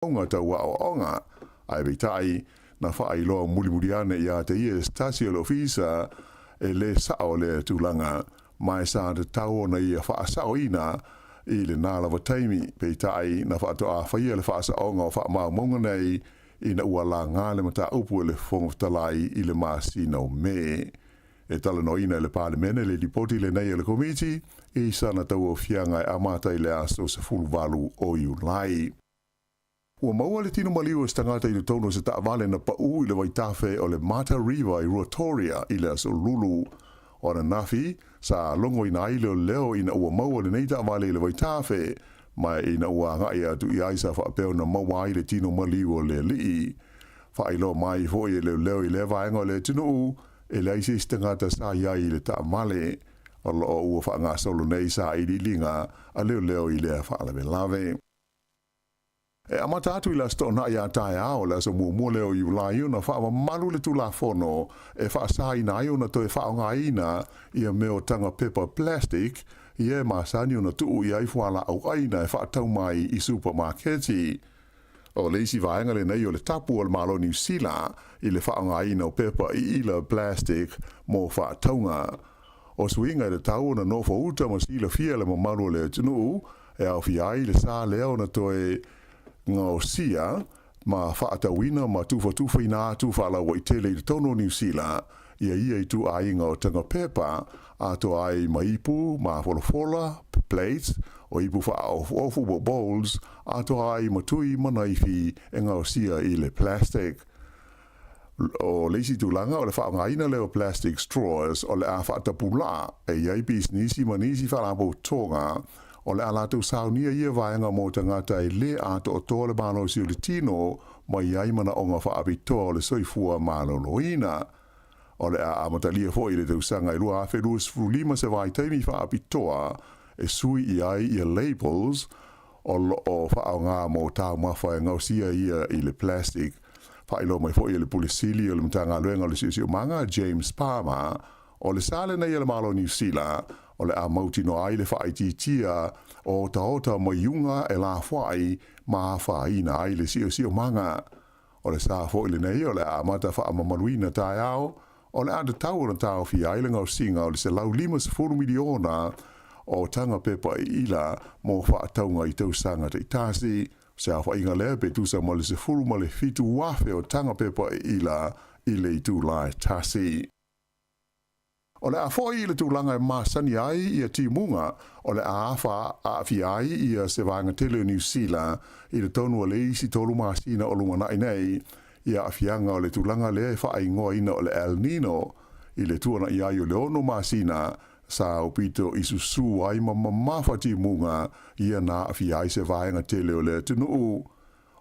Faamaumauga tau aoaoga, ae peitai, na faailoa mulimuli ane iā te ia e se tasi o le ofisa e lē saʻo lea tulaga, ma e sa tatau ona ia faasaoina i lenā lava taimi. Peitai, na faatoā faia le faasaoga o faamaumauga nei ina ua lagā le mataupu e le Fofoga Fetalai i le masina o Me. E talanoaina e le Palemene le lipoti lenei a le Komiti i sana tauaofiaga e amata i le aso 18 o Iulai. Ua maua le tino maliu o se tagata i totonu o se taavale na paʻū i le vaitafe o le Mata River i Ruatoria i le Aso Lulu. O ananafi, sa logoina ai leoleo ina ua maua lenei taavale i le vaitafe, ma ina ua agai atu i ai sa faapea ona maua ai le tino maliu o le alii. Faailoa mai foi e leoleo i lea vaega o le atunuu, e leai se isi tagata sa i ai i le taavale. O lo o ua faagasolo nei sailiiliga a leoleo i lea faalavelave. E amata atu i le Aso Toonai a taeao, le aso muamua lea o Iulai, ona faamamalu le Tulafono e faasaina ai ona toe faaaogaina ia mea o taga pepa plastic ia e masani ona tuu i ai fualaau aina e faatau mai i supamaketi. O le isi vaega lenei o le tapu a le Malo o Niu Sila i le faaaogaina o pepa iila plastic mo faatauga. O suiga e tatau ona nofo uta ma silafia e le mamalu o le atunuu e aofia ai le sa lea ona toe gaosia ma faatauina ma tufatufaina atu faalauaitele i totonu o Niu Sila ia ia ituaiga o taga pepa atoa ai ma ipu mafolafola, plates, o ipu faaofuofu po o bowls, atoa ai ma tui ma naifi e gaosia i le plastic. O le isi tulaga o le faaaogaina lea o plastic straws o le a faatapulaa e i ai pisinisi ma nisi faalapotopotoga o le a latou saunia ia vaega mo tagata e lē atoatoa le malosi o le tino ma i ai manaoga faapitoa o le soifua maloloina. O le a amatalia foi i le tausaga e 2025 se vaitaimi faapitoa e sui i ai ia labels o lo o faaaoga mo taumafa e gaosia ia i le plastic. Faailoa mai foi e le Pule Sili o le Matagaluega o le Siosiomaga, James Palmer, o le sa lenei a le Malo o Niu Sila o le a mautinoa ai le faaitiitia o otaota ma iuga e lafoai ma afaina ai le siosiomaga. O le sa foi lenei o le a amata faamamaluina taeao, o le a tatau ona taofia ai le gaosiga o le 150 miliona o taga pepa iila mo faatauga i tausaga taitasi. O se aofaiga lea pe tusa ma le 17,000 o taga pepa iila i le itula e tasi. O le a foi i le tulaga e masani ai ia timuga, o le a afa aafia ai ia se vaega tele o Niu Sila i le tonu o le isi tolu masina o lumanai nei, i aafiaga o le tulaga lea e faaigoaina o le El Nino, i le tuanai ai o le ono masina sa aupito i susū ai ma mamafa timuga ia na aafia ai se vaega tele o le atunuu.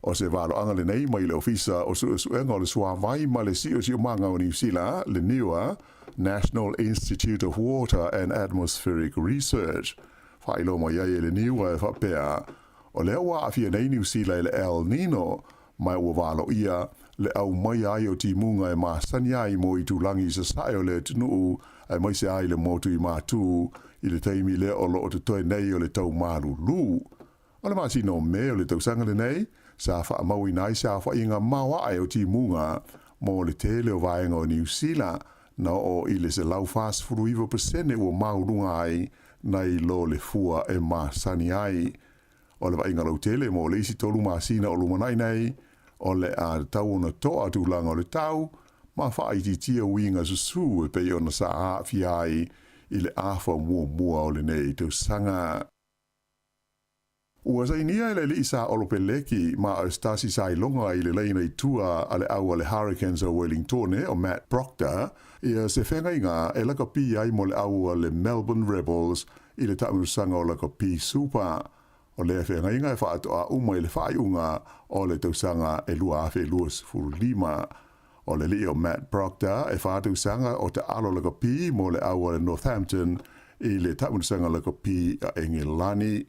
O se valoaga lenei mai le Ofisa o Suesuega o le Suavai ma le Siosiomaga o Niu Sila, le NIWA, National Institute of Water and Atmospheric Research. Faailoa mai ai e le NIWA e faapea, o lea ua aafia nei Niu Sila i le El Nino, ma ua valoia le aumaia ai o timuga e masani ai mo itulagi i sasae o le atunuu aemaise ai le motu i Matū i le taimi lea o lo o totoe nei o le tau malulu. O le masina o Me o le tausaga lenei, sa faamauina ai se aofaiga maoae o timuga mo le tele o vaega o Niu Sila, na oo i le 149% ua mauluga ai nai lo le fua e masani ai. O le vaaiga lautele mo le isi tolu masina o lumanai nei, o le a tatau ona toa tulaga o le tau ma faaitiitia uiga susū e pei ona sa aafia ai i le afa muamua o lenei tausaga. Ua sainia e le alii sa Olo Peleki ma Eustasi Sailoga i le laina i tua a le au a le Hurricanes o Wellingtone o Matt Proctor ia se feagaiga e lakapi ai mo le au a le Melbourne Rebels i le taamilosaga o Lakapi Super. O lea feagaiga e faatoa uma i le faaiuga o le tausaga e 2025. O le alii o Matt Proctor e fa tausaga o taalo lakapi mo le au a le Northampton i le taamilosaga lakapi a Engelani.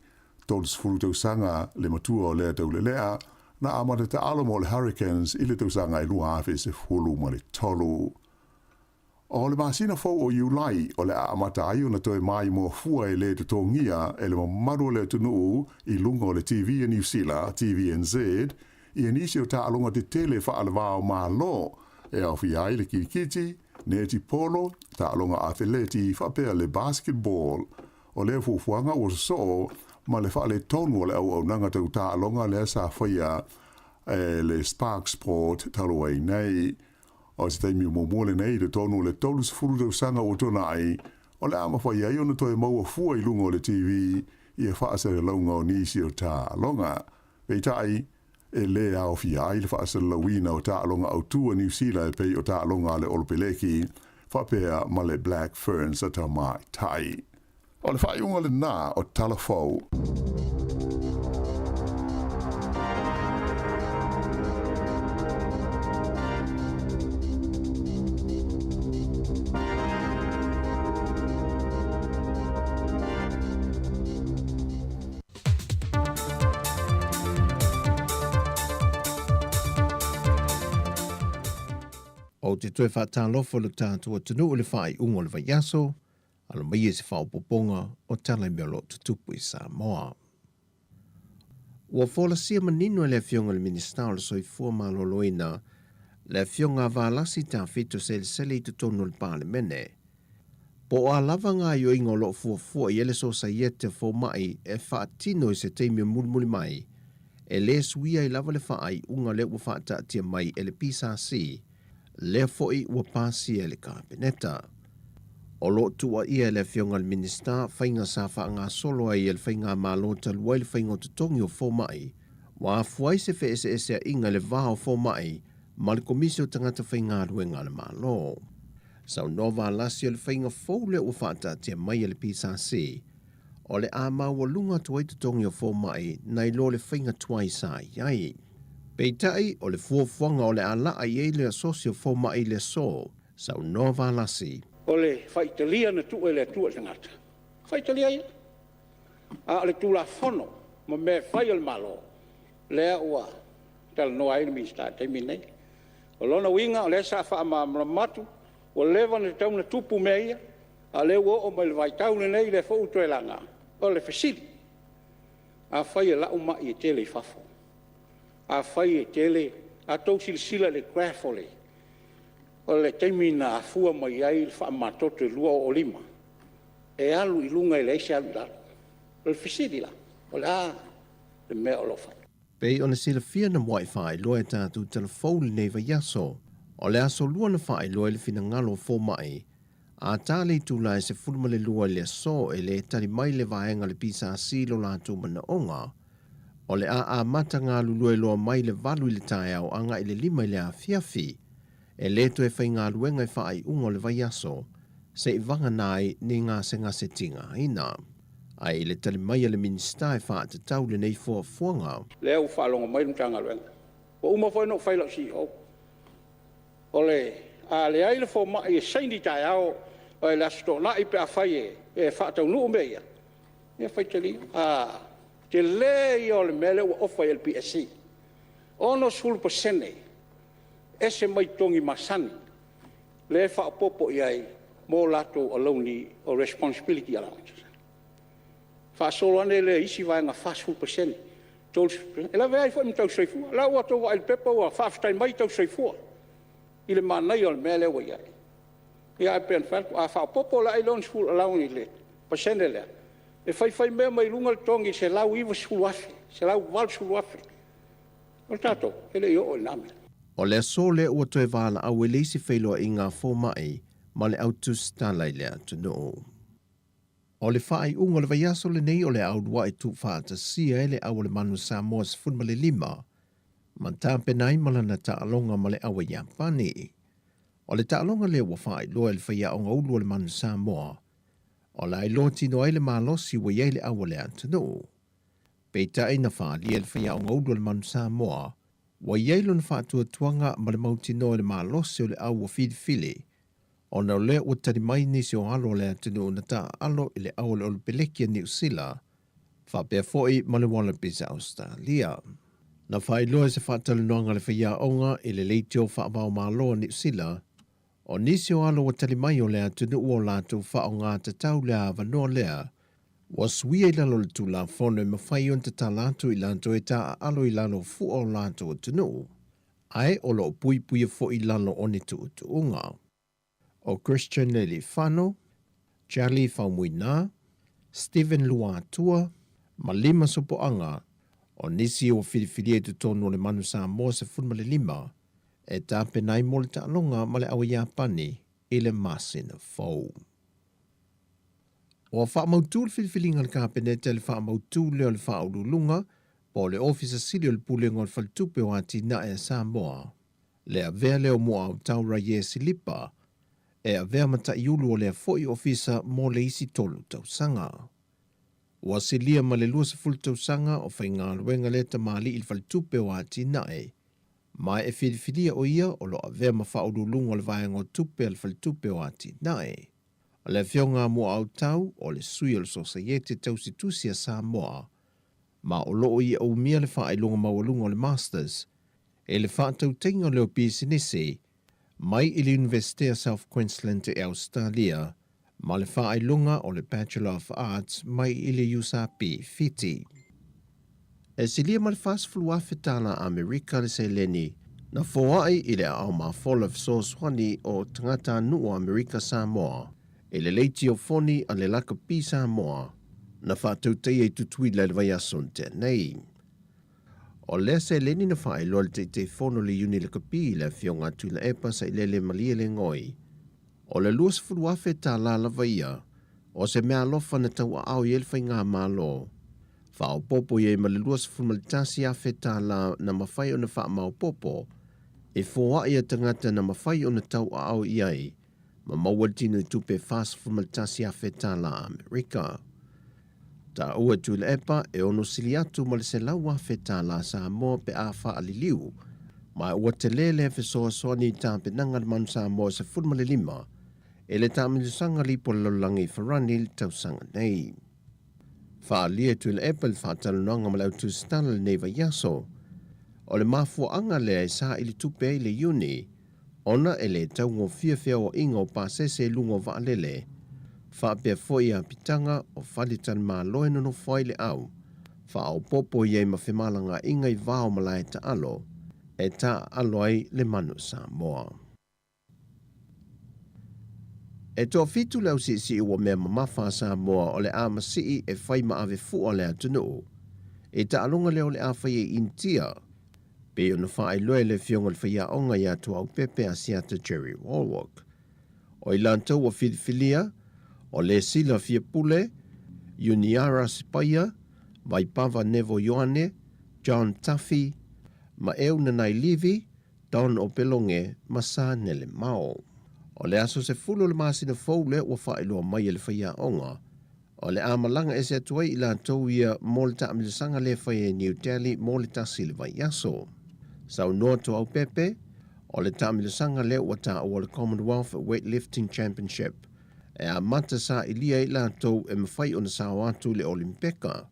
30 tausaga le matua o lea taulelea, na amata taalo mo le Hurricanes i le tausaga e 2013. O le masina fou o Iulai o le a amata ai ona toe maimoa fua e lē totogia e le mamalu o le atunuu i luga o le TV a Niu Sila, TVNZ, ia nisi o taaloga tetele faale-va-o-Malo e aofia ai le kirikiti, netipolo, taaloga afeleti faapea le basketball. O lea fuafuaga ua sosoo ma le faaletonu o le auaunaga tau taaloga lea sa faia e le Spark Sport talu ai nei. O se taimi muamua lenei i totonu o le 30 tausaga ua tuanai, o le a mafai ai ona toe maua fua i luga o le TV ia faasalalauga o nisi o taaloga. Peitai, e lē aofia ai le faasalalauina o taaloga autū a Niu Sila e pei o taaloga a le Olopeleki faapea ma le Black Ferns a tamaitai. O le faaiuga lenā o Tala Fou. Ou te toe faatalofa i lo tatou atunuu i le faaiuga o le vaiaso, alo mai e se faaopoopoga o tala i mea o lo o tutupu i Samoa. Ua folasia manino e le Afioga i le Minisita o le Soifua Maloloina, le Afioga a Valasi Tafito Selesele i totonu o le Palemene, Po o a lava gaoioiga o lo o fuafua i ai le Sosaiete o Fomai e faatino i se taimi o mulimuli mai, e lē suia ai lava le faaiuga lea ua faataatia mai e le PSC, lea foi ua pasia e le Kapeneta. O lo o tuuaia e le Afioga i le Minisita faiga sa faagasolo ai e le Faigamalo talu ai le faiga o totogi o fomai, ua afua ai se feeseeseaiga i le va o fomai ma le Komisi o Tagata Faigaluega a le Malo. Saunoa Valasi o le faiga fou lea ua faataatia mai e le PSC, o le a maualuga atu ai totogi o fomai nai lo le faiga tuai sa i ai. Peitai, o le fuafuaga o le a laa i ai le asosi o fomai i le aso, saunoa Valasi. O le faitalia na tuu e le Atua i le tagata, faitalia ia. A o le Tulafono ma mea e fai a le Malo, lea ua talanoa ai le Minisita i le taimi lenei. O lona uiga o lea sa faamalamalama atu, ua leva ona tatau ona tupu mea ia, a o lea ua oo mai i le vaitau lenei o lea foi ua toe laga. O le fesili, afai e lau mai e tele i fafo, afai e tele… A outou silasila i le graph o le taimi na afua mai ai le faamamatoto i le 2005, e alu i luga e leai se alu i lalo. O le fesili la, o le a le mea o lo o fai? Pei ona silafia na muai faailoa e tatou tala fou lenei vaiaso, o le aso Lua na faailoa ai le finagalo o fomai, a ta le itula e 12 i le aso e le tali mai le vaega a le PSC i lo latou manaoga, o le a amata galulue loa mai le 8 i le taeao agai i le 5 i le afiafi, e le toe faigaluega i faaiuga o le vaiaso, se i vagana ai ni gasegase tigaina. Ae i le tali mai a le Minisita e faatatau lenei fuafuaga. Lea ua faalogo mai le Matagaluega, ua uma foi ona ou fai i lau CEO, o le a leai le fomai e saini taeao le Aso Toonai pe afai e faataunuu mea ia, ia faitalia ia. O le tele ia o le mea lea ua ofa i ai e le PSC, e 60% e ese mai totogi masani lea e faaopoopo i ai mo latou alauni o responsibility allowance. Faasolo ane lea i isi vaega 40%, 30%, e lavea ai foi ma tausisoifua. O la ua outou vaai i le pepa ua faafetai mai tausisoifua i le manaia o le mea lea ua i ai. Ia ae pei ona fai atu, a faaopoopo la i ai le allowance i le pasene lea, e faifai mea mai luga le totogi i le $190,000, $180,000. O tatou, e le i oo i lena mea. O le aso lea ua toe valaau ai le isi feiloaiga a fomai ma le au tusitala i le atunuu. O le faaiuga o le vaiaso lenei o le a uluai tuufaatasia ai le au a le Manu Samoa 15 ma tapena ai ma lana taaloga ma le au a Iapani. O le taaloga lea ua faailoa e le faiaoga ulu o le Manu Samoa, o le a iloa tino ai le malosi ua i ai le au a le atunuu. Peitai na faaalia e le faiaoga ulu o le Manu Samoa, ua i ai lona faatuatuaga ma le mautinoa i le malosi o le au ua filifili, ona o lea ua tali mai nisi o alo o le atunuu na taaalo i le au o le Olopeleki a Niu Sila, faapea foi ma le Wallabies a Ausetalia. Na faailoa i se faatalanoaga a le faiaoga i le leitio faava-o-Malo a Niu Sila, o nisi o alo ua tali mai o le atunuu ua latou faaaoga tatau le avanoa lea. Ua suia i lalo o le Tulafono e mafai ona tatala atu i latou e taaalo i lalo o fua o latou atunuu, ae o lo o puipuia foi i lalo o ni tuutuuga. ʻO Christian Lealiifano, Charlie Faumuina, Stephen Luatua ma Lima Sopoaga o nisi ua filifilia i totonu o le Manu Samoa 15 e tapena ai mo le taaloga ma le Aua Iapani i le masina fou. Ua faamautu le filifiliga a le Kapeneta i le faamautu lea o le Faauluuluga po o le Ofisa Sili o le Pulega o le Faletupe o Atinae a Samoa, le avea lea o Muautau Raie Silipa e avea ma taiulu o lea foi ofisa mo le isi tolu tausaga. Ua silia ma le 20 tausaga o faigaluega lea tamalii i le Faletupe o Atinae, ma e filifilia o ia o lo o avea ma faauluuluga o le Vaega o Tupe a le Faletupe o Atinae. O le Afioga a Muautau o le sui o le Sosaiete Tausitusi a Samoa, ma o lo o ia umia le faailoga maualuga o le Masters i le faatautaiga o leo pisinisi mai i le Iunivesite a South Queensland i Ausetalia ma le faailoga o le Bachelor of Arts mai i le USAP Fiti. E silia ma le $40,000 tala Amerika le seleni na foai i le aao mafola fesoasoani o tagatanuu o Amerika Samoa i le leiti o foni a le Lakapi Samoa na faatautaia i Tutuila i le vaiaso na tea nei. O lea seleni na faailoa e le Taitaifono o le Iuni Lakapi le Afioga a Tuilaepa Sailele Malielegaoi, o le $20,000 tala lava ia o se meaalofa na tauaao i ai le faigamalo, faaopoopo i ai ma le $21,000 tala na mafai ona faamaopoopo e foai a tagata na mafai ona tauaao i ai ma maua le tino i tupe $41,000 tala Amerika. Taua e Tuilaepa e ono sili atu ma le $100,000 tala Samoa pe a faaliliu, ma ua tele lea fesoasoani i tapenaga a le Manu Samoa 15 i le taamilosaga lipo lalolagi i Farani i le tausaga nei. Faaalia e Tuilaepa i le faatalanoaga ma le autusitala i lenei vaiaso, o le mafuaaga lea e saili tupe ai le Iuni ona e le taugofie feoaiga o pasese i luga o vaalele, faapea foi apitaga o faletalimalo e nonofo ai le au faaopoopo i ai ma femalagaaiga i vao malae taalo e taaalo ai le manu Samoa. E toafitu le ausiisii ua mea mamafa a Samoa o le a masii e fai ma ave fua le atunuu i taaloga lea o le a fai ai Initia Pei ona faailoa e le Afioga i le Faiaoga ia Tuaupepe Asiata Jerry Wallwork, o i latou ua filifilia, o Lesila Fiapule, Uniara Sipaia, Vaipava Nevo Ioane, John Tafi, Maeu Nanai Livi, Don Opeloge ma Sa Nele Mao. O le aso 10 o le masina fou lea ua faailoa mai e le faiaoga, O le a malaga ese atu ai i latou ia mo le taamilosaga lea fai ai New Delhi mo le tasi le vaiaso. Saunoa Tuaupepe, o le taamilosaga lea ua taua o le Commonwealth Weightlifting Championship e amata sailia ai latou e mafai ona sao atu i le Olimpeka.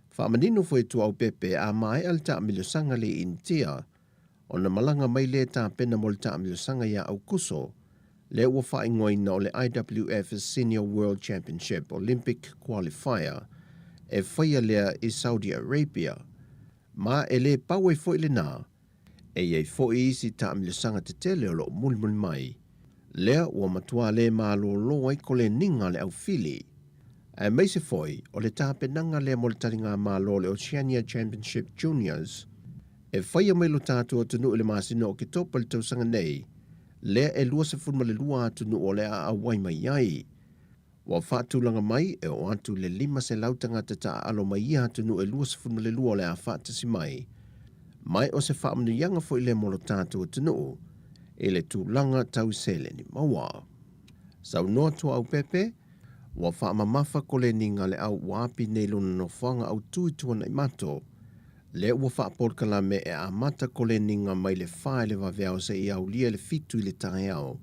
Faamanino foi Tuaupepe a maea le taamilosaga lea i Initia, Ona malaga mai lea tapena mo le taamilosaga iā Aukuso, lea ua faaigoaina o le IWF Senior World Championship Olympic Qualifier e faia lea i Saudi Arabia. Ma e le pau ai foi lenā, e i ai foi isi taamilosaga tetele o lo o mulimuli mai, lea ua matua le malōlō ai koleniga a le aufili. Aemaise foi o le tapenaga lea mo le taligamalo o le Oceania Championship Juniors, E faia mai lo tatou atunuu i le masina o Oketopa i le tausaga nei, lea e 22 atunuu o le a auai mai ai. Ua faatulaga mai e oo atu i le 500 tagata taaalo mai ia atunuu e 22 o le a faatasi mai, mai o se faamanuiaga foi lea mo lo tatou atunuu i le tulaga tau seleni maua. Saunoa Tuaaupepe, Ua faamamafa koleniga a le au ua api nei lona nofoaga autu i Tuanaimato, Lea ua faapolokalame e amata koleniga mai le fa i le vaveao seia aulia i le fitu i le taeao.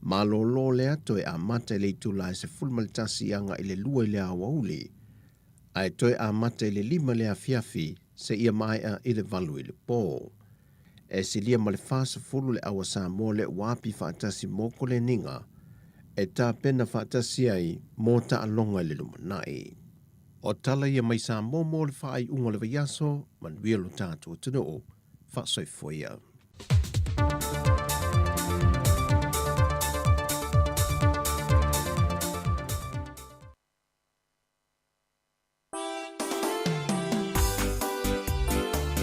Malolo lea toe amata i le itula e 11 agai i le lua i le aoauli, ae toe amata i le lima i le afiafi seia maea i le valu i le po. E silia ma le 40 le au a Samoa lea ua api faatasi mo koleniga e tapena faatasi ai mo taaloga i le lumanai. O tala ia mai Samoa mo le faaiuga o le vaiaso, manuia lo tatou atunuu. Faasoifua ia.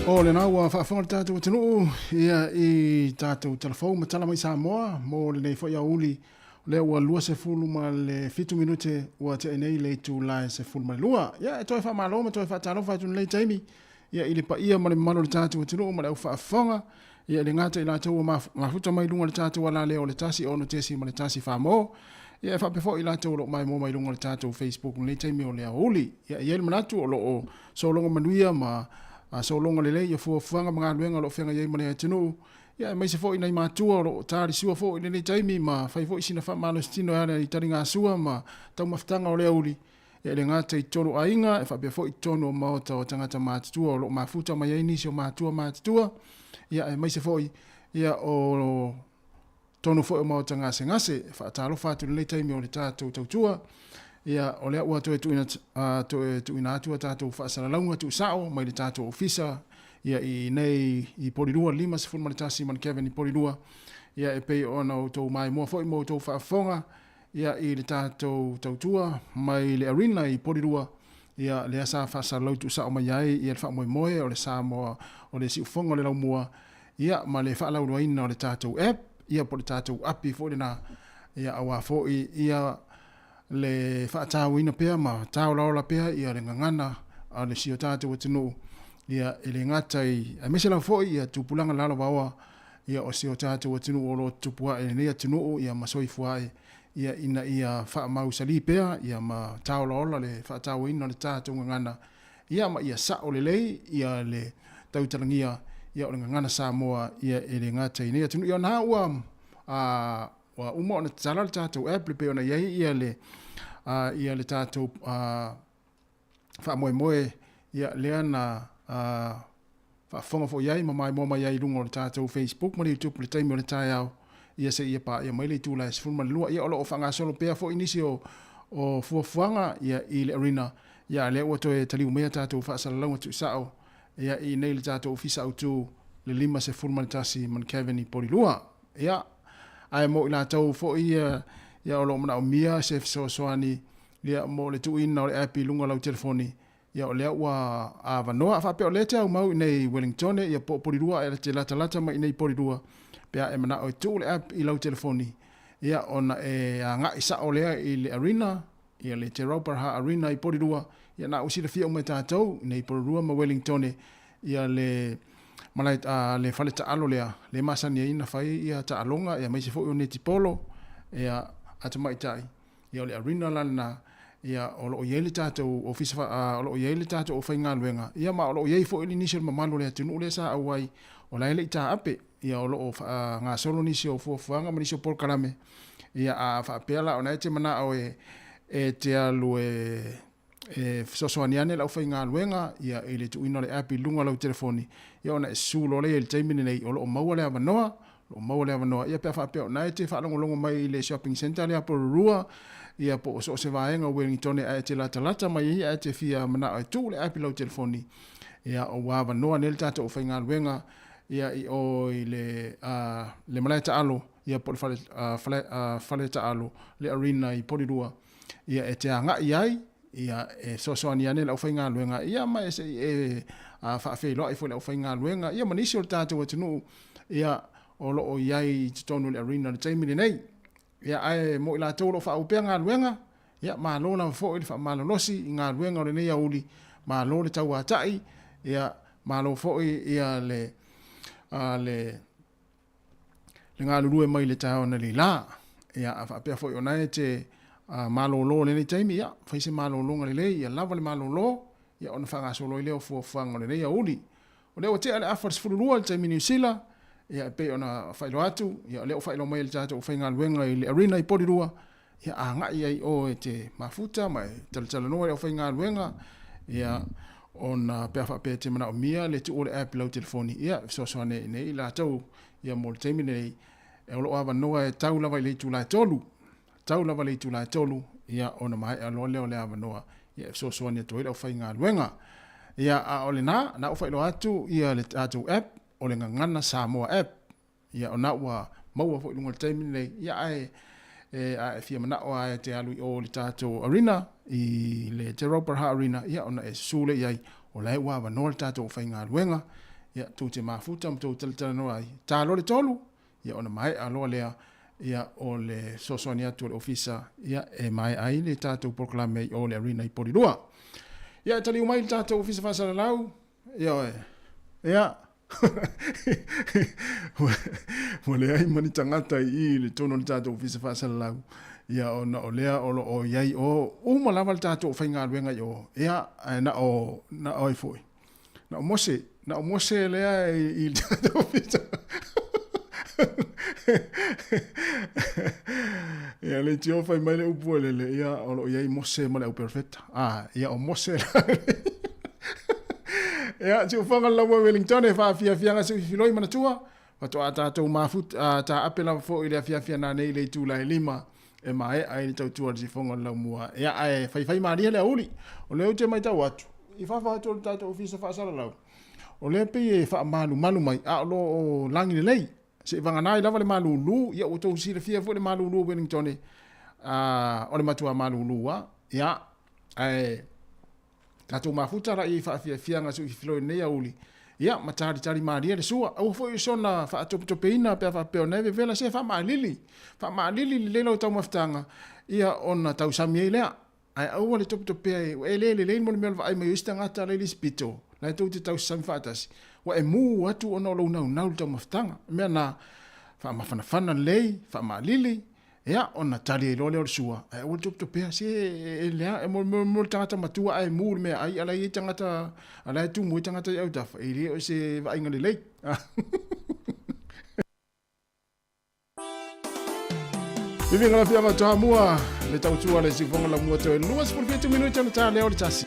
O lena ua faafofoga le tatou atunuu ia i tatou talafou ma tala mai Samoa mo lenei foi aoauli o lea ua 27 minute ua tea nei le itula e 12. Ia e toe faamalo ma toe faatalofa atu i lenei taimi ia i le paia ma le mamalu o le tatou atunuu ma le au faafofoga ia e le gata i latou ua mafuta mai luga o le tatou alaleo o le 1 6 le 1 famo ia e faapea foi i latou o lo o maimoa mai luga o le tatou Facebook i lenei taimi o le aoauli. Ia e i ai le manatu o lo o sologa manuia ma sologa lelei ia fuafuaga ma galuega o lo o feagai ai ma le atunuu ia aemaise foi nai matua o lo o talisua foi i lenei taimi ma fai foi sina faamalositino e ala i taligasua ma taumafataga o le aoauli. E le gata i totonu o aiga, e faapea foi i totonu o maota o tagata matutua o lo o mafuta mai ai nisi o matua matutua, ia aemaise foi ia o totonu foi o maota gasegase. E faatalofa atu i lenei taimi o le tatou tautua, ia o lea ua toe tuuina, toe tuuina atu a tatou faasalalauga tuusao mai le tatou ofisa ia i nei i Polilua 51 ma le Kevin i Polilua, ia e pei ona outou maimoa foi ma outou faafofoga ia i le tatou tautua mai le arena i Polirua, ia lea sa faasalalau tuusao mai ai ia le faamoemoe o le Samoa o le siufofoga o le laumua, ia ma le faalauiloaina o le tatou app, ia po o le tatou api foi lena, ia aua foi ia le faatauaina pea ma taolaola pea ia le gagana a le si o tatou atunuu, ia e le gata i aemaise lava foi ia tupulaga lalovaoa ia o si o tatou atunuu o lo o tutupu ae i lenei atunuu ia ma soifua ae ia ina ia faamausali pea ia ma taolaola le faatauaina o le tatou gagana ia ma ia sao lelei ia le tautalagia ia o le gagana Samoa ia e le gata i lenei atunuu. Ia ona ua a ua uma ona tatala le tatou app e pei ona i ai ia le a ia le tatou a faamoemoe ia lea na a faafofoga foi i ai ma maimoa mai ai i luga o le tatou Facebook ma le YouTube i le taimi o le taeao ia seia paia mai le itula e 12. Ia o lo o faagasolo pea foi nisi o, o fuafuaga ia i le arena ia a lea ua toe taliu mai a tatou faasalalauga tuusao ia i inei i le tatou ofisa autu le 51 Monkevany i Polilua. Ia ae mo i latou foi ia, ia o lo o manaomia se fesoasoani ia mo le tuuina o le app i luga o lau telefoni Ia o lea ua avanoa, a faapea o lea e te aumau i nei Wellingtone ia po o Polilua ae te latalata mai i nei Polilua, pe a e manao e tuu le app i lau telefoni, ia ona e agai sao lea i le arena, ia le Te Rauparaha Arena i Polilua, ia na ua silafia uma e tatou i nei Polilua ma Wellingtone, ia le malae, a, le fale taalo lea, le masani ai ona fai ia taaloga, ia aemaise foi o netipolo, ia a tamaitai. Ia o le arena la lena, ia o lo o i ai le tatou ofisa, o lo o i ai le tatou aufaigaluega, ia ma o lo o i ai foi nisi o le mamalu o le atunuu lea sa auai, o la e le i taape, ia o lo o faagasolo nisi o fuafuaga ma nisi o polokalame, ia a faapea la o lena e te manao e e te alu e e fesoasoani ane le aufaigaluega ia i le tuuina o le app i luga o lau telefoni, ia ona e susu loa lea i le taimi lenei, o lo o maua le avanoa, o lo o maua le avanoa. Ia pe a faapea o lena e te faalogologo mai i le shopping centre lea Porirua, ia po o so o se vaega o Wellingtone ae e te latalata mai ai ae e te fia manao e tuu le app i lau telefoni, ia ua avanoa nei le tatou aufaigaluega ia i o i le, le malae taalo, ia po o le fale, fale, fale taalo, le arena i Porirua. Ia e te agai ai, ia e fesoasoani ane le aufaigaluega, ia ma e se i e faafeiloai foi i le aufaigaluega, ia ma nisi o le tatou atunuu, ia o lo o i ai i totonu o le arena i le taimi lenei. Ia ae mo i latou o lo o faaauau pea galuega, ia malo lava foi le faamalolosi i galuega o lenei aoauli, malo le tauatai, ia malo foi ia le, le le galulue mai le taeao analeila. Ia, a faapea foi o na e te malolo i lenei taimi, ia, fai se malologa lelei, ia lava le malolo, ia ona faagasolo ai lea o fuafuaga o lenei aoauli. O lea ua tea le afa o le 12 i le taimi Niu Sila, ia e pei ona faailoa atu, ia o lea ua faailoa mai e le tatou aufaigaluega i le arena i Polirua, ia agai ai oe e te mafuta ma e talatalanoa i le aufaigaluega, ia ona pe a faapea e te manaomia le tuu o le app i lau telefoni, ia e fesoasoani ai nei i latou ia mo le taimi lenei, o lo o avanoa e tau lava i le itula e 3, tau lava i le itula e 3, ia ona maea loa lea o le avanoa Ia, e fesoasoani atu ai le aufaigaluega. Ia, a o lena, na ou faailoa atu ia le tatou app, o le Gagana Samoa app. Ia, o na ua maua foi i luga o le taimi lenei. Ia, ae, e, a e fia manao lava e te alu i o i le tatou arena, i le Gerald Barha Arena, ia, ona e susu lea i ai, o la e ua avanoa le tatou aufaigaluega, ia, tou te mafuta ma tou talatalanoa ai. Ta loa le 3, ia ona maea loa lea ia o le fesoasoani atu o le ofisa ia e maea ai le tatou polokalame i o le arena i Polilua. Ia e taliu mai le tatou ofisa faasalalau, ia oe. Ia ua leai ma ni tagata i i le tonu o le tatou ofisa faasalalau. Ia ona o lea o lo o i ai o uma lava le tatou faigaluega i o. Ia ae na o na o ai foi. Na o Mose, na o Mose lea i le tatou ofisa. Ia le tio fai mai le upu elele, ia o lo o i ai Mose ma le au perfeta. Ah, ia o Mose la. Ia, siufaga le laua Wellington e faafiafiaga se filoi manatua. Faatoa tatou mafuta, taape lava foi i le afiafi ananei i le itula e 5 e maea ai le tautua a le sifoga o le laumua. Ia, ae faifai malie le aoauli. O lea ou te matau atu, i fafo atu o le tatou ofisa faasalalau, o lea pei e faamalumalu mai, a o lo o lagi lelei. Se i vagana ai lava le malulu, ia ua outou silafia foi le malulu o Wellington, o le matua malulu lava. Ia, ae Tatou mafuta la i faafiafiaga suifiloi i lenei aoauli, ia ma talitali malie le sua. Aua foi o sona faatopetopeina pe a faapea o na e vevela se faamaalili. Faamaalili lelei lau taumafataga, ia ona tausami ai lea. Ae aua le topetopea e, ua e le lelei mo le mea o le vaai mai o isi tagata la i le isi pito, la e tou te tausasami faatasi, ua e mu atu ona o lou naunau i le taumafataga. O le mea na, faamafanafana lelei, faamaalili, Ia, ona tali ai loa lea o le sua, ae aua le topetopea, se e lea, e mo le tagata matua ae mu i le meaai, a la e i ai tagata, a la e tumu ai tagata i autafa, e le o se vaaiga lelei. Viviga la fiava Toamua, le tautua le siufoga la mua toe 27 minute ona tā lea o le tasi.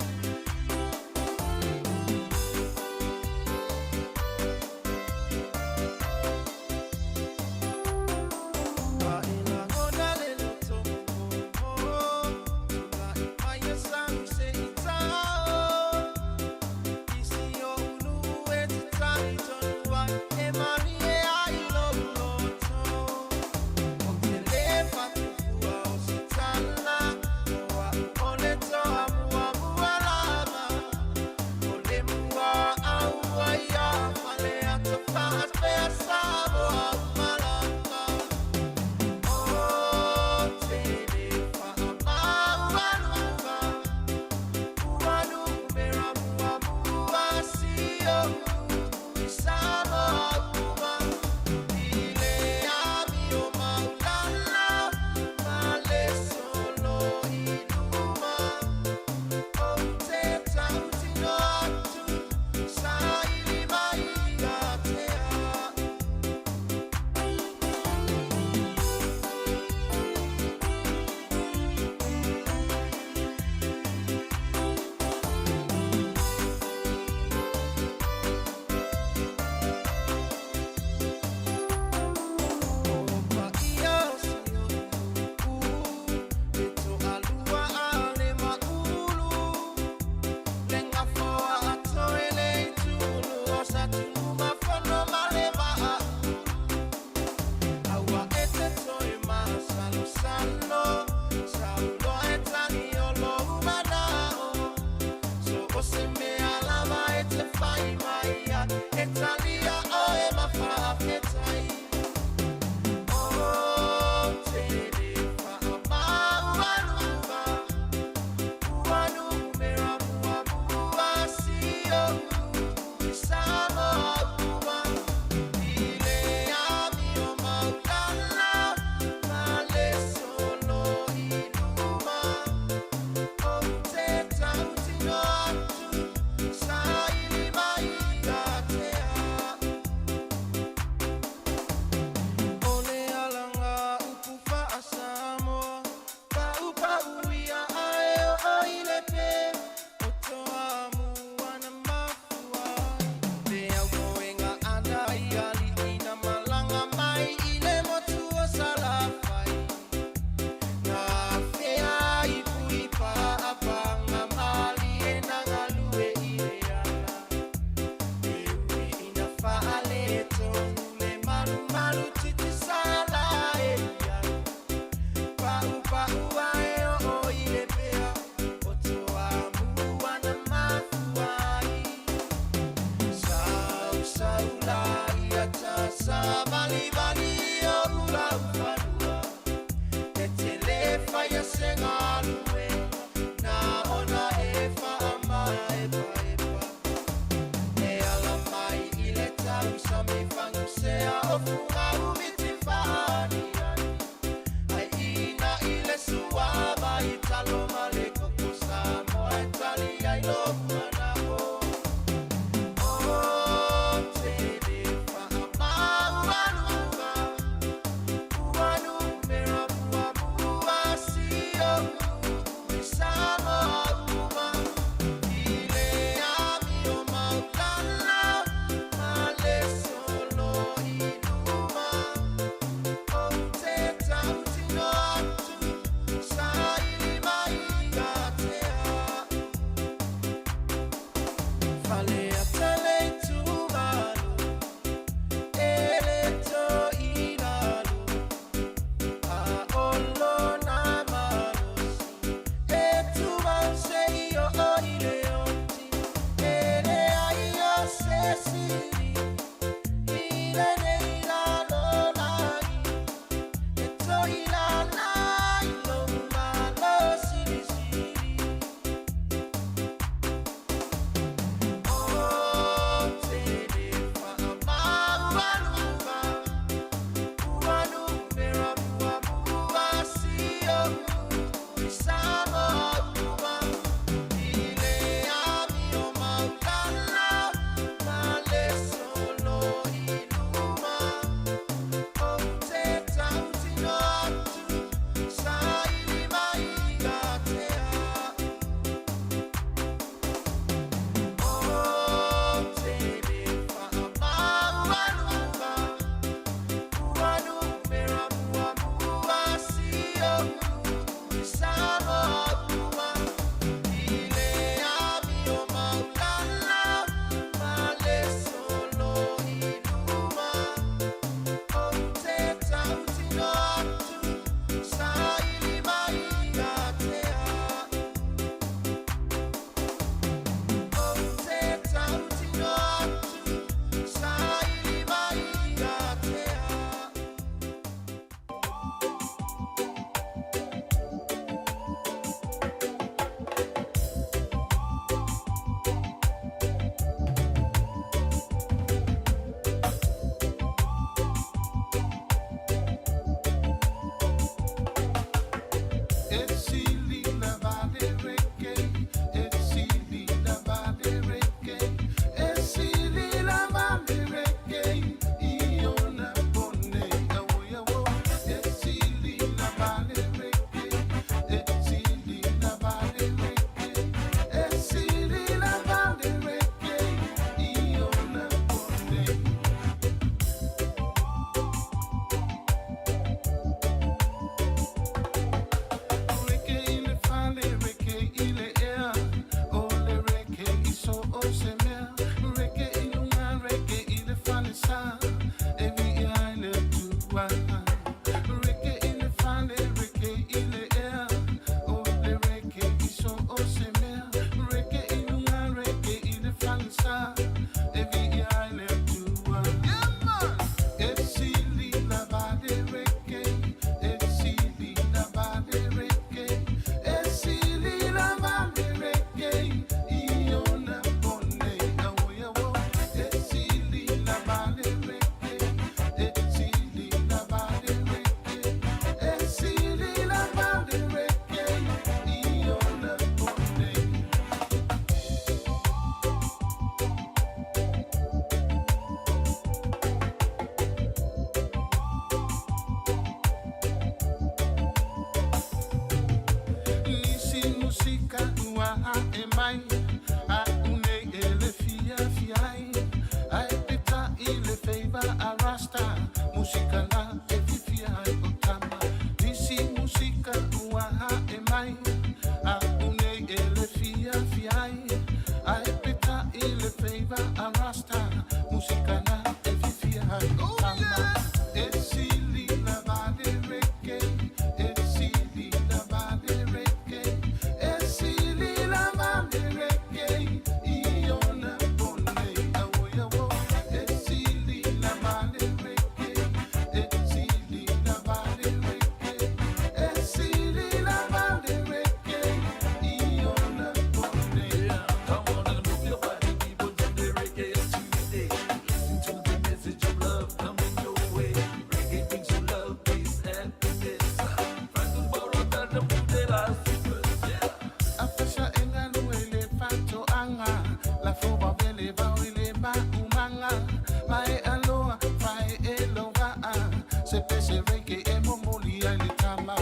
Se pese reggae e momoli ai le tama.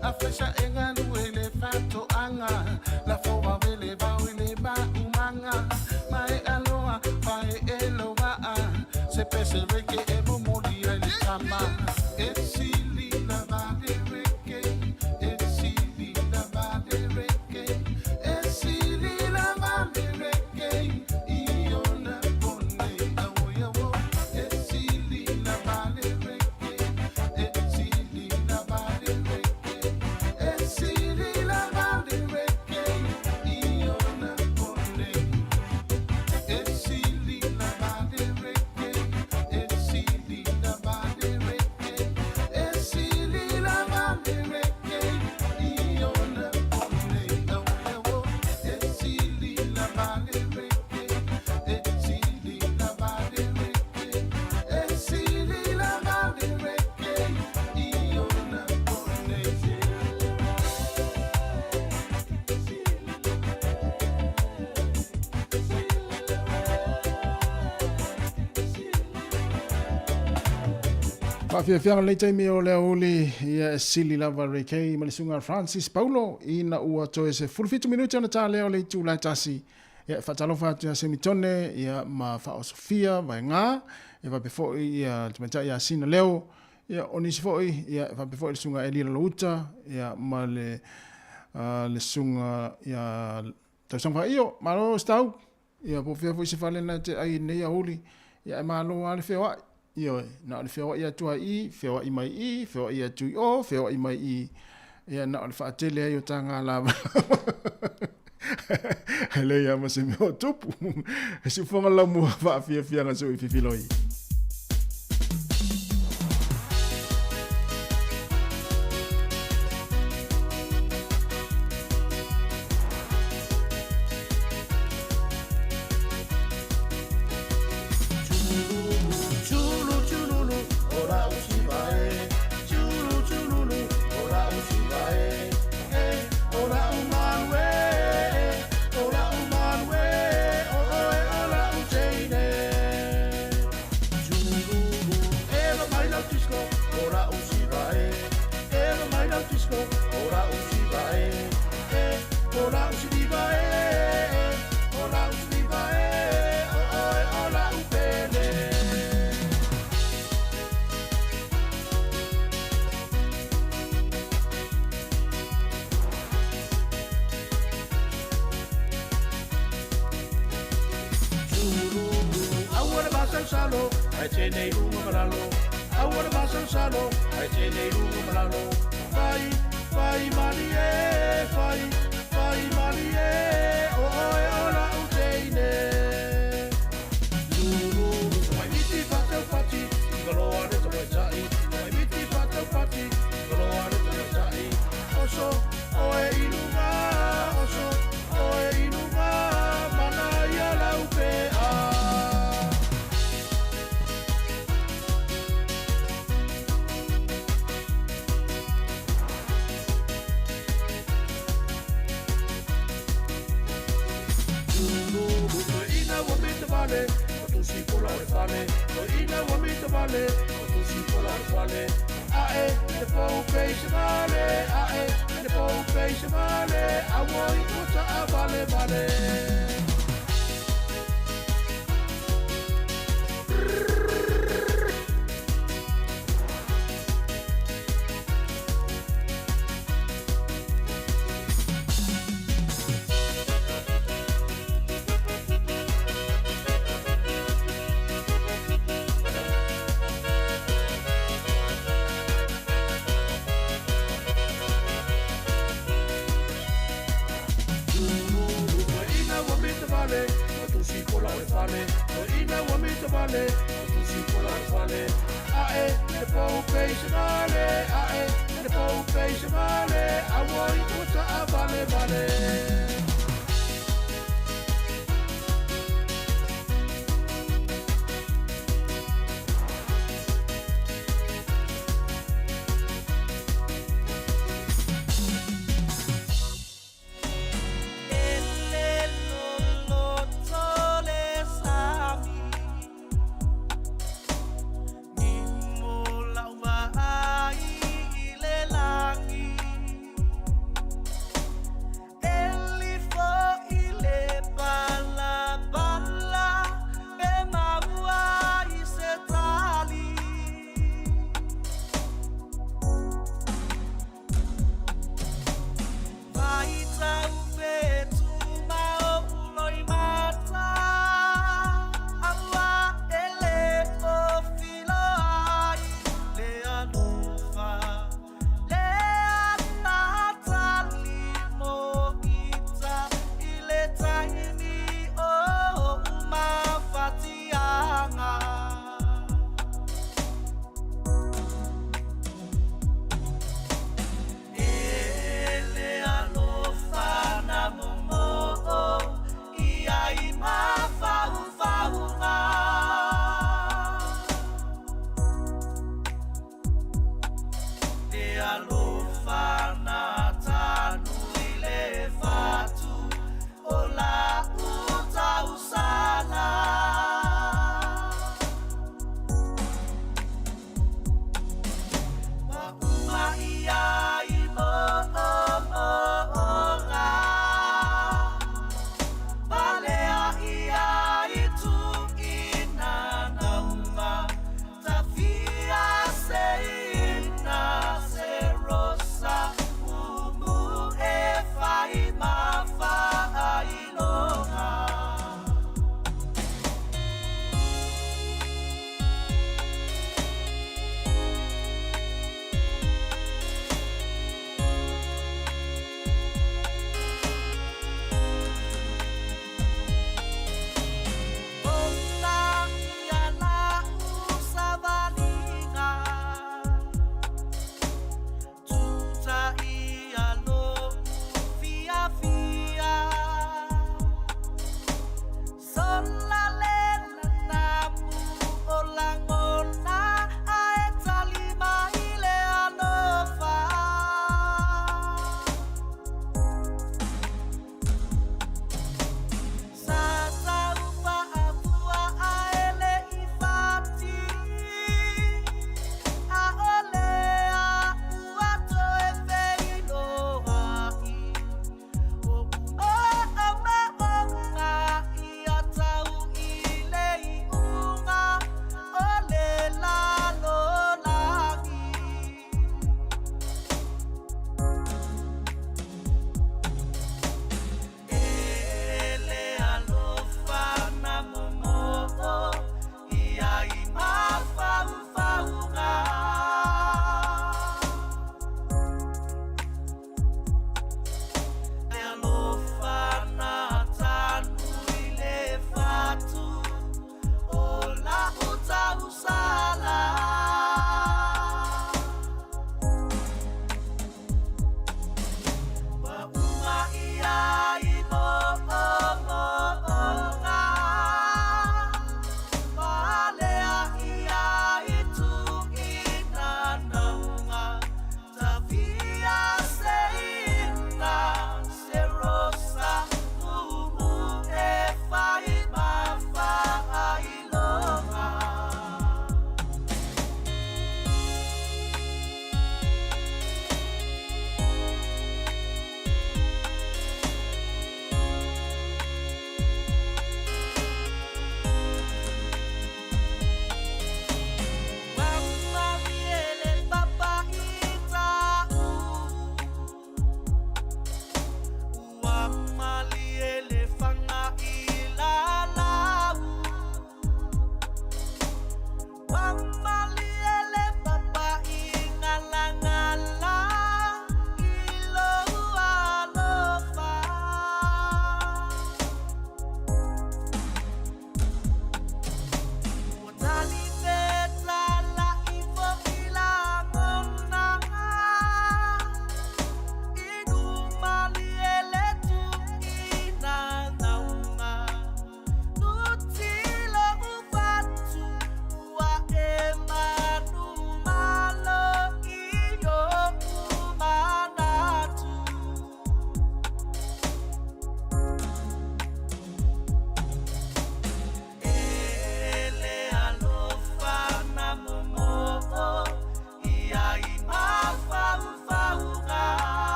A fesa e galue le fatoaga. Lafo vave le vao i le maumaga. Ma e aloa pae e loaa. Se pese reggae e momoli ai le tama. E sili lava le reggae. E sili lava le reggae. E sili lava le reggae. I ona pone awo iawo. E sili lava le reggae. E sili lava le reggae. E sili lava le reggae. I ona pone. E sili lava le reggae. E sili lava le reggae. E sili lava le reggae. I ona pone awo iawo. E sili lava le reggae. E sili lava le reggae. E sili lava le reggae. I ona pone. Faafiafiaga lenei taimi o le aoauli ia e sili lava Ray Kay ma le susuga Francis Paulo ina ua toe 17 minute ona ta lea o le itula e tasi. Ia e faatalofa atu ia Semitone ia ma Faaosofia Vaega e faapea foi ia le tamaitai ia Sina Leo ia o nisi foi ia e faapea foi le susuga Eli Lalauta ia ma le le susuga ia Tausaga Faaio. Malo Stau. Ia po o fea foi se fale na te ai i lenei aoauli, ia ae malo lava le feoai. Ioe, na o le feoai atu lava i i, feoai mai i i, feoai atu i o, feoai mai i i. Ia na o le faatele ai o taga lavalava. Ae leai lava ma se mea o tupu. E siufoga laumua faafiafiaga sui fifiloi.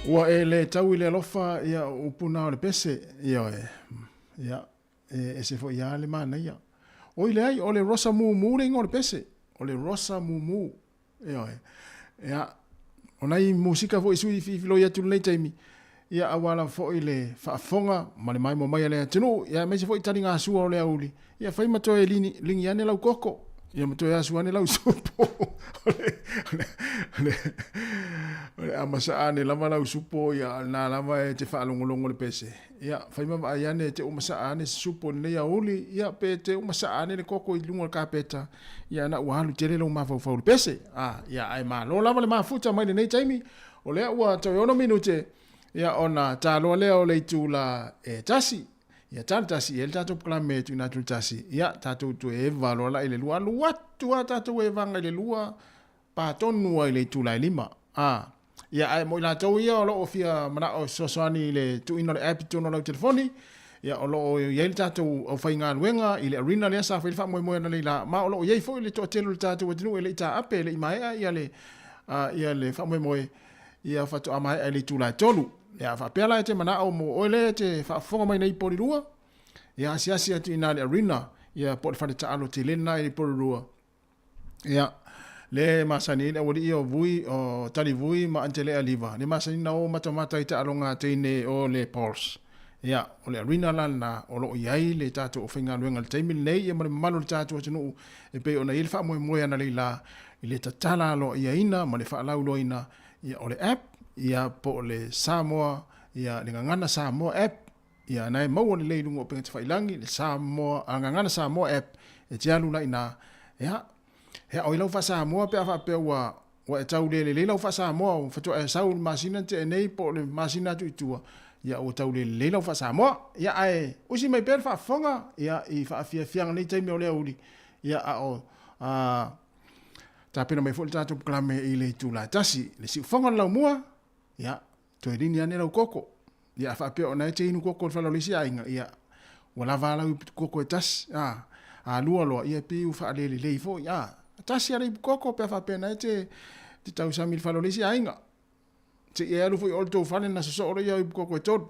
Ua e le tau i le alofa ia o upu na o le pese, ioe. Ia, e ese foi lava le manaia. Oi leai, o le Rosa Mumu le igoa o le pese. O le Rosa Mumu. Ioe. Ia, o nai musika foi sui filifiloi atu lenei taimi, ia aua lava foi le faafofoga ma le maimoa mai a le atunuu, ia aemaise foi taligasua o le aoauli, ia fai ma toe lini, ligi ane lau koko, ia ma toe asu ane lau supo. o le, o le, o le, o le a masaa ane lava lau supo, ia na lava e te faalogologo le pese. Ia, fai ma vaai ane e te uma saa ane se supo i lenei aoauli, ia pe te uma saa ane le koko i luga o le kapeta, ia ana ua alu tele lou mafaufau i le pese. A, ia, ae malo lava le mafuta mai lenei taimi, o lea ua toe 6 minute, ia ona taloa lea o le itula e tasi. Ia talo tasi i ai le tatou polokalame e tuuina atu i le tasi, ia tatou toe eva loa la i le lua, alu atu lava tatou evaga i le lua, pa tonu ai i le itula e lima. A, ia ae mo i latou ia o lo o fia manao e fesoasoani i le tuuina o le app i totonu o lau telefoni, ia o lo o i ai le tatou aufaigaluega i le arena lea sa fai le faamoemoe analeila, ma o lo o i ai foi le toatele o le tatou atunuu e le i taape, e le i maea ia le, ia le faamoemoe, ia faatoa maea i le itula e 3. Ia a faapea la e te manao mo oe lea e te faafofoga mai nei i Porirua, ia asiasi atu i ina i le arena, ia po o le fale taalo tele lena i Porirua, Ia, le masani ai le aualii o Vui, o Talivui ma Antelea Liva, le masani na o matamata i taaloga a teine o le Pulse. Ia, o le arena la lena o lo o i ai le tatou aufaigaluega i le taimi lenei, ia ma le mamalu o le tatou atunuu e pei ona i ai le faamoemoe analeila i le tatala aloaiaina ma le faalauiloaina, ia, o le app, ia, po o le Samoa, ia, le Gagana Samoa app, Ia, na e maua lelei i luga o upega tafailagi, le Samoa, a Gagana Samoa app, e te alu la i ina, ia, he ao i lau faa-Samoa pe a faapea ua, ua e tau le lelei lau faa-Samoa, ua faatoa e sau i le masina na tea nei po o le masina atu i tua, ia, ua tau le lelei lau faa-Samoa. Ia, ae usi mai pea le faafofoga, ia, i faafiafiaga nei taimi o le aoauli, ia, a o, a, tapena mai foi le tatou polokalame i le itula e tasi. Le siufofoga o le laumua, ia, toe lini ane lau koko. Ia, a faapea o na e te inu koko i le fale o le isi aiga, ia, ua lava a lau ipu koko e tasi, a, a lua loa, ia, e pei ua faalelelei foi, a, tasi a le ipu koko pe a faapea na e te, te tausami i le fale o le isi aiga. Se i e alu foi o le tou fale na sosoo loa ia ipu koko e tolu.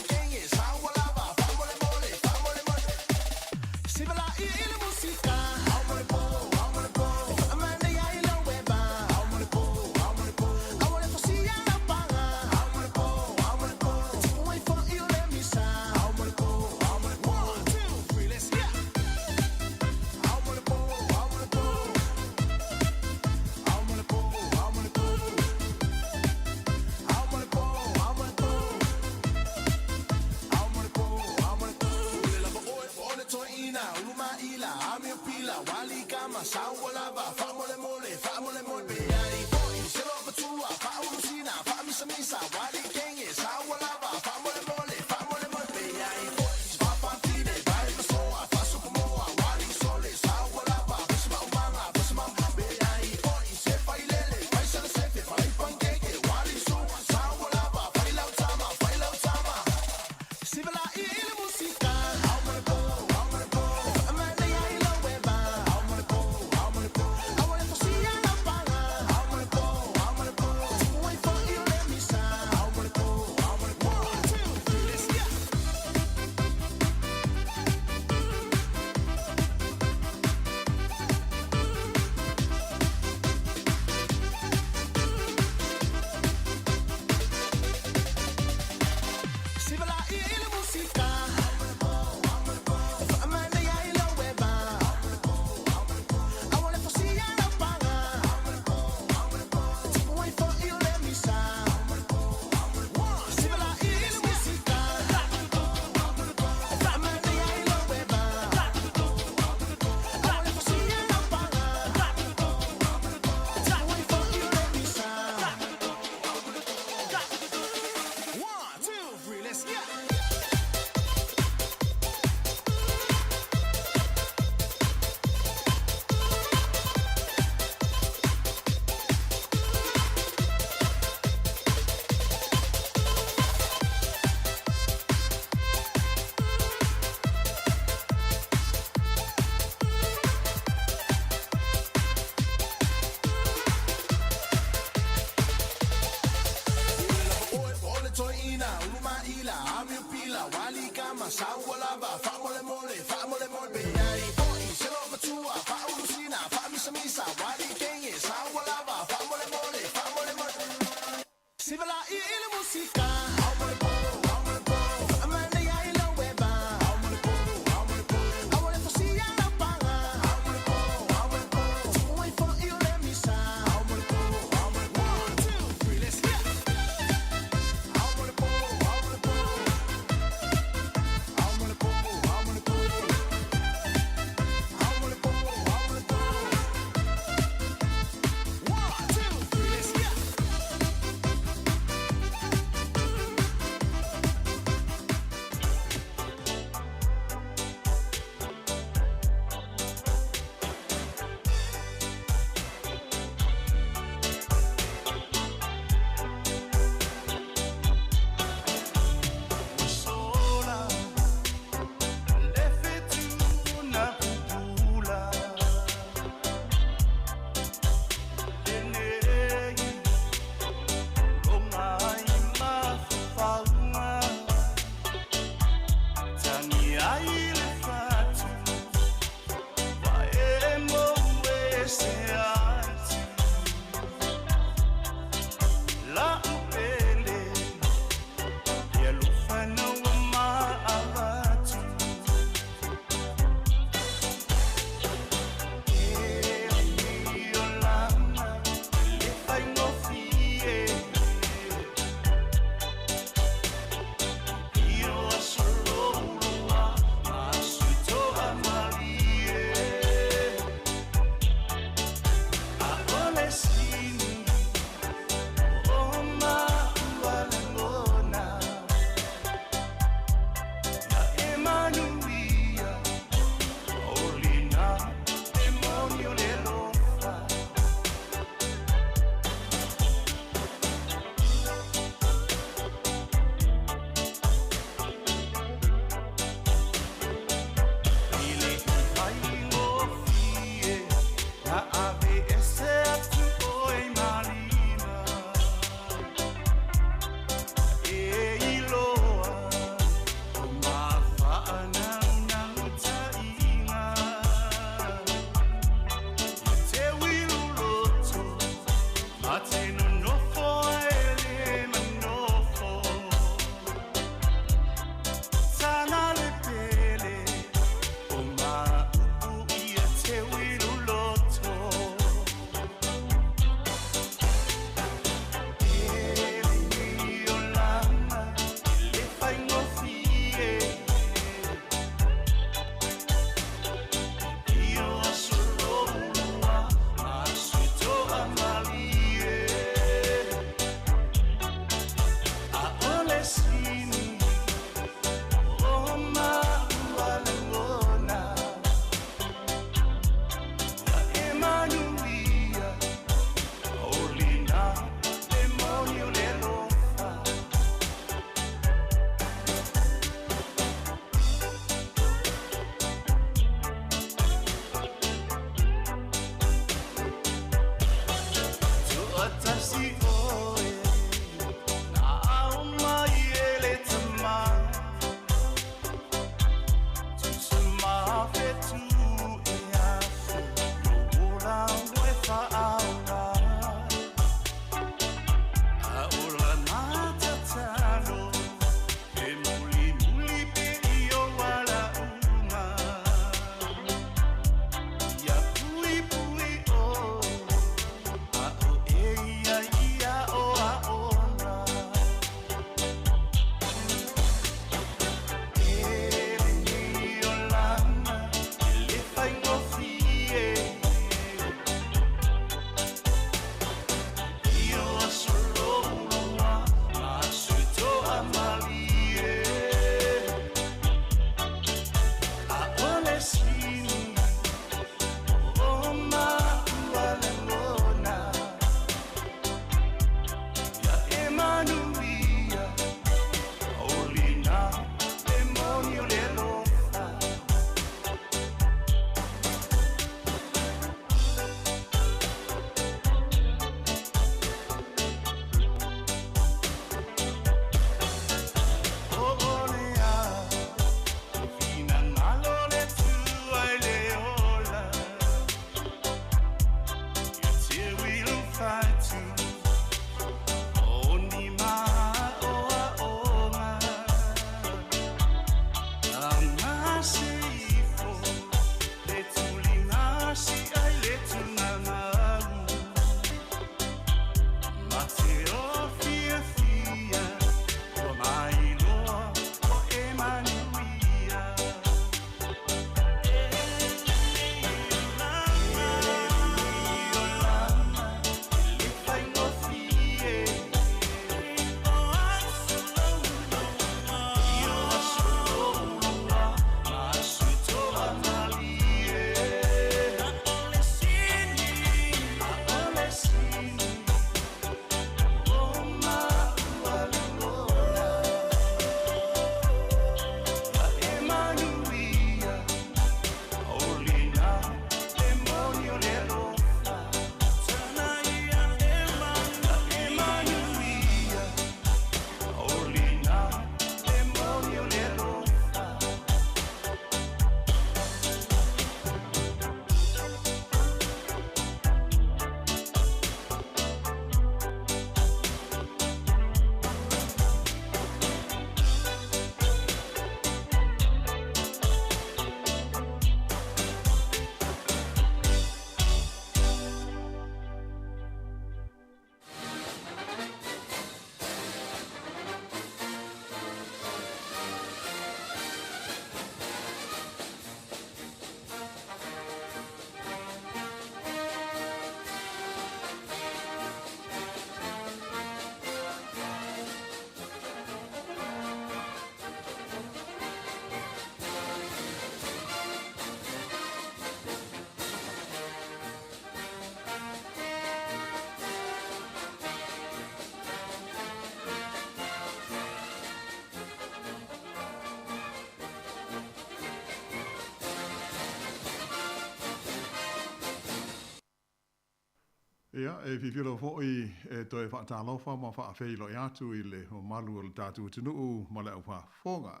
Ia, e fiafia lava foi e toe faatalofa ma faafeiloai atu i le mamalu o le tatou atunuu ma le aufaafofoga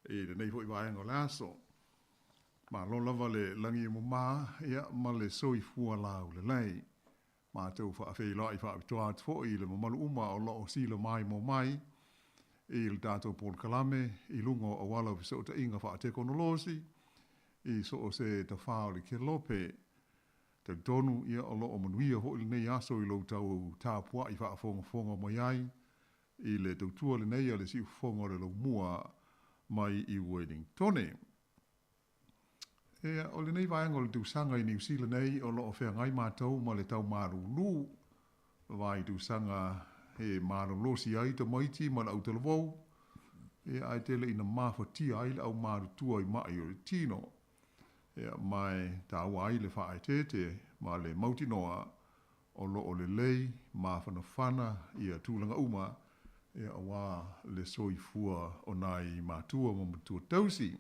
i lenei foi vaega o le aso. Malo lava le lagi e mama, ia, ma le soifua laulelei. Matou faafeiloai faapitoa atu foi i le mamalu uma o lo o sila maimoa mai i le tatou polokalame i luga o auala o fesootaiga faatekonolosi i so o se tafā o le kelope. Talitonu, ia, o lo o manuia foi lenei aso i lo outou tapuai faafogafoga mai ai i le tautua lenei a le Siufofoga o le Laumua mai i Uelingitone. Ia, o lenei vaega o le tausaga i Niu Sila nei o lo o feagai matou ma le tau malūlū, vaitusaga e malolosi ai tamaiti ma le autalavou, ia, ae tele ina mafatia ai le au matutua i ma'i o le tino. Ia, ma e taua ai le faaeteete ma le mautinoa o lo o lelei mafanafana ia tulaga uma, ia, auā le soifua o nai matua ma matua tausi.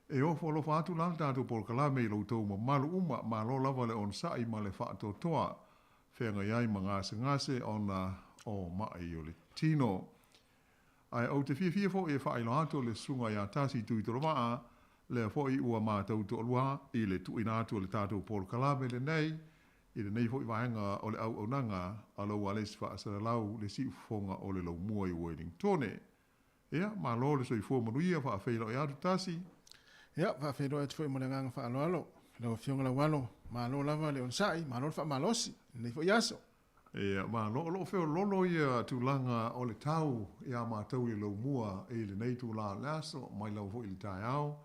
E ofo alofa atu la le tatou polokalame i lo outou mamalu uma, malo lava le onosai ma le faatoatoa feagai ai ma gasegase ona o ma'i o le tino. Ae ou te fiafia foi e faailoa atu o le Susuga ia Tasi Tuitolovaa, lea foi ua matou toalua i le tuuina atu o le tatou polokalame lenei i lenei foi vaega o le auaunaga a lou ualesi faasalalau le siufofoga o le Laumua i Uelingitone. Ia, malo le soifua manuia, faafeiloai atu Tasi. Ia, faafeiloai atu foi ma le agaga faaaloalo i lau Afioga Laualo, malo lava le onosai, malo le faamalosi i lenei foi aso. Ia, malo. O lo o feoloolo ia tulaga o le tau iā matou i le laumua i lenei itulā o le aso, mai lava foi i le taeao,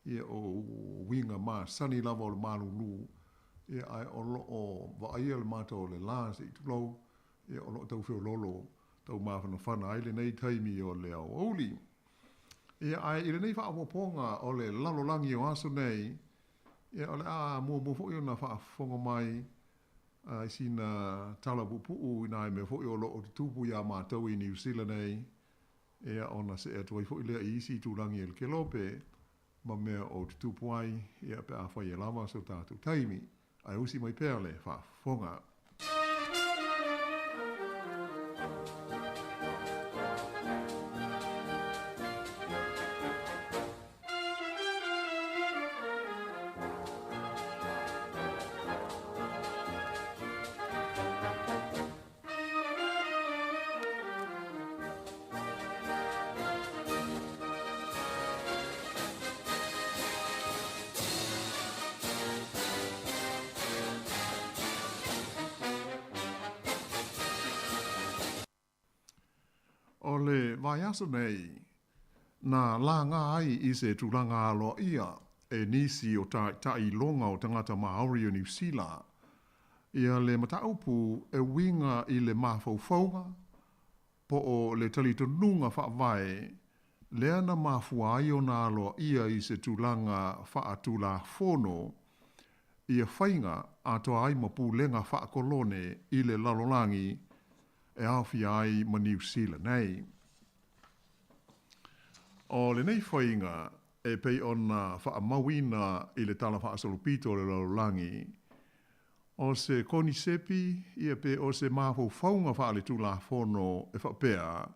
ia o uiga masani lava o le malūlū, ia ae o lo o vaaia le mata o le la se i tulou, ia o lo o tau feoloolo, tau mafanafana ai lenei taimi o le aoauli. Ia ae i lenei faaopoopoga o le lalolagi o aso nei, ia o le a muamua foi ona faafofoga mai i sina tala puupuu i nai mea foi o lo o tutupu iā matou i Niu Sila nei, ia ona see atu ai foi lea i isi itulagi e le kelope ma mea o tutupu ai, ia pe afai e lava so tatou taimi. Ae usi mai pea le faafofoga. O le vaiaso nei, na laga ai i se tulaga aloaia e nisi o taitai loga o tagata Māori o Niu Sila ia le mataupu e uiga i le mafaufauga po o le talitonuga faavae lea na mafua ai ona aloaia i se tulaga faatulafono ia faiga atoa ai ma pulega faakolone i le lalolagi e aofia ai ma Niu Sila nei. O lenei faiga e pei ona faamauina i le Tala Faasolopito o le Lalolagi, o se konisepi ia pe o se mafaufauga faaletulafono e faapea,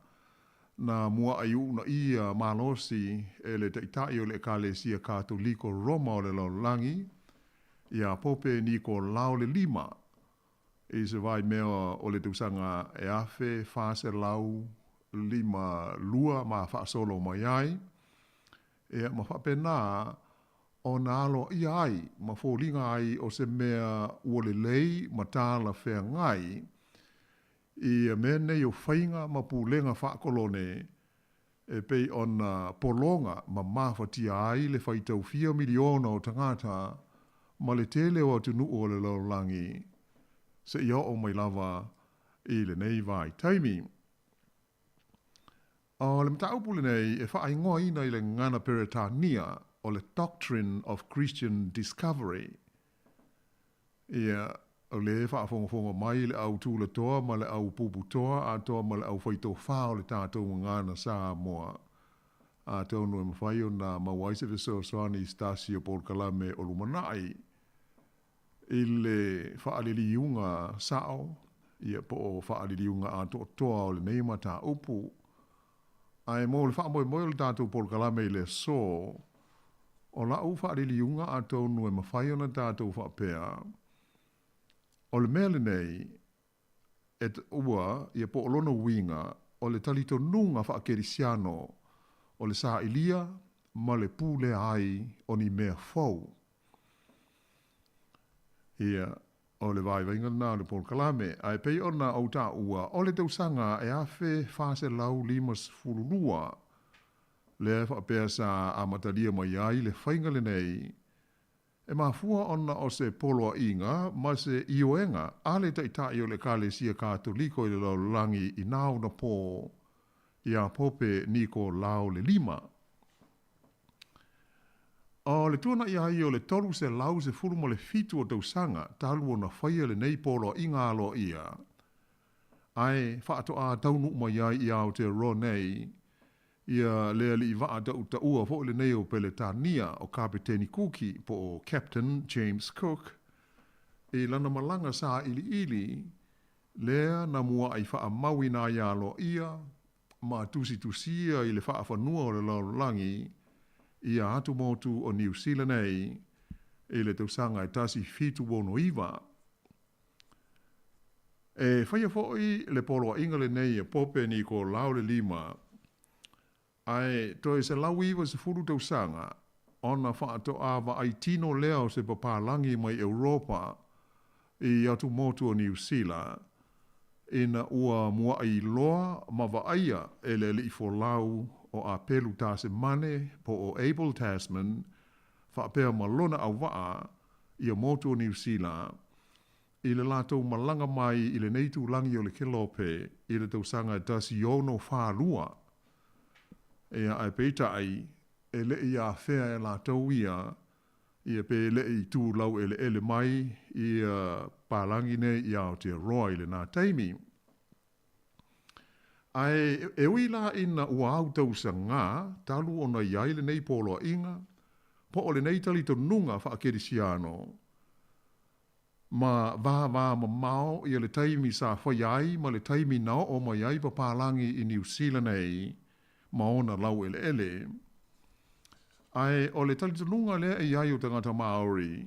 na muaai uunaia malosi e le Taitai o le Ekalesia Katoliko Roma o le Lalolagi, ia Pope Nikolao le Lima, i se vaimea o le tausaga e 1452 ma faasolo mai ai, ia, ma faapena ona aloaia ai ma foliga ai o se mea ua lelei ma talafeagai ia mea nei o faiga ma pulega faakolone e pei ona pologa ma mafatia ai le faitau fia miliona o tagata ma le tele o atunuu o le lalolagi seia oo mai lava i lenei vaitaimi. O le mataupu lenei e faaigoaina i le gagana Peretania o le Doctrine of Christian Discovery. Ia, o lea e faafogafoga mai le au tulatoa ma le au puputoa atoa ma le au faitofā o le tatou gagana Samoa. Atonu e mafai ona maua ai se fesoasoani i se tasi o polokalame o lumanai. i le faaliliuga sao, ia po o faaliliuga atoatoa o lenei mataupu. Ae mo le faamoemoe o le tatou polokalame i le aso, o lau faaliliuga atonu e mafai ona tatou faapea, o le mea lenei, e ua, ia po o lona uiga, o le talitonuga faakerisiano o le sailia ma le pulea ai o ni mea fou. Ia, o le vaivaiga lena o le polokalame. Ae pei ona ou taua, o le tausaga e 1452, lea e faapea sa amatalia mai ai le faiga lenei, e mafua ona o se poloaiga ma se ioega a le taitai o le Ekalesia Katoliko i le lalolagi i na ona pō iā Pope Nikolao le Lima. O le tuanai ai o le 317 o tausaga talu ona faia lenei poloaiga aloaia, ae faatoa taunuu mai ai i Aotearoa nei ia le alii vaa tautaua foi lenei o Peletania o Kapeteni Kuki po o Captain James Cook i lana malaga sailiili lea na muaai faamauina ai aloaia ma tusitusia i le faafanua o le lalolagi ia atumotu o Niu Sila nei i le tausaga e 1769. E faia foi le poloaiga lenei e Pope Nikolao le Lima, ae toe 190 tausaga ona faatoa vaai tino lea o se papalagi mai Europa i atumotu o Niu Sila, ina ua muaʻi loa ma vaaia e le alii folau o Apelu Tasemane po o Abel Tasman faapea ma lona auvaa ia motu o Niu Sila i le latou malaga mai i lenei itulagi o le Kelope i le tausaga e 1642. Ia, ae peitai, e le i afea e latou ia, ia pe le i tu laueleele mai ia palagi nei i Aotearoa i lena taimi. Ae e ui la ina ua au tausagā talu ona i ai lenei poloaiga, po o lenei talitonuga faakerisiano, ma vāvāmamao ia le taimi sa faia ai ma le taimi na oo mai ai papalagi i Niu Sila nei ma ona laueleele. Ae o le talitonuga lea e i ai o tagata Māori,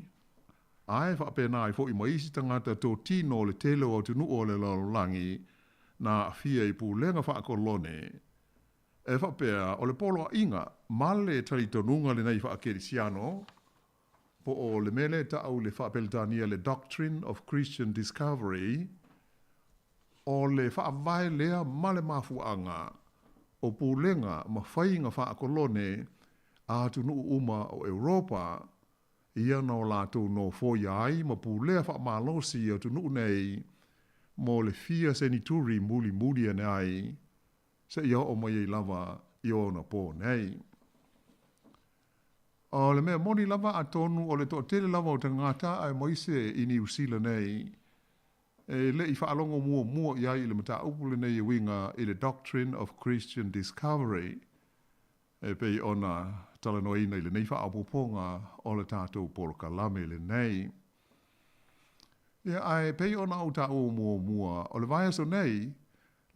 ae faapena ai foi ma isi tagata totino o le tele o atunuu o le lalolagi na aafia i pulega faakolone, e faapea o le poloaiga ma le talitonuga lenei faakerisiano, po o le mea lea e ta'u i le faa-Peretania le Doctrine of Christian Discovery, o le faavae lea ma le mafuaaga o pulega ma faiga faakolone a atunuu uma o Europa, ia na o latou nofoia ai ma pulea faamalosi i atunuu nei mo le fia senituri mulimuli ane ai, seia oo mai ai lava i ona pō nei. O le mea moni lava atonu o le toatele lava o tagata aemaise i Niu Sila nei e le i faalogo muamua i ai i le mataupu lenei e uiga i le Doctrine of Christian Discovery e pei ona talanoaina i lenei faaopoopoga o le tatou polokalame lenei. Ia, ae pei ona ou taua muamua, o le vaiaso nei,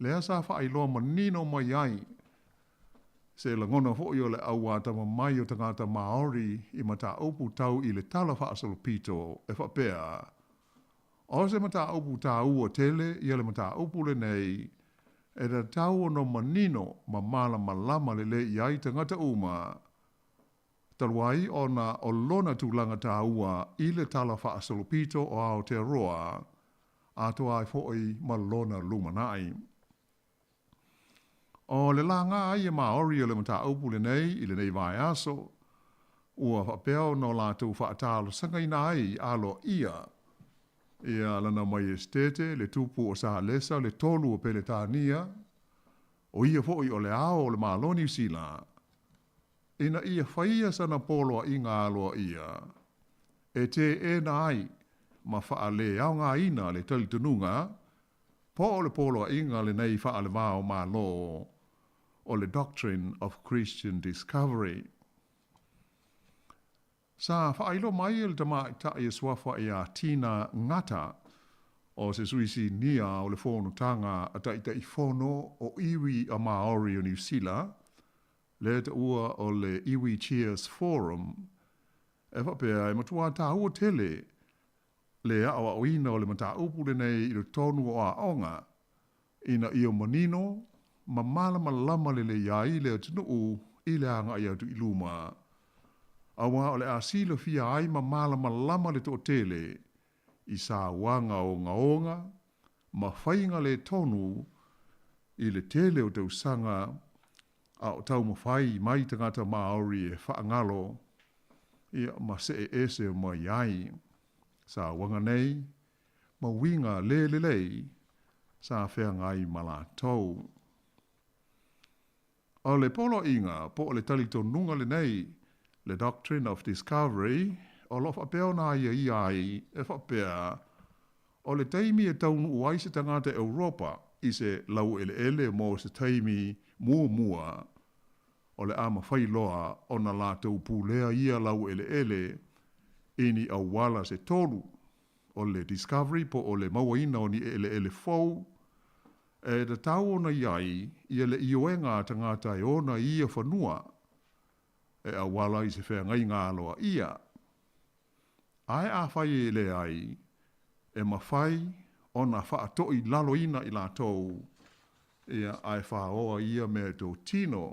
lea sa faailoa manino mai ai se lagona foi o le auatamamai o tagata Māori i mataupu tau i le Tala Faasolopito e faapea, O se mataupu tāua tele ia le mataupu lenei e tatau ona manino ma malamalama lelei i ai tagata uma, talu ai ona o lona tulaga tāua i le Tala Faasolopito o Aotearoa, atoa ai foi ma lona lumanai. O le laga ai e Māori o le mataupu lenei i lenei vaiaso, ua faapea ona o latou faatalosagaina ai aloaia ia Lana Maiestete, le tupu o Salesa, le tolu o Peletania, o ia foi o le ao o le Malo Niu Sila, ina ia faia sana poloaiga aloaia e teena ai ma faaleaogaina le talitonuga po o le poloaiga lenei faale-va o Malo o le Doctrine of Christian Discovery. Sa faailoa mai e le tamaitai e suafa ia Tina Ngata, o se sui sinia o le Fonotaga a Taitaifono o Iwi a Māori o Niu Sila, lea taua o le Iwi Chairs Forum, e faapea e matua tāua tele le aoaoina o le mataupu lenei i totonu o aoga, ina ia manino ma malamalama lelei ai le atunuu i le agai atu i luma. Aua o le a silafia ai ma malamalama le toatele i sauaga ogaoga ma faiga le tonu i le tele o tausaga a o taumafai mai tagata Māori e faagalo ia ma see ese mai ai sauaga nei ma uiga le lelei sa feagai ma latou. O le poloaiga po o le talitonuga lenei, le Doctrine of Discovery, o lo o faapea ona aiaia ai e faapea, o le taimi e taunuu ai se tagata Europa i se laueleele mo se taimi muamua, o le a mafai loa ona latou pulea ia laueleele i ni auala se tolu, o le discovery po o le mauaina o ni eleele fou, e tatau ona i ai ia le ioega a tagata e ona i ia fanua, e auala i se feagaiga aloaia. Ae afai e leai, e mafai ona faatoilaloina i latou, ia, ae faoa ia mea i tou tino.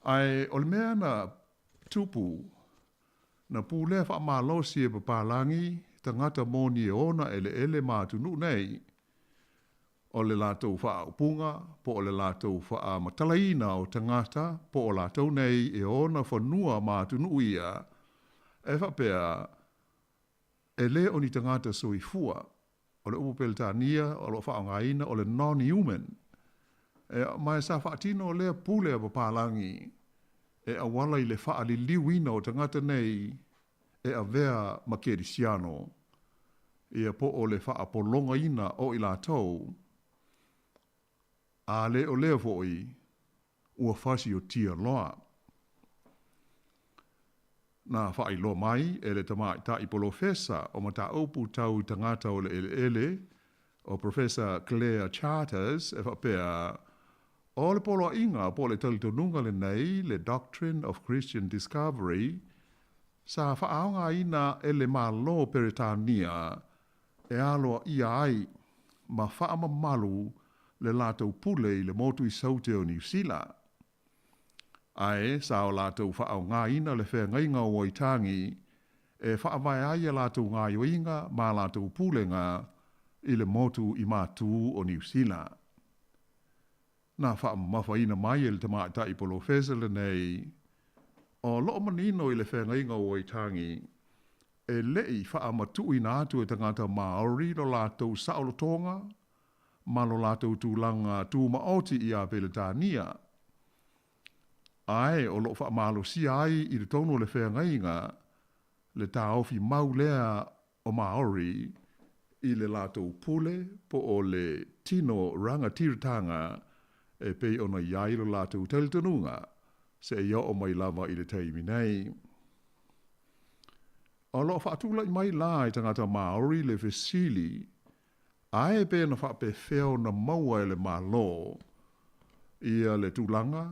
Ae o le mea na tupu, na pulea faamalosi e papalagi tagata moni e ona eleele ma atunuu nei, o le latou faaupuga po o le latou faamatalaina o tagata po o latou nei e ona fanua ma atunuu ia, e faapea, e le o ni tagata soifua. O le upu Peretania o lo o faaaogaina o le non-human. E, ma sa faatino lea pule a papalagi e auala i le faaliliuina o tagata nei e avea ma kerisiano, ia po o le faapologaina o i latou, a le o lea foi ua fasiotia loa. Na faailoa mai e le tamaitai polofesa o mataupu tau i tagata o le eleele, o Professor Claire Charters, e faapea, o le poloaiga po o le talitonuga lenei, le Doctrine of Christian Discovery, sa faaaogaina e le Malo o Peretania e aloaia ai ma faamamalu le latou pule i le motu i Saute o Niu Sila. Ae sa o latou faaaogaina le feagaiga o Waitangi e faavae ai a latou gaoioiga ma a latou pulega i le motu i Matū o Niu Sila. Na faamamafaina mai e le tamaitai polofesa lenei, o lo o manino i le feagaiga o Waitangi, e le i faamatuuina atu e tagata Māori lo latou saolotoga ma lo latou tulaga tumaoti iā Peretania, ae o lo o faamalosia ai i totonu o le feagaiga le taofi mau lea o Māori i le latou pule po o le tino rangatiratanga e pei ona i ai lo latou talitonuga seia oo mai lava i le taimi nei. O lo o faatulai mai la i tagata Māori le fesili, Ae pe na faapefea ona maua e le Malo ia le tulaga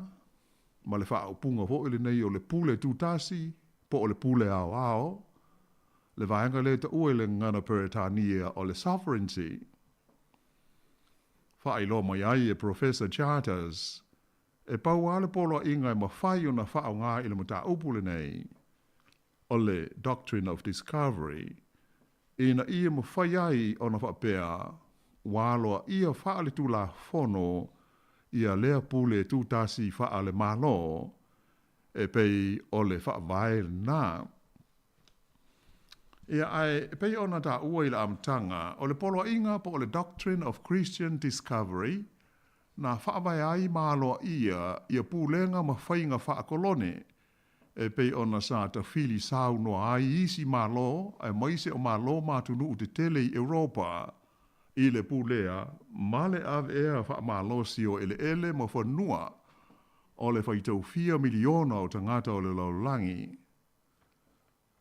ma le faaupuga foi lenei o le pule tutasi po o le pule aoao, le vaega lea e taua i le gagana Peretania o le sovereignty. Faailoa mai ai e Professor Charters, e pau lava le poloaiga e mafai ona faaaoga i le mataupu lenei, o le Doctrine of Discovery, ina ia mafai ai ona faapea ua aloaia faaletulafono ia lea pule tutasi faale-Malo e pei o le faavae lena. Ia, ae pei ona taua i le amataga, o le poloaiga po o le Doctrine of Christian Discovery na faavae ai ma aloaia ia pulega ma faiga faakolone e pei ona sa tafili saunoa ai isi Malo aemaise o Malo ma atunuu tetele i Europa i le pulea ma le aveea faamalosi o eleele ma fanua. o le faitau fia miliona o tagata o le lalolagi.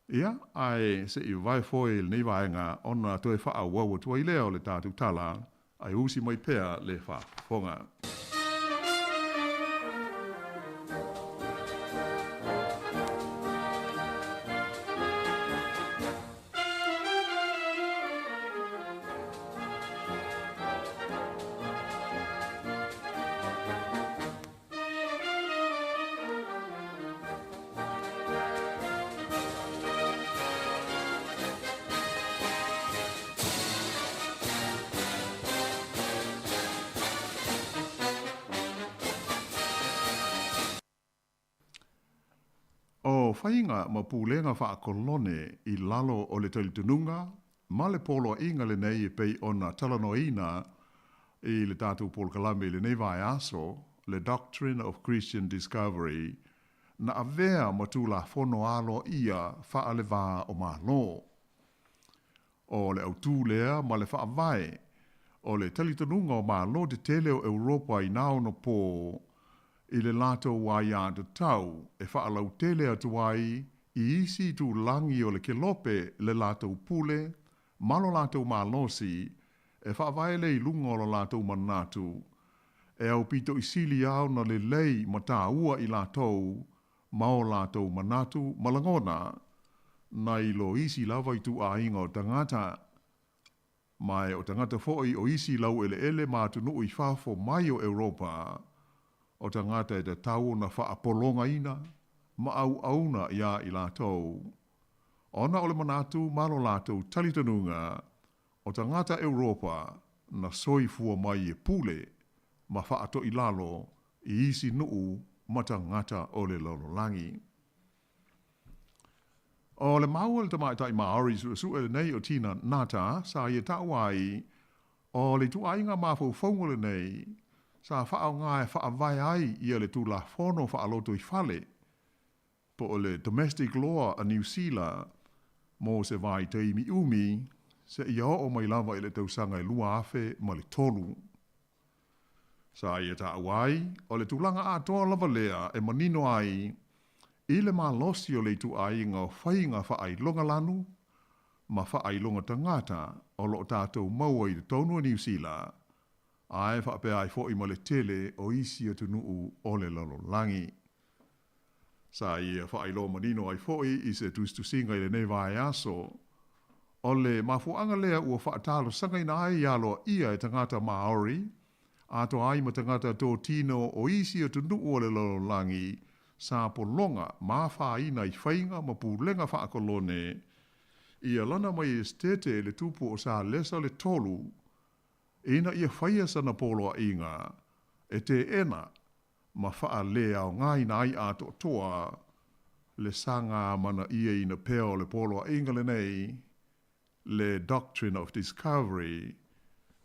Ia, ae se i vae foe i lenei vaega ona toe faaauau atu ai lea o le tatou tala, ae usi mai pea le faafofoga. O faiga ma pulega faakolone i lalo o le talitonuga ma le poloaiga lenei e pei ona talanoaina i le tatou polokalame i lenei vaiaso, le Doctrine of Christian Discovery, na avea ma Tulafono aloaia faale-va o Malo. O le autū lea ma le faavae o le talitonuga o Malo tetele o Europa i nā ono pō i le latou aiatatau e faalautele atu ai i isi itulagi o le kelope le latou pule ma lo latou malosi e faavae lea i luga o lo latou manatu e aupito i sili lava ona lelei ma taua i latou ma o latou manatu ma lagona nai lo isi lava ituaiga o tagata. Ma e o tagata foi o isi laueleele ma atunuu i fafo mai o Europa, o tagata e tatau ona faapologaina ma auauna iā i latou, ona o le manatu ma lo latou talitonuga o tagata Europa na soifua mai e pule ma faatoilalo i isi nuu ma tagata o le lalolagi. O le mau a le tamaitai Maori suesue lenei o Tina Ngata sa ia taua ai, o le ituaiga mafaufauga lenei sa faaaoga e faavae ai ia le Tulafono Faalotoifale po o le Domestic Law a Niu Sila mo se vaitaimi umi seia oo mai lava i le tausaga e 2003. Sa ia taua ai, o le tulaga atoa lava lea e manino ai i le malosi o le ituaiga o faiga faailoga lanu ma faailoga tagata o lo o tatou maua i totonu o Niu Sila, ae faapea ai foi ma le tele o isi atunuu o le lalolagi. Sa ia faailoa manino ai foi i se tusitusiga i lenei vaiaso, o le mafuaaga lea ua faatalosagaina ai aloaia e tagata Maori, atoa ai ma tagata totino o isi atunuu o le lalolagi sa pologa ma afaina i faiga ma pulega faakolone, ia Lana Maiestete le tupu o Salesa le Tolu, ina ia faia sana poloaiga e teena ma faaleaogaina ai atoatoa le saga amanaiaina pea o le poloaiga lenei, le Doctrine of Discovery,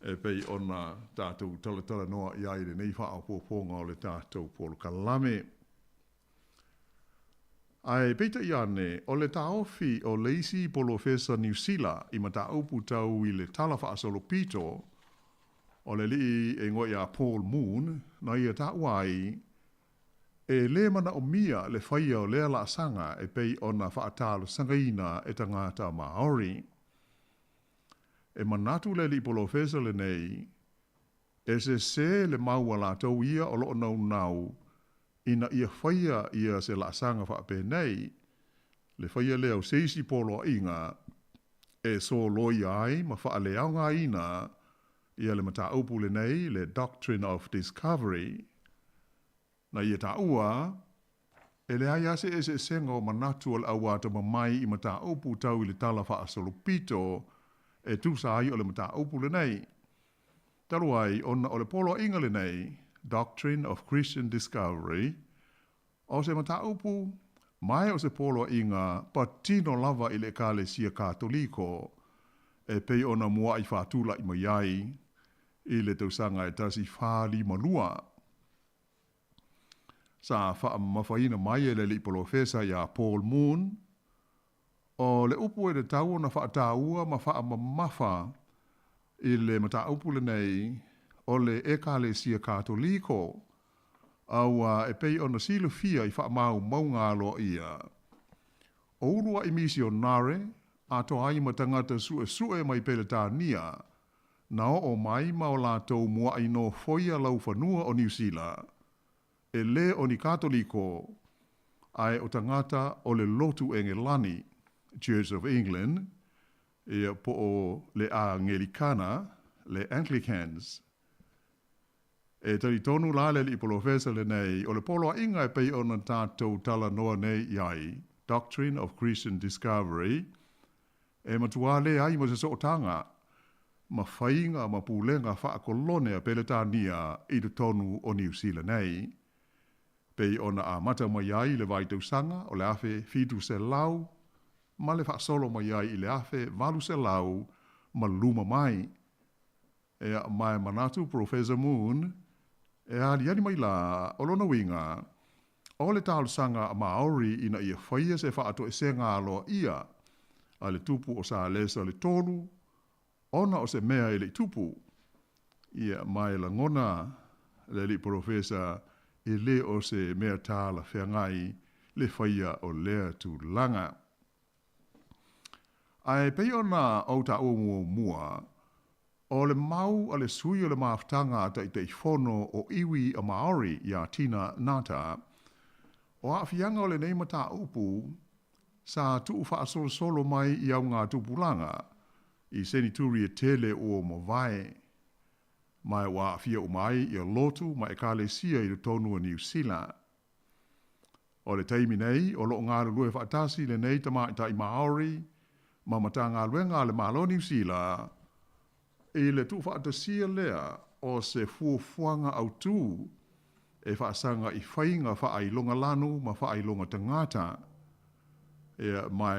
e pei ona tatou talatalanoa i ai i lenei faaopoopoga o le tatou polokalame. Ae peitai ane, o le taofi o le isi polofesa Niu Sila i mataupu tau i le Tala Faasolopito, o le alii e igoa ia Paul Moon, na ia taua ai, e lē manaomia le faia o lea laasaga e pei ona faatalosagaina e tagata Maori. E manatu le alii polofesa lenei, e sesē le mau a latou ia o lo o naunau ina ia faia ia se laasaga faapenei, le faia lea o se isi poloaiga e soloia ai ma faaleaogaina ia le mataupu lenei, le Doctrine of Discovery. Na ia taua, e leai lava se eseesega o manatu o le auatamamai i mataupu tau i le Tala Faasolopito e tusa ai o le mataupu lenei. Talu ai ona o le poloaiga lenei, Doctrine of Christian Discovery, o se mataupu mae o se poloaiga patino lava i le Ekalesia Katoliko e pei ona muaʻi faatulaʻi mai ai i le tausaga e 1452. Sa faamamafaina mai e le alii polofesa ia Paul Moon, O le upu e tatau ona faataua ma faamamafa i le mataupu lenei, o le Ekalesia Katoliko. Auā e pei ona silafia i faamaumauga aloaia, o uluaʻi misionare atoa ai ma tagata suʻesuʻe mai Peletania na oo mai ma o latou muaʻi nofoia laufanua o Niu Sila, e lē o ni Katoliko, ae o tagata o le Lotu Engelani, Church of England, ia po o le Angelikana, le Anglicans. E talitonu la le alii polofesa lenei, o le poloaiga e pei ona tatou talanoa nei i ai, Doctrine of Christian Discovery, e matuā leai ma se sootaga ma faiga ma pulega faakolone a Peletania i totonu o Niu Sila nei. Pei ona amata mai ai i le vaitausaga o le 1700 ma le faasolo mai ai i le 1800 ma luma mai. Ea, ma e manatu Professor Moon, e aliali mai la, o lona uiga, o le talosaga a Maori ina ia faia se faatoesega aloaia a le tupu o Salesa le Tolu, ona o se mea e le i tupu. Ia, ma e lagona le alii polofesa e le o se mea talafeagai le faia o lea tulaga. Ae pei ona ou taua muamua, o le mau a le sui o le mafutaga a Taitaifono o iwi a Maori iā Tina Ngata, o aafiaga o lenei mataupu sa tuufaasolosolo mai i augatupulaga i senituri e tele ua mavae, ma ua aafia uma ai ia lotu ma ekalesia i totonu o Niu Sila. O le taimi nei, o loo galulue faatasi lenei tamaitai Maori ma Matagaluega a le Malo o Niu Sila i le tuufaatasia lea o se fuafuaga autū e faasaga i faiga faailoga lanu ma faailoga tagata. Ia, ma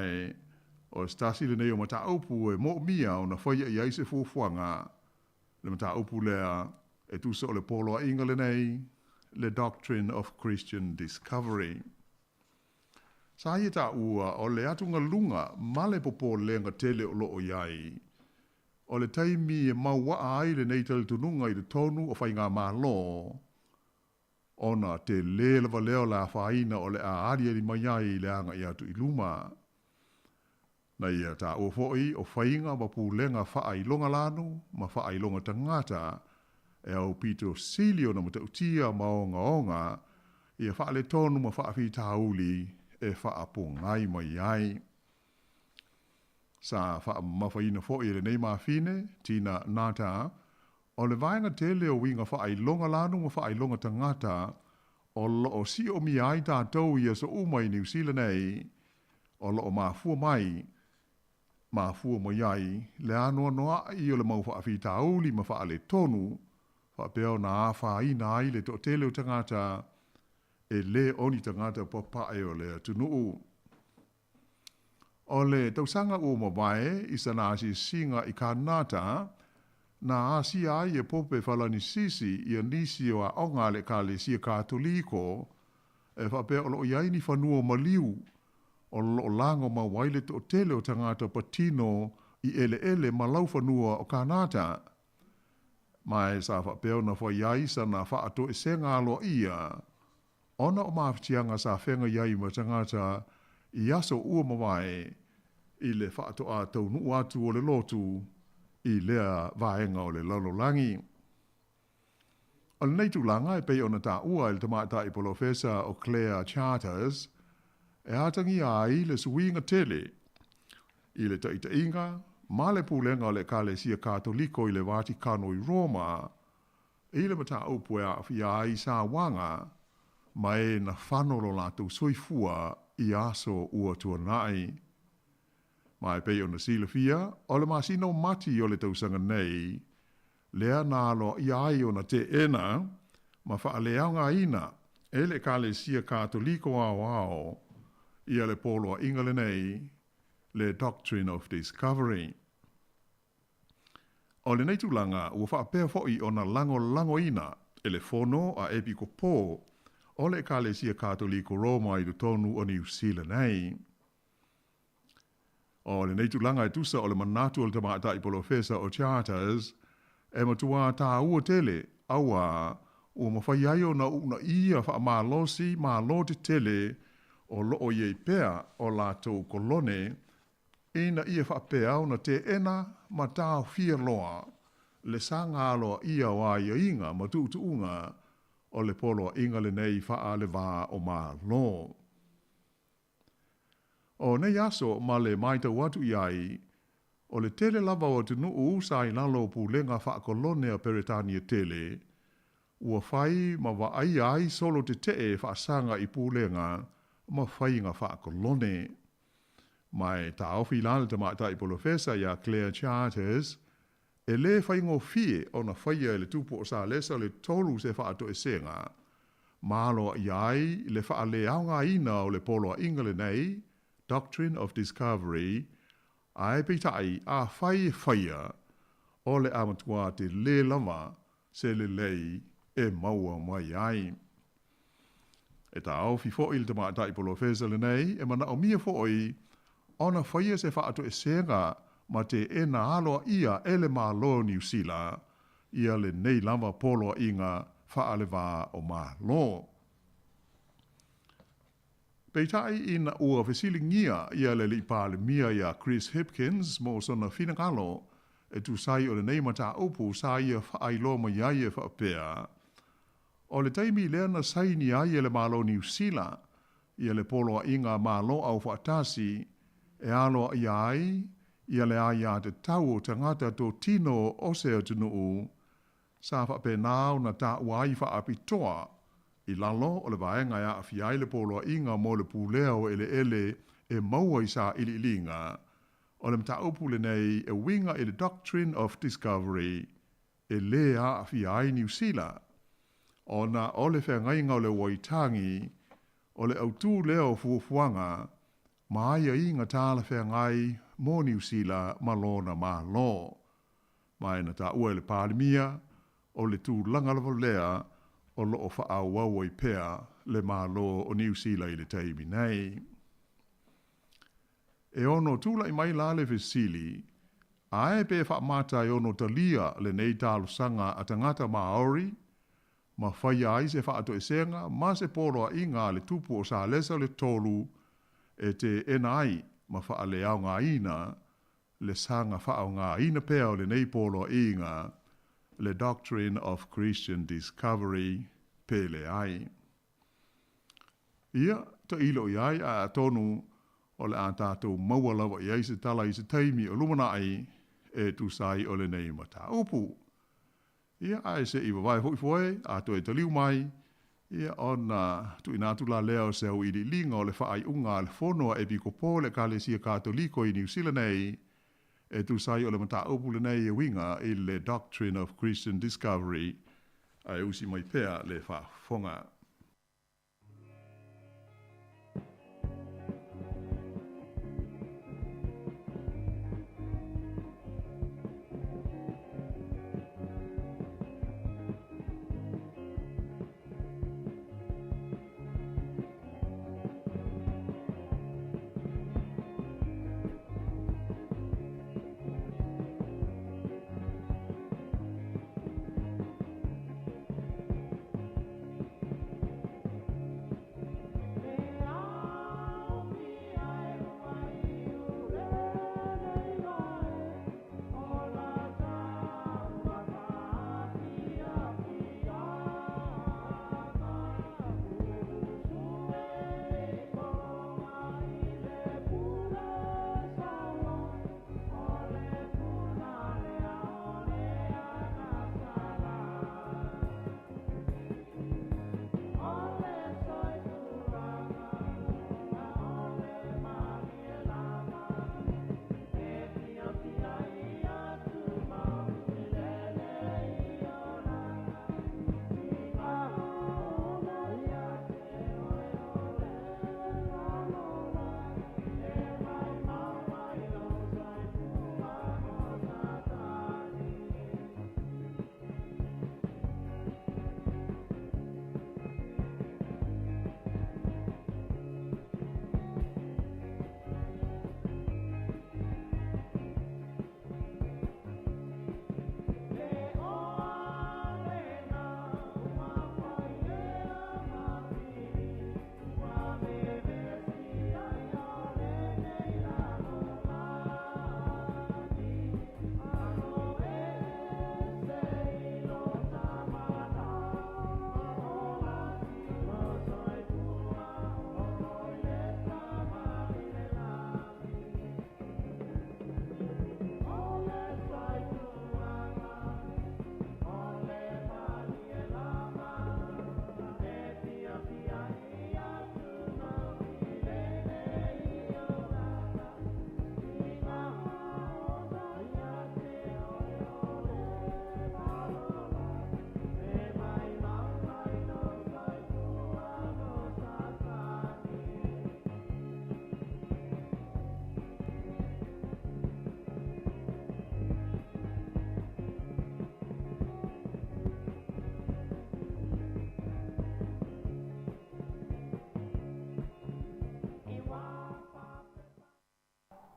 o se tasi lenei o mataupu e moomia ona faia i ai se fuafuaga, le mataupu lea e tusa o le poloaiga lenei, le Doctrine of Christian Discovery. Sa ia taua o le atugaluga ma le popolega tele o loo i ai, o le taimi e mauaa ai lenei talitonuga i totonu o faigamalo, ona telē lava lea o le afaina o le a aliali mai ai le agai atu i luma. Na ia taua foi o faiga ma pulega faailoga lanu ma faailoga tagata e aupito sili ona matautia ma ogaoga ia faaletonu ma faafitauli e faapogai mai ai. Sa faamamafaina foi e lenei mafine, Tina Ngata, o le vaega tele o uiga faailoga lanu ma faailoga tagata o loo siomia ai tatou i aso uma i Niu Sila nei, o loo mafua mai mafua mai ai le anoanoai o le mau faafitauli ma faaletonu faapea ona afaina ai le toatele o tagata e lē o ni tagata papae o le atunuu. O le tausaga ua mavae i sana asiasiga i Kanata, na asia ai e Pope Falanisisi ia nisi o aoga a le Ekalesia Katoliko e faapea o loo i ai ni fanua maliu o loo lago mau ai le toatele o tagata patino i eleele ma laufanua o Kanata. Ma e sa faapea ona fai ai sana faatoesega aloaia ona o mafatiaga sa feagai ai ma tagata i aso ua mavae i le faatoa taunuu atu o le lotu i lea vaega o le lalolagi. O lenei tulaga e pei ona taua e le tamaitai polofesa o Claire Charters, e atagia ai le suiga tele i le taitaiga ma le pulega o le Ekalesia Katoliko i le Vatikano i Roma i le mataupu e aafia ai sauaga ma e na fano lo latou soifua i aso ua tuanai. Ma e pei ona silafia, o le masina o Mati o le tausaga nei, lea na aloaia ai ona teena ma faaleaogaina e le Ekalesia Katoliko Aoao ia le poloaiga lenei, le Doctrine of Discovery. O lenei tulaga ua faapea foi ona lagolagoina e le Fono a Epikopo o le Ekalesia Katoliko Roma i totonu o Niu Sila nei. O lenei tulaga e tusa o le manatu o le tamaitai polofesa o Charters, e matuā tāua tele, auā ua mafai ai ona uunaia faamalosi malo tetele o loo i ai pea o latou kolone ina ia faapea ona teena ma taofia loa le saga aloaia o aiaiga ma tuutuuga o le poloaiga lenei faa-le-va o Malo. O nei aso ma le matau atu i ai, o le tele lava o atunuu sa i lalo o pulega faakolone a Peretania tele, ua fai ma vaaia ai solo tetee faasaga i pulega ma faiga faakolone. Ma e taofi la le tamaitai polofesa ia Claire Charters, e lē faigofie ona faia e le Tupu o Salesa le Tolu se faatoesega, ma aloaia ai le faaleaogaina o le poloaiga lenei, Doctrine of Discovery, ae peitai, afai e faia, o le a matuā telē lava se lelei e maua mai ai. E taofi foi le tamaitai polofesa lenei, e manaomia foi ona faia se faatoesega ma teena aloaia e le Malo o Niu Sila ia lenei lava poloaiga faa-le-va o Malo. Peitai ina ua fesiligia ia le Alii Palemia ia Chris Hipkins mo sona finagalo e tusa ai o lenei mataupu sa ia faailoa mai ai e faapea, O le taimi lea na saini ai e le Malo o Niu Sila ia le Poloaiga a Malo Aufaatasi e aloaia ai ia le aiatatau o tagata totino o se atunuu, sa faapena ona taua ai faapitoa i lalo o le vaega e aafia ai le Poloaiga mo le Pulea o Eleele e maua i sailiiliga o le mataupu lenei e uiga i le Doctrine of Discovery e lē aafia ai Niu Sila, ona o le feagaiga o le Waitangi, o le autū lea o fuafuaga ma aiaiga talafeagai mo Niu Sila ma lona Malo. Ma e na taua e le Palemia, o le tulaga lava lea o lo o faaauau ai pea le Malo o Niu Sila i le taimi nei. E ono tulai mai la le fesili, Ae pe faamata e ono talia lenei talosaga a tagata Māori, ma faia ai se faatoesega ma se poloaiga a le Tupu o Salesa le Tolu e teena ai ma faaleaogaina le saga faaaogaina pea o lenei poloaiga, le Doctrine of Christian Discovery, pe leai. Ia, tailo i ai, ae atonu o le a tatou maua lava i ai se tala i se taimi o lumanai e tusa ai o lenei mataupu. Ia, ae se i vavae foi foe, a toe taliu mai, ia, ona tuuina atu la lea o se auiliiliga o le faaiuga a le Fono a Epikopo o le Ekalesia Katoliko i Niu Sila nei, e tusa ai o le mataupu lenei e uiga i le Doctrine of Christian Discovery, ae usi mai pea le faafofoga.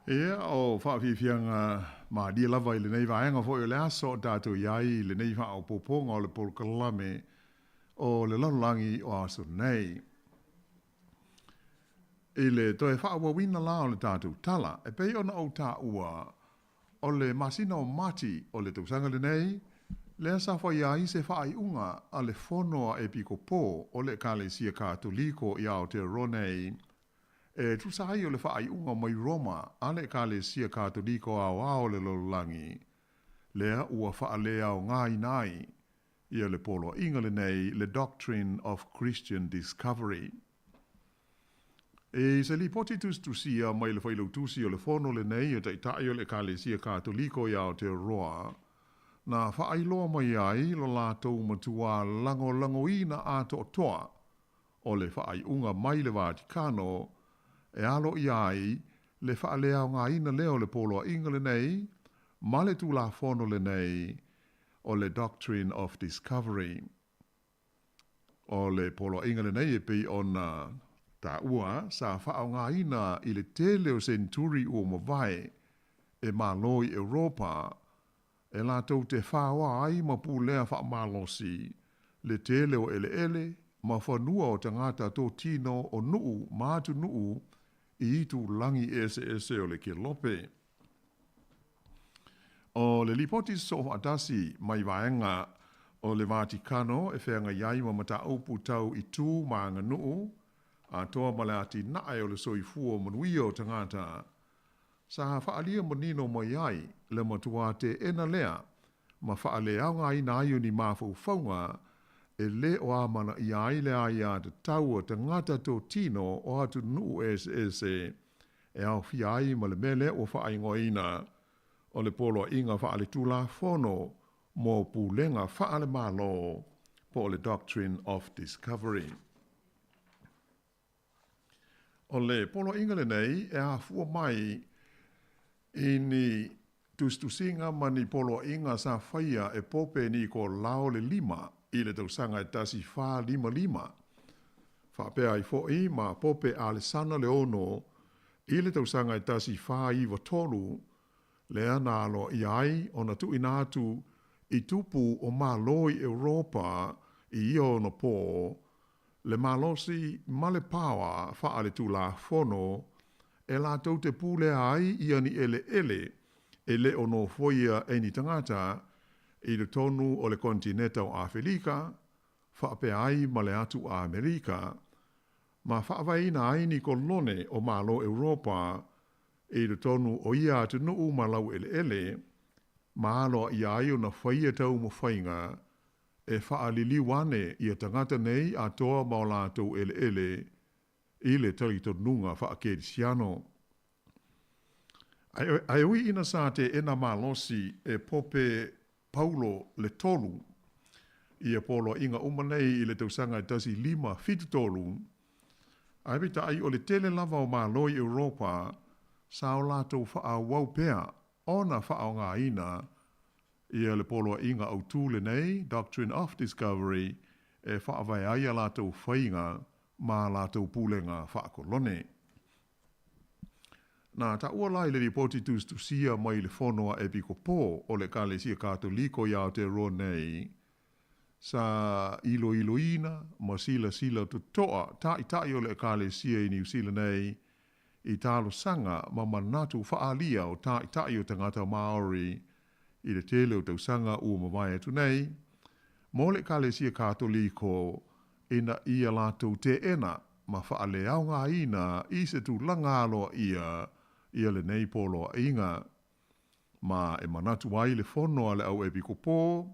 Ia, o faafiafiaga malie lava i lenei vaega foi o le aso o tatou i ai i lenei faaopoopoga o le polokalame o le lalolagi o aso nei. I le toe faaauauina la o le tatou tala, e pei ona ou taua, o le masina o Mati o le tausaga lenei, lea sa faia ai se faaiuga a le Fono a Epikopo o le Ekalesia Katoliko i Aotearoa nei, e tusa ai o le faaiuga mai Roma a le Ekalesia Katoliko Aoao o le Lalolagi, lea ua faaleaogaina ai ia le poloaiga lenei, le Doctrine of Christian Discovery. I se lipoti tusitusia mai le Failautusi o le Fono lenei a Taitai o le Ekalesia Katoliko i Aotearoa, na faailoa mai ai lo latou matuā lagolagoina atoatoa o le faaiuga mai le Vatikano e aloaia ai le faaleaogaina lea o le poloaiga lenei ma le Tulafono lenei o le Doctrine of Discovery. O le poloaiga lenei e pei ona taua sa faaaogaina i le tele o senturi ua mavae e Malo i Europa e latou te faoa ai ma pulea faamalosi le tele o eleele ma fanua o tagata totino o nuu ma atunuu i itulagi eseese o le kelope. O le lipoti soofaatasi mai vaega o le Vatikano e feagai ai ma mataupu tau i tu ma aganuu, atoa ma le atinae o le soifua manuia o tagata, sa faaalia manino mai ai le matuā teena lea ma faaleaogaina ai o ni mafaufauga e le o amanaia ai le aiatatau a tagata totino o atunuu eseese e aofia ai ma le mea lea ua faaigoaina o le Poloaiga Faaletulafono mo Pulega Faale-Malo po o le Doctrine of Discovery. O le poloaiga lenei e afua mai i ni tusitusiga ma ni poloaiga sa faia e Pope Nikolao le Lima i le tausaga e 1455, faapea ai foi ma Pope Alesana le Ono i le tausaga e 1493, lea na aloaia ai ona tuuina atu i tupu o Malo i Europa i ia ona pō, le malosi ma le paoa faaletulafono e latou te pulea ai ia ni eleele e le o nofoia e ni tagata i totonu o le konetineta o Afelika faapea ai ma le atu Amerika, ma faavaeina ai ni kolone o Malo Europa i totonu o ia atunuu ma laueleele, ma aloaia ai ona faia taumafaiga e faaliliu ane ia tagata nei atoa ma o latou eleele i le talitonuga faakerisiano. Ae ui ina sa teena malosi e Pope Paulo le Tolu ia poloaiga uma nei i le tausaga e 1573, ae peitai o le tele lava o Malo i Europa sa o latou faaauau pea ona faaaogaina ia le poloaiga autu lenei, Doctrine of Discovery, e faavae ai a latou faiga ma a latou pulega faakolone. Na taua la i le lipoti tusitusia mai le Fono a Epikopo o le Ekalesia Katoliko i Aotearoa nei, sa iloiloina ma silasila totoa Taitai o le Ekalesia i Niu Sila nei i talosaga ma manatu faaalia o Taitai o tagata Māori i le tele o tausaga ua mavae atu nei, mo le Ekalesia Katoliko ina ia latou teena ma faaleaogaina i se tulaga aloaia ia lenei poloaiga. Ma e manatu ai le Fono a le Au Epikopo,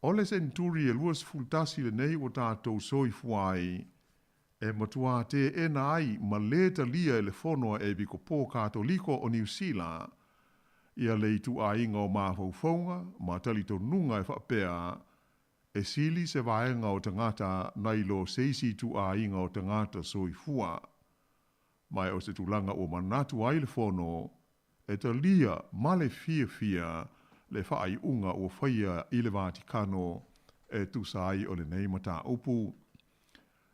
o le senituri e 21 lenei ua tatou soifua ai, e matuā teena ai ma lē talia e le Fono a Epikopo Katoliko o Niu Sila ia le ituaiga o mafaufauga ma talitonuga e faapea e sili se vaega o tagata nai lo se isi ituaiga o tagata soifua. Ma e o se tulaga ua manatu ai le Fono e talia ma le fiafia le faaiuga ua faia i le Vatikano e tusa ai o lenei mataupu.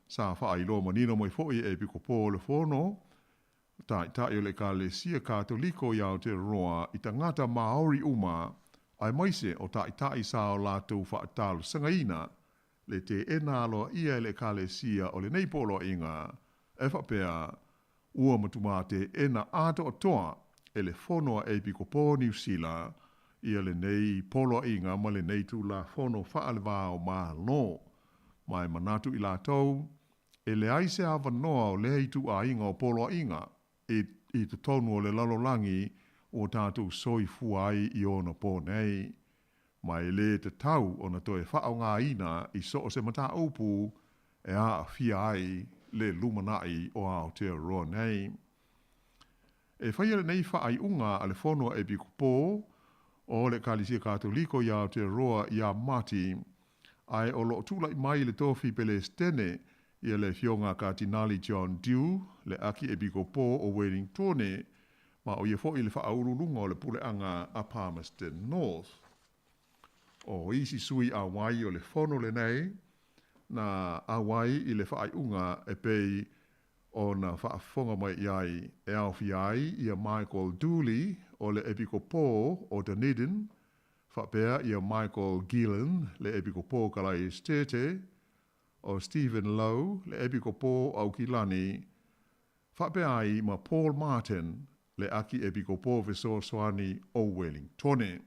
Sa faailoa manino mai foi e Epikopo o le Fono, Ta'ita'i o le Ekalesia Katoliko i Aotearoa i tagata Māori uma, aemaise o ta'ita'i sa o latou fa'atalosagaina le te'ena aloa'ia e le Ekalesia o lenei poloaiga, e fa'apea, ua matumā te'ena atoatoa e le Fono a Epikopo o Niu Sila ia lenei poloaiga ma lenei Tulafono fa'alevā o Malo, ma e manatu i latou, E leai se avanoa o lea ituaiga o poloaiga i, i totonu o le lalolagi ua tatou soifua ai i ona pō nei, ma e lē tatau ona toe faaaogaina i so o se mataupu e aafia ai le lumanai o Aotearoa nei. E faia lenei faaiuga a le Fono a Epikopo o le Ekalesia Katoliko i Aotearoa iā Mati, ae o lo o tulai mai i le tofi Pelesitene ia le Afioga a Katinali John Dew, le Akiepikopo o Wellingtone, ma o ia foi le faauluuluga o le Puleaga a Palmerston North. O isi sui auai o le fono lenei, na auai i le faaiuga e pei ona faafofoga mai i ai e aofia ai ia Michael Dooley o le Epikopo o Dunedin, faapea ia Michael Gillan le Epikopo o Kalaesetete, o Stephen Lowe le Epikopo o Aukilani, faapea ai ma Paul Martin le Akiepikopo Fesoasoani o Wellingtone.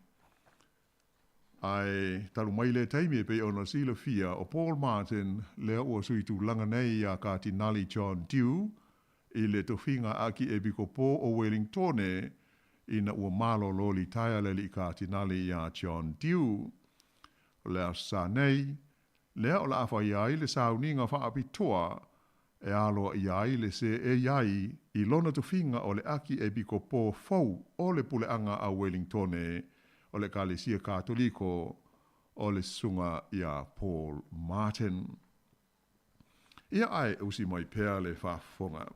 Ae talu mai lea taimi e pei ona silafia o Paul Martin lea ua sui tulaga nei iā Katinali John Dew i le tofiga Akiepikopo o Wellingtone ina ua malolo litaea le alii Katinali iā John Dew. O le Aso Sa nei, lea o le a fai ai le sauniga faapitoa e aloaia ai le seei ai i lona tofiga o le Akiepikopo fou o le Puleaga a Wellingtone o le Ekalesia Katoliko o le Susuga iā Paul Martin. Ia ae usi mai pea le faafofoga.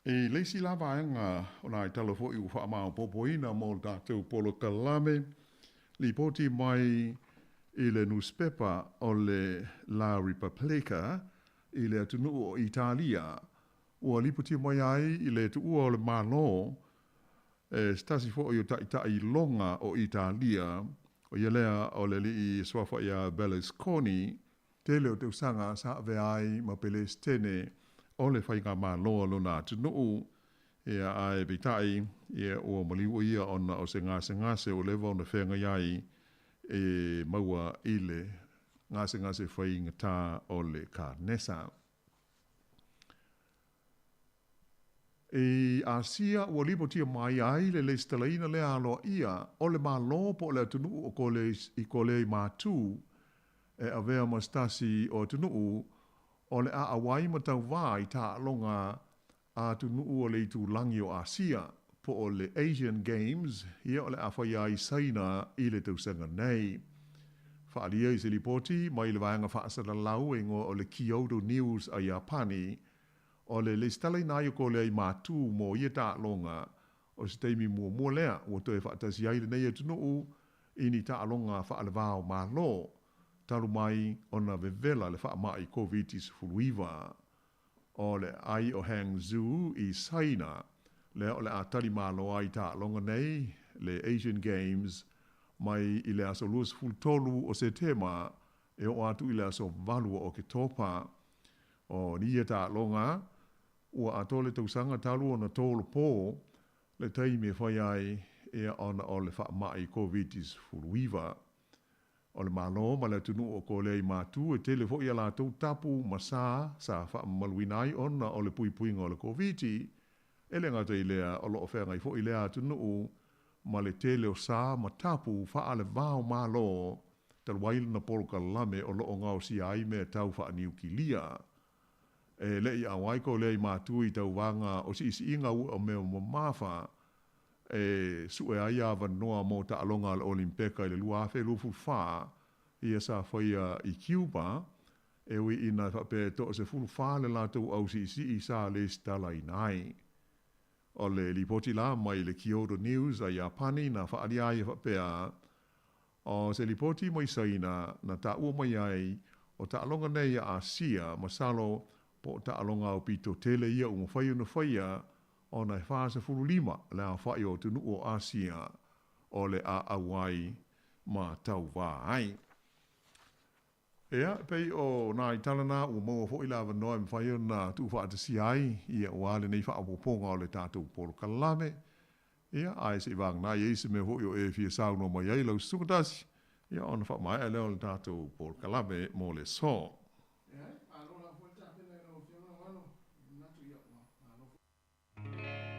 I le isi la vaega o nai tala foi ua faamaopoopoina mo le tatou polokalame, lipoti mai i le nusipepa o le La Repubblica i le atunuu o Italia, ua lipotia mai ai i le tuua o le Malo e se tasi foi o ta'ita'i loga o Italia, o ia lea o le alii suafa ia Berlusconi, tele o tausaga sa avea ai ma Pelesitene o le Faigamalo a lona atunuu, ia ae peitai, ia ua maliu o ia ona o se gasegase ua leva ona feagai ai e maua i le gasegase faigata o le kanesa. I Asia, ua lipotia mai ai le lesitalaina lea aloaia o le Malo po o le atunuu o Kole i Kolea i Matū e avea ma se tasi o atunuu o le a auai ma tauvā i taaloga a atunuu o le itulagi o Asia po o le Asian Games ia o le a faia ai i Saina i le tausaga nei. Faaalia i se lipoti mai le vaega faasalalau e igoa o le Kyodo News a Iapani, o le lesitalaina ai o Kolea i Matū mo ia taaloga o se taimi muamua lea ua toe faatasi ai lenei atunuu i ni taaloga faalevao Malo talu mai ona vevela le faamai Koviti-19. O le aai o Hangzhou i Saina, lea o le a tali malo ai taaloga nei, le Asian Games, mai i le aso 23 o Setema e oo atu i le aso 8 o Oketopa. O ia taaloga, ua atoa le tausaga talu ona tolopo le taimi e fai ai ia ona o le faamai Koviti-19. O le Malo ma le atunuu o Kolea i Matū e tele foi a latou tapu ma sa sa faamamaluina ai ona o le puipuiga o le Koviti, e le gata i lea o lo o feagai foi lea atunuu ma le tele o sa ma tapu faale-va o Malo talu ai lana polokalame o lo o gaosia ai mea tau faaniukilia. E le i auai ko lea i mātua i tauvaga o siisiiga ua o mea mamafa e sue ai avanoa mo taaloga a le Olimpeka i le 2024 ia sa faia i Cuba, e ui ina faapea e toa-14 le latou au siisii sa lesitalaina ai. O le lipoti la mai le Kyodo News a Iapani na faaalia ai e faapea, O se lipoti mai Saina na taua mai ai, o taaloga nei a Asia, masalo po o taaloga aupito tele ia ua mafai ona faia ona e 45 le aofai o atunuu o Asia o le a auai ma tauvā ai. Ia, e pei o nā tala na ua maua foi le avanoa e mafai ona tuufaatasia ai ia ua lenei faaopoopoga o le tatou polokalame. Ia, ae se i vagana i ai se mea foi o e fia saunoa mai ai lau susuga tasi, ia ona faamaea lea o le tatou polokalame mo le aso. Ia, malo lava foi le tapena i lau Afioga Mano. Manatu ia ua malo foi.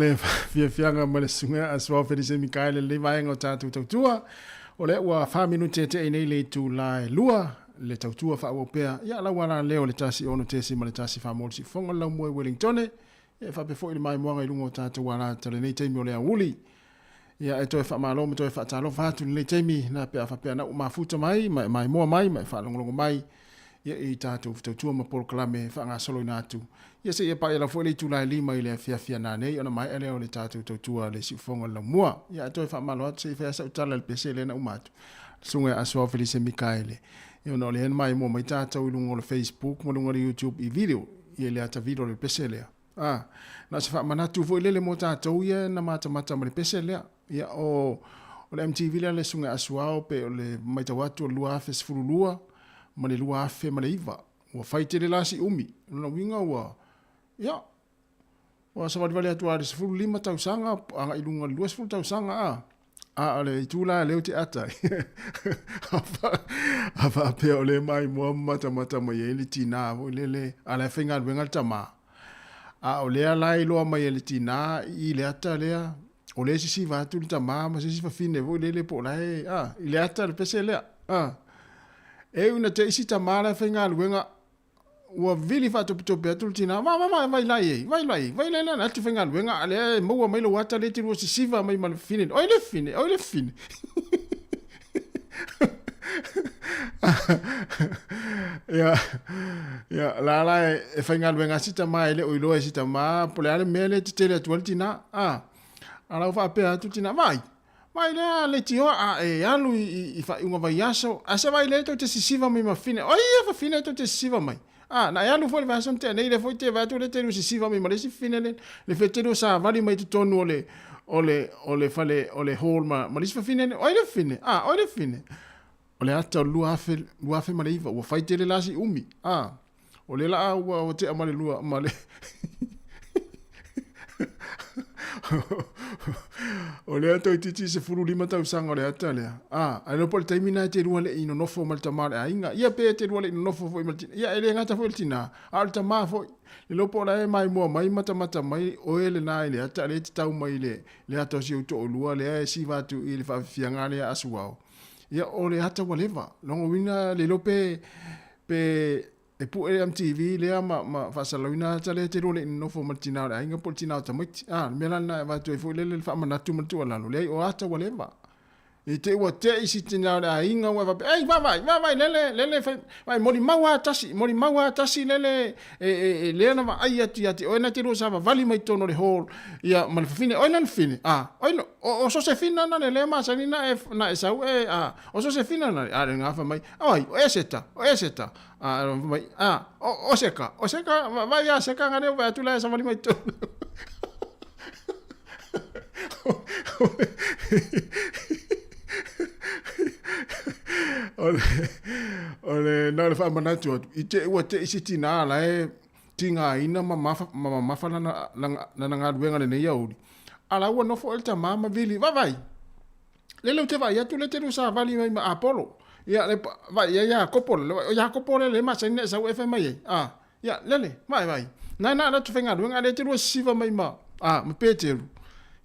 Le fiafiaga ma le susuga a Suao Felise Mikaele lenei vaega o tatou tautua. O lea ua 4 minute e te'i nei le itula e 2 le tautua faaauau pea. Ia lau ala leo le 1 6 ma le 1 4 mo le siufofoga o le laumua i Wellingtone. Ia e faapea foi le maimoaga i luga o tatou alata i lenei taimi o le aoauli. Ia e toe faamalo ma toe faatalofa atu i lenei taimi na pe a faapea na ua mafuta mai ma e maimoa mai ma e faalogologo mai ia i tatou tautua ma polokalame faagasoloina atu. Ia seia paia lava foi le itula e 5 i le afiafi a nanei ona maea lea o le tatou tautua le siufofoga o le laumua. Ia e toe faamalo atu se i fai lava sau tala i le pese lea na uma atu. Le susuga ia Asuao Felise Mikaele. Ia ona o lea na maimoa mai tatou i luga o le Facebook ma luga o le YouTube i video ia i le ata video o le pese lea. A, na o se faamanatu foi lele mo tatou ia na matamata ma le pese lea. Ia o, o le MTV lea le susuga ia Asuao pe o le matau atu o le 2012 ma le 2009. Ua fai tele la si umi. O lona uiga ua, ia, ua savalivali atu lava i le 15 tausaga agai i luga i le 20 tausaga a. A o le itu la lea ou te ata ai. A faapea o lea e maimoa ma matamata mai ai le tinā foi lele, a o la e faigaluega le tamā. A o lea la e iloa mai e le tinā i le ata lea, o lea e sisiva atu le tamā ma se isi fafine foi lele po o la e, a, i le ata le pese lea. A. E ui ina te isi tamā la e faigaluega, ua vili faatopetope atu le tinā, va, va, va, vai la i ai, vai la i ai, vai la i ai, atu faigaluega, a lea e maua mai lou ata lea e te lua sisiva mai ma le fafine, oi le fafine, oi le fafine. Ia, ia, la la e, e faigaluega si tamā e le o iloa e si tamā, po le a le mea lea e tetele atu ai le tinā. A, a la ua faapea atu le tinā, vaai, vaai lea leitioa a e alu i, i, i faaiuga vaiaso, a se vaai lea tou te sisiva mai ma fafine, oi ia fafine tou te sisiva mai. A, na e alu foi le vaiaso na tea nei, lea foi te vaai atu lea te lua sisiva mai ma le isi fafine le, le fetelu o savali mai totonu o le, o le, o le fale, o le hall ma, ma le isi fafine le, oi le fafine, a, oi le fafine. O le ata o le 2000, 2009, ua fai tele la si umi, a, o lea la ua, ua tea ma le lua, ma le o lea toeitiiti 15 tausaga o le ata lea. A, ae po o le taimi lena e te lua le i nonofo ma le tama o le aiga. Ia pe te lua le i nonofo foi ma le tina. Ia e le gata foi le tina, a o le tama foi. Le iloa po o la e maimoa mai matamata mai oe lena i le ata lea e te tau mai i le, le ata o si ou toalua lea e siva atu i le faafiafiaga lea a Asuao. Ia o le ata ua leva. Lona uiga le iloa pe, pe E pue le MTV lea ma, ma faasalalauina ata lea te lua le i nonofo ma le tinā o le aiga po o le tinā o tamaiti. A, le mea la lena e avatu ai foi lele le faamanatu ma le tuualalo, leai o ata ua leva. I te i ua te'i si tinā o le aiga ua e faapea, ei, vaavaai, vaavaai lele, lele, fai, vai, molimau lava tasi, molimau lava tasi lele, e, e, e, lea na vaai atu ia te oe na te lua savavali mai totonu o le hall, ia, ma le fafine, oi lana fafine, a, oi, o, o Sosefina na le lea masani na e, na e sau e, a, o Sosefina na, a, le gafa mai, oi, o Eseta, o Eseta, A, mai, a, o, o seka, o seka, vai a seka ngā reo, vai atu lai a savali mai tōna. o le, o le, nā le whaamanatu atu, i te ua te isi tina ala e tīngāina ma mafa, ma mamafa lana, lana, lana galuega lenei aoauli. Ala ua nofo e le tamā ma vili, vaai, Lele ou te vaai atu le te lua savali mai ma Apolo. Ia le vaai ia Iakopo le o Iakopo le le masani na e sau e fai mai ai. A ia lele vaai vaai. Na na ala tu faigaluega le te lua sisiva mai ma a ma Peteru.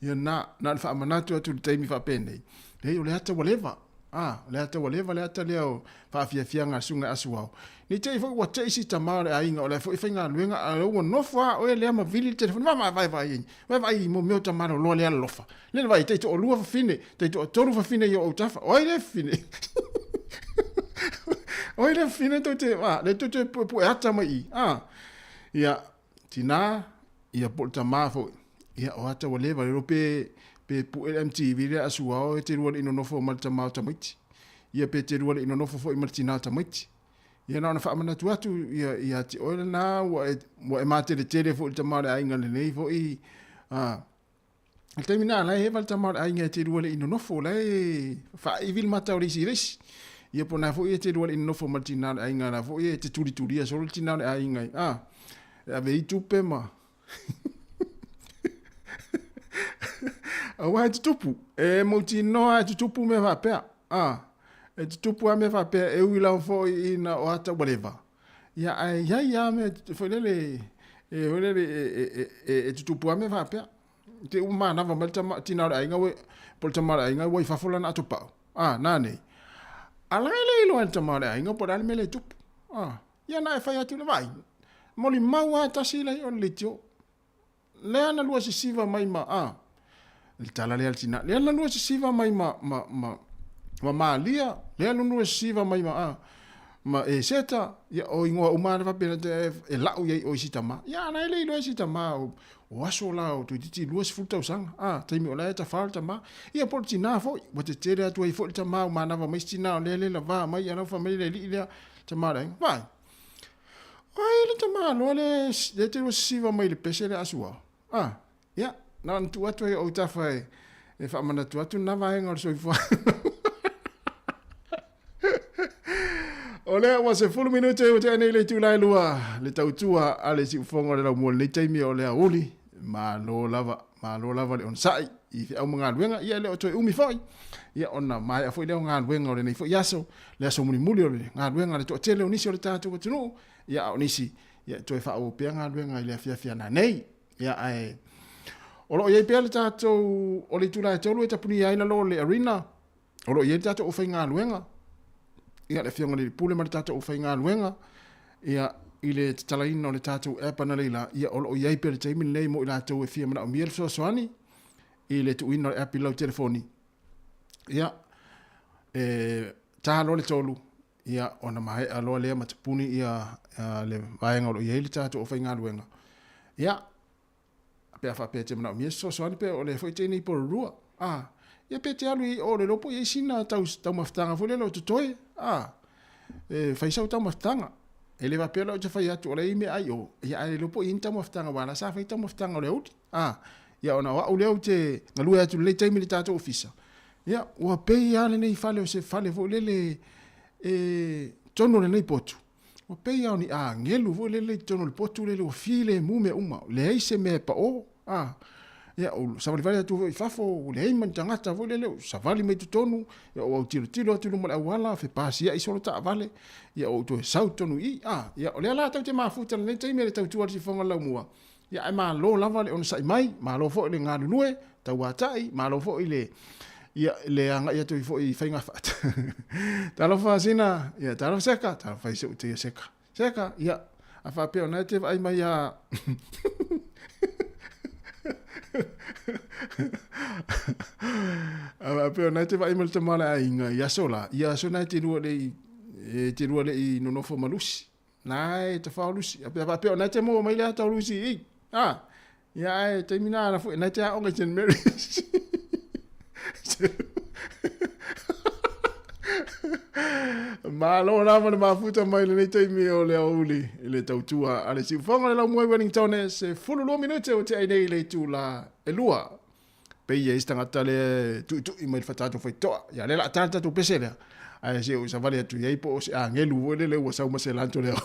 Ia na na le faamanatu atu i le taimi faapenei. Leai o le ata ua leva. A o le ata ua leva le ata lea o faafiafiaga a le susuga Asuao. Ne i te i foi ua te i si tamā o le aiga o la e foi e faigaluega a ua nofo lava oe lea ma vili le telefoni. Vaai vaai vaai vaai vaai i mo mea o tamaloloa lea alolofa. Lele vaai, taitoalua fafine, taitoatolu fafine i o autafa. O ai lea fafine? O ai lea fafine tou te, a, lea tou te puepue ata mai i. A, ia, tinā, ia po o le tamā foi. Ia, o ata ua leva, le iloa pe, pe pue le MTV lea a Suao e te lua le i nonofo ma le tamā o tamaiti. Ia pe te lua le i nonofo foi ma le tinā o tamaiti. Ia na ona faamanatu atu ia, ia te oe lena, ua e, ua e mateletele foi i le tamā o le aiga lenei foi, a, I le taimi lena, la e hewa le tama o le aiga e te lua le i nonofo, la e faaivi le mata o le isi i le isi. Ia po o na foi e te lua le i nonofo ma le tinā o le aiga, la foi e te tulitulia solo le tinā o le aiga, a, e ave ai tupe ma... Aua e tutupu, e mautinoa e tutupu mea faapea, a, e tutupu lava mea faapea e ui lava foi ina o ata ua leva. Ia, ae i ai lava mea foi lele, e, foi lele, e tutupu lava mea faapea. Te ua manava mai le tama, tina o le aiga, ua, po o le tama o le aiga ua i fafo lana atopau. A, nanei. A la e le iloa e le tama o le aiga po o le a le mea lea e tupu. A, ia na e fai atu le vaai. Molimau lava tasi la i o le leitio. Lea na lua sisiva mai ma, a, le tala lea a le tina, lea na lua sisiva mai ma, ma, ma, ma Malia, lea na lua sisiva mai ma, a, ma Eseta, ia o ingoa uma lava faapena te, e lau iai o isi tama. Ia, a la e le iloa e si tama o, o aso la o toeitiiti 20 tausaga, a, taimi o la e tafao le tama. Ia po o le tina foi, ua tetele atu ai foi le tama ua manava mai si tina o lea le lava mai, ia lau fai mai le alii lea, tama o le aiga, vaai. Ai le tamaloa le le te ua sisiva mai le pese le asu ao. Ah, ia, na ona tuu atu ai o autafa e, e faamanatu atu na vaega o le soifua. O lea ua 10 minute ua tea nei le itula e lua le tautua a le siufofoga o le laumua lenei taimi o le aoauli. Malo lava, malo lava le onosai i feau ma galuega, ia e le o toe umi foi. Ia ona maea foi lea o galuega o lenei foi aso, le aso mulimuli o le galuega a le toatele o nisi o le tatou atunuu, ia a o nisi, ia e toe faaauau pea galuega i le afiafi a nanei. Ia ae o lo o i ai pea le tatou, o le itula e 3 e tapunia ai lalo o le arena, o lo o i ai le tatou aufaigaluega, ia le Afioga i le Pule ma le tatou aufaigaluega, ia i le tatalaina o le tatou app analeila, ia o lo o i ai pea le taimi lenei mo i latou e fia manaomia le fesoasoani i le tuuina o le app i lau telefoni. Ia, e ta loa le 3, ia ona maea loa lea ma tapuni ia le vaega o lo o i ai le tatou aufaigaluega. Ia, Pe a faapea e te manaomia se fesoasoani pe o lea foi e te i nei Porirua, a, ia pe te alu i o le iloa po o i ai sina tau, taumafataga foi lele o totoe, a, e fai sau taumafataga. E le faapea la ou te fai atu o la e i ai meaai i o, ia ae le iloa po o i ai ni taumafataga aua o la sa fai taumafataga o le aoauli, a, ia ona o au lea ou te galue atu i lenei taimi i le tatou ofisa, ia ua pei lava lenei fale o se fale foi lele e totonu o lenei potu. Ua pei lava o ni agelu foi lele i totonu o le potu lele ua filemu mea uma, leai se mea e pao, a. Ia, ou savalivali atu foi i fafo, ua leai ma ni tagata foi lele, ou savali mai totonu, ia ou autilotilo atu i luma o le auala, fepasiai solo taavale, ia ou toe sau totonu i i, a. Ia, o lea la tatou te mafuta i lenei taimi e le tautua a le siufofoga o le laumua, ia ae malo lava le onosai mai, malo foi le galulue, tauatai, malo foi le, ia, le agai atu ai foi i faiga faata. Talofa Sina, ia, talofa Seka, talofa i si ou teia Seka. Seka, ia, a faapea o na e te vaai mai a... a faapea o na e te vaai mai le tama o le aiga i aso la, ia aso na e te lua le i, e te lua le i nonofo ma Lusi. Na e tawhao Lusi. A pea faapea o na te maua mai le ata o Lusi i. Ah, ia ae taimi na ana foi, na te aoga i St. Mary's. Malo lava le mafuta mai lenei taimi o le aoauli i le tautua a le siufofoga o le laumua i Wellington e 12 minute ua tea ai nei le itula e lua. Pei e i se tagata lea e tuitui mai le tatou faitotoa. Ia lea o le a ta le tatou pese lea. Ae se i ou savali atu i ai po o se agelu foi lele ua sau ma se lanto lea.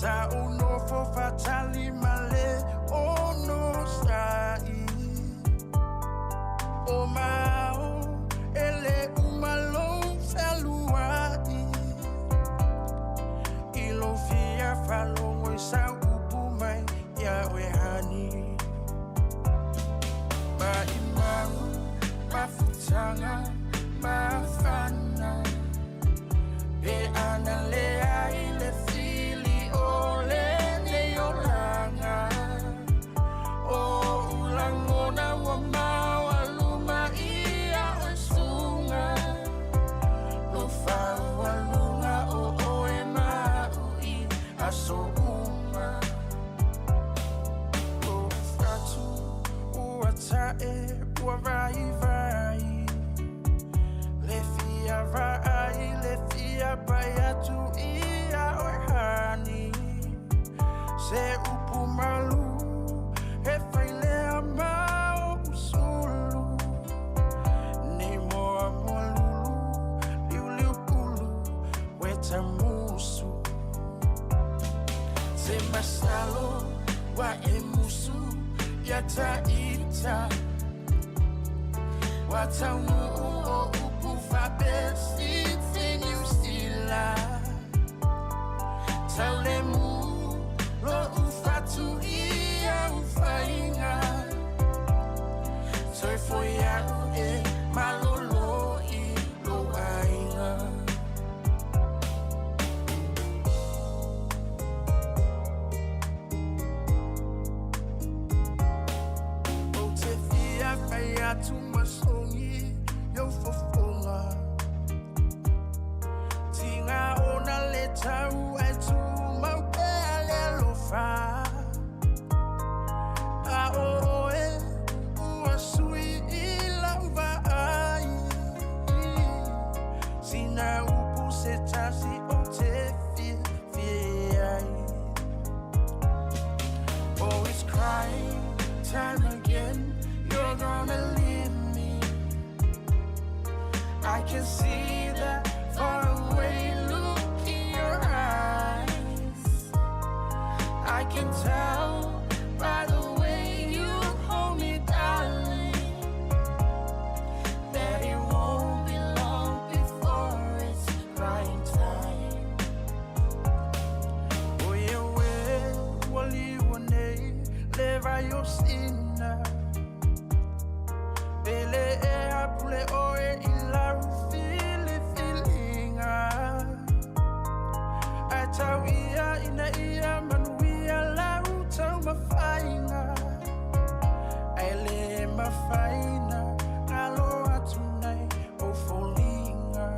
Sa ou nofo faatali ma le onosai. O mao e le uma lou fealuai. I lou fia faalogo i sau upu mai ia oe honey. Maimau mafutaga mafana. Pe ana leai le fili o lenei olaga. O ou lagona ua maualuma ia oe suga. Lou faualuga o oe ma a'u i aso uma. O fatu ua ta'e ua vaivai. Le fia vaai le fia pai atu ia oe honey. Se upu malu e fai lea ma o'u sulu. Nei moamoa lulu liuliu pulu ueta musu. Se masalo ua e musu ia ta'ita. Ua taunuu o upu faapesitsi Niu Sila. Taulemu lo'u fatu i au faiga. Toe foi a'u e malolo i lou aiga. Ou te fia fai atu ma sogi i ou fofoga. Tiga ona le tau ae tumau pea le alofa. A o oe ua sui i lau vaai. Sina upu se tasi ou te fiafia ai. Oh, it's crying time again. You're gonna leave me. I can see that faraway look in your eyes. I can tell by the way you hold me, darling, that it won't be long before it's crying time. O ia oe ua liua nei le vai o Sina. Pele e apule oe i lau filifiliga. Ae tau ia ina ia manuia lau taumafaiga. Ae le mafai ona galo atu nai ou foliga.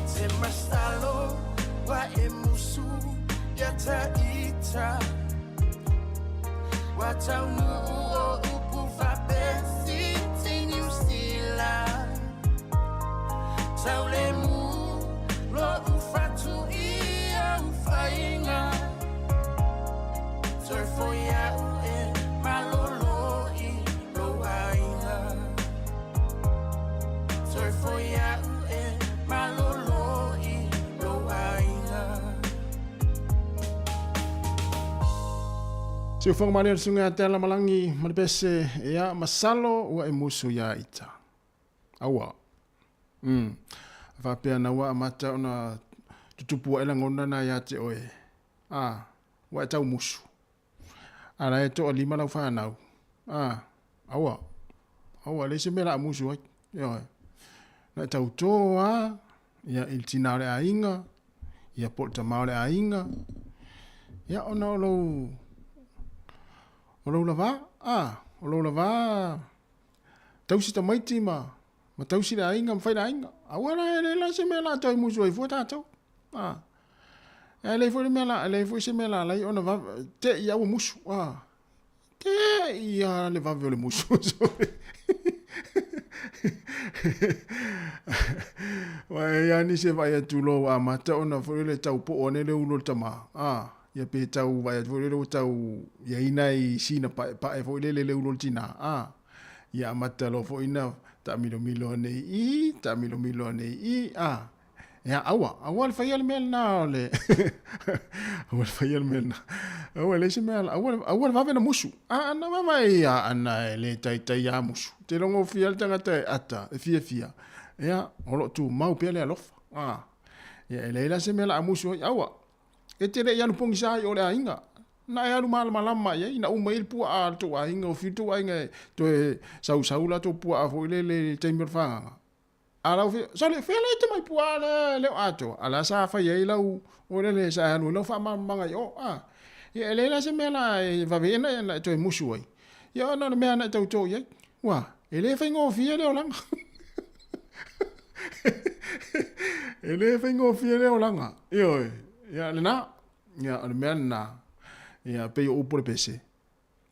Se masalo ua e musu ia ta'ita. Ua taunuu o upu faapesitsi Niu Sila. Taulemu lo'u fatu i au faiga. Toe foi a'u e malolo i lou aiga. Toe foi a'u e malolo i lou aiga. Siufoga malie le susuga ia Tela Malagi ma le pese ia masalo ua e musu ia ita. Aua. Mm. Faapea na ua amata ona tutupu ae lagona na ia te oe. A, ua e tau musu. A la e toalima lau fanau. A, aua. Aua, leai se mea la a musu ai. Ioe. Na e tautō a, ia i le tinā o le aiga, ia po o le tamā o le aiga, ia ona o lou, o lou lavā, a, o lou lavā tausi tamaiti ma, ma tausi le aiga ma fai le aiga. Aua la e le la se mea la toe musu ai fua tātou. A, e leai foi le mea la, e leai foi se mea la alai ona vave, te i aua musu, a, Te ia le vave o le musu. Wa e ia ni se vai atu lo wa mata ona foi le tau po ane le ulo tama. Ah, ia pe tau vai atu foi le tau ia ina i sina pa pa e foi le le ulo tina. Ah, ia mata lo foi na ta milo milo ane i, ta milo milo ane i. Ah, Ia, aua, aua le faia le mea lena o le aua le faia le mea lena. Aua le isi mea, aua, aua le vave na musu. A ana vava ia ana e le taitai ia musu. Te rongo fia le tangata e ata, e fia fia. Ia, o lo tu mau pea le alofa. A, ia e leila se mea la a musu ai, aua. E te le i alu pogisa i o le aiga. Na e alu malamalama i ai, na uma i le puaa a le tou aiga, o fiu tou aiga e toe sausau la tou puaa foi lele i le taimi o le fagaga. A lau fia, sole, fea le te mai puaa le leo atoa, a la sa fai ai lau, o le le sa alu ai lau faamalamalamaga i o, a. Ia e leai la se mea la e vave ai ona e toe musu ai. Ia ona o le mea na e tauto i ai. Ua, e le faigofie le olaga. E le faigofie le olaga. Ioe, ia lena, ia o le mea lena, ia pei o upu o le pese,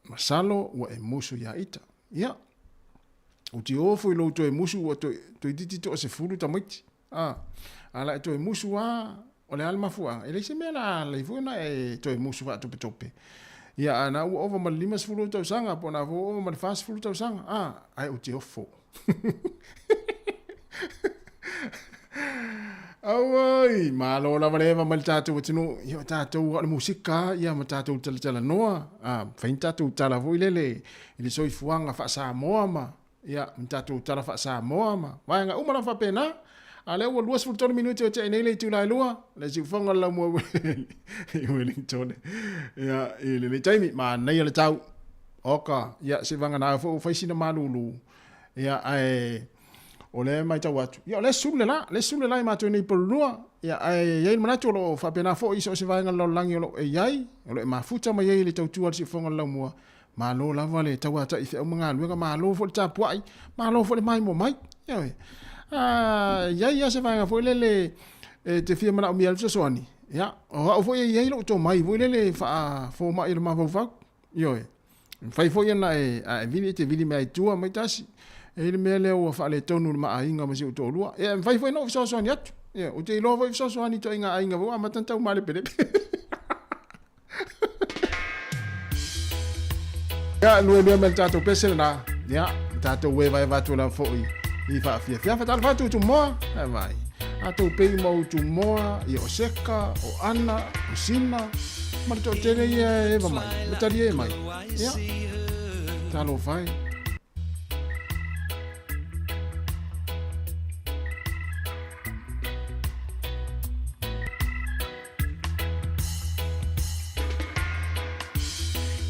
masalo ua e musu iā ita. Ia, ou te ofo i lou toe musu ua toe, toeitiiti toasefulu tamaiti. A, a la e toe musu lava, o le a le mafuaaga? E leai se mea o le a alai foi ona e toe musu faatopetope. Ia, a na ua ova ma le 50 ou tausaga, po o na foi ua ova ma le 40 tausaga, a, ae ou te ofo. Auoi, malo lava le eva mai le tatou atunuu. Ia o tatou o le musika ia ma tatou talatalanoa. A, fai ni tatou tala foi lele i le soifuaga faa-Samoa ma ia ma tatou tala faa-Samoa ma vaega uma lava faapena. A lea ua 23 minute o tea nei le itula e lua, le siufoga o le laumua i Wellington. Ia, i lenei taimi, manaia le tau. Oka, ia, se vagana foi ua fai sina malulu. Ia, ae o lea e matau atu, ia o lea e sulu le la, lea e sulu le la i matou nei i Pololua. Ia, ae i ai le manatu o lo o faapena foi i so o se vaega o le lalolagi o lo o e i ai, o lo o e mafuta mai ai i le tautua a le siufofoga o le laumua. Malo lava le tauatai i feau ma galuega, malo foi le tapuai, malo foi le maimoa mai. Ioe. A i ai lava se vaega foi lele e te fia manaomia ai le fesoasoani, ia, o au foi e i ai lou tomai foi lele faa-fomai o le mafaufau. Ioe. E mafai foi ona e, a e vili, e te vili mai i tua mai tasi. E i ai le mea lea ua faaletonu i le ma aiga ma si ou toalua. Ia, e mafai foi ona ou fesoasoani atu. Ia, ou te iloa foi fesoasoani i ituaiga aiga foi ua amata ona taumaalepelepe. Ia, luelue mai le tatou pese lena. Ia, tatou evaeva atu lava foi i faafiafia. Fatalofa atu Utumoa. Ae vai. A tou pei uma o Utumoa, ia o Seka, o Ana, o Sina, ma le toatele ia e eva mai, ma talie mai. Ia, talofa e.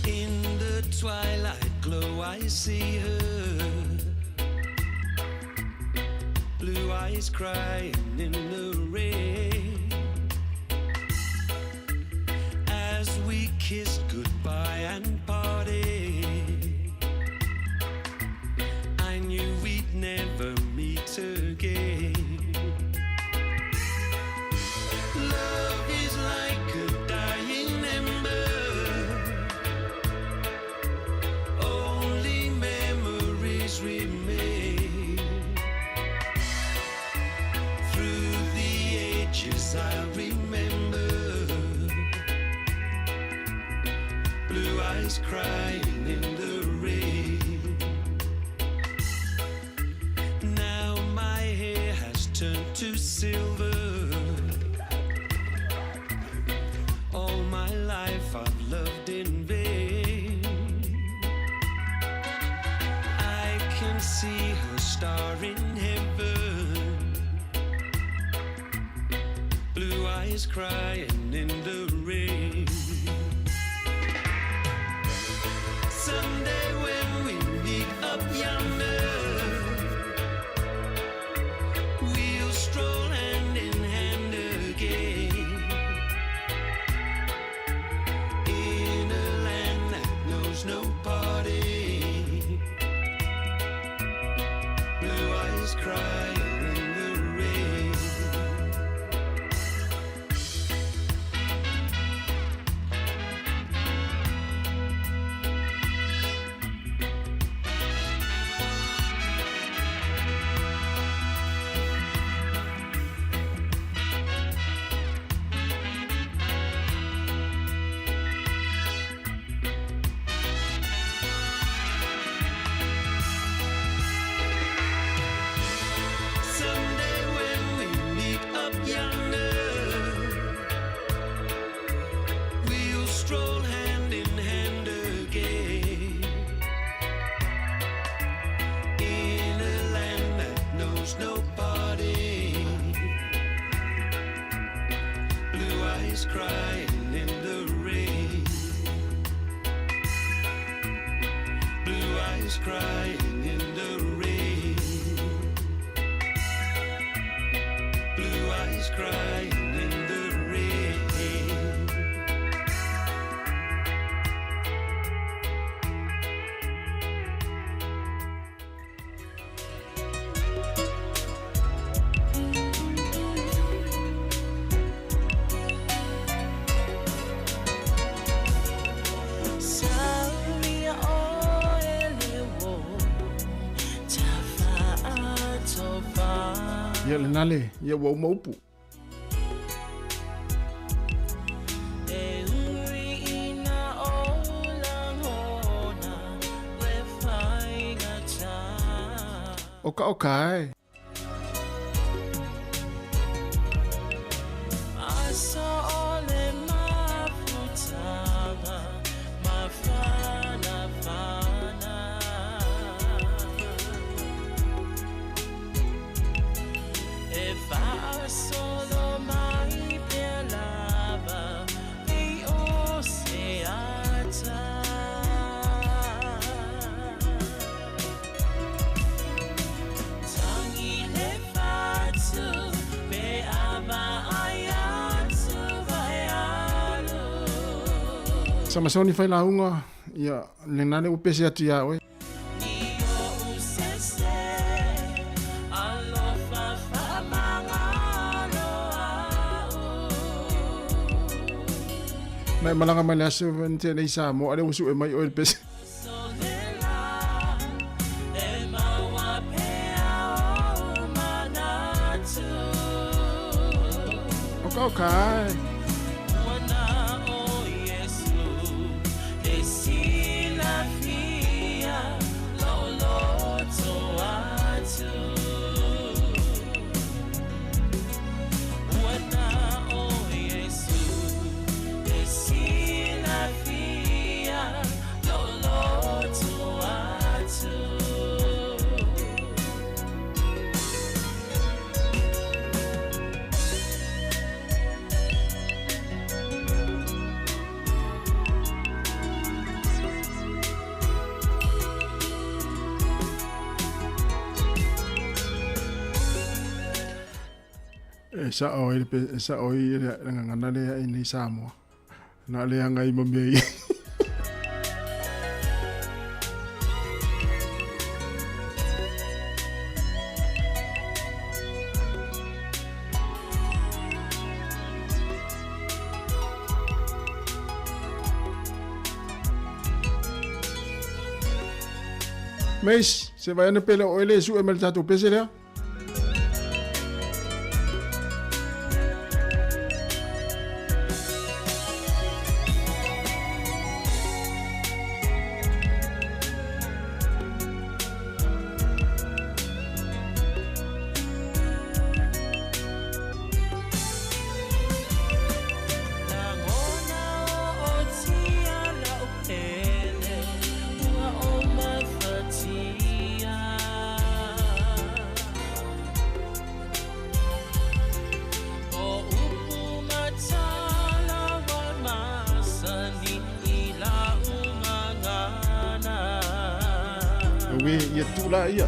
In the twilight glow I see her Blue eyes crying in the rain As we kissed goodbye and parted I knew we'd never meet again Love is like a dying ember Only memories remain Through the ages I remember Blue eyes crying in the rain Now my hair has turned to silver All my life I've loved in vain I can see her star in heaven Blue eyes crying in the rain Someday when we meet up yonder We'll stroll hand in hand again In a land that knows no parting Blue eyes crying in the rain. eyes crying in the rain. Blue eyes crying in the rain. Blue eyes crying in the rain. Ia lena le, ia ua uma upu. Oka oka e. Samasoni fai lauga, ia lena le ua pese atu iā oe. Na e malaga mai le aso na tea nei i Samoa, a lea ua sue mai oe le pese. Oka oka e. E sa'o ai le e sa'o ai le gagana lea i nei Samoa. Na le agai ma mea ia. Mace, se vai ane pele o ele su e me le tatou pese lea. Auē, ia tuu la ia.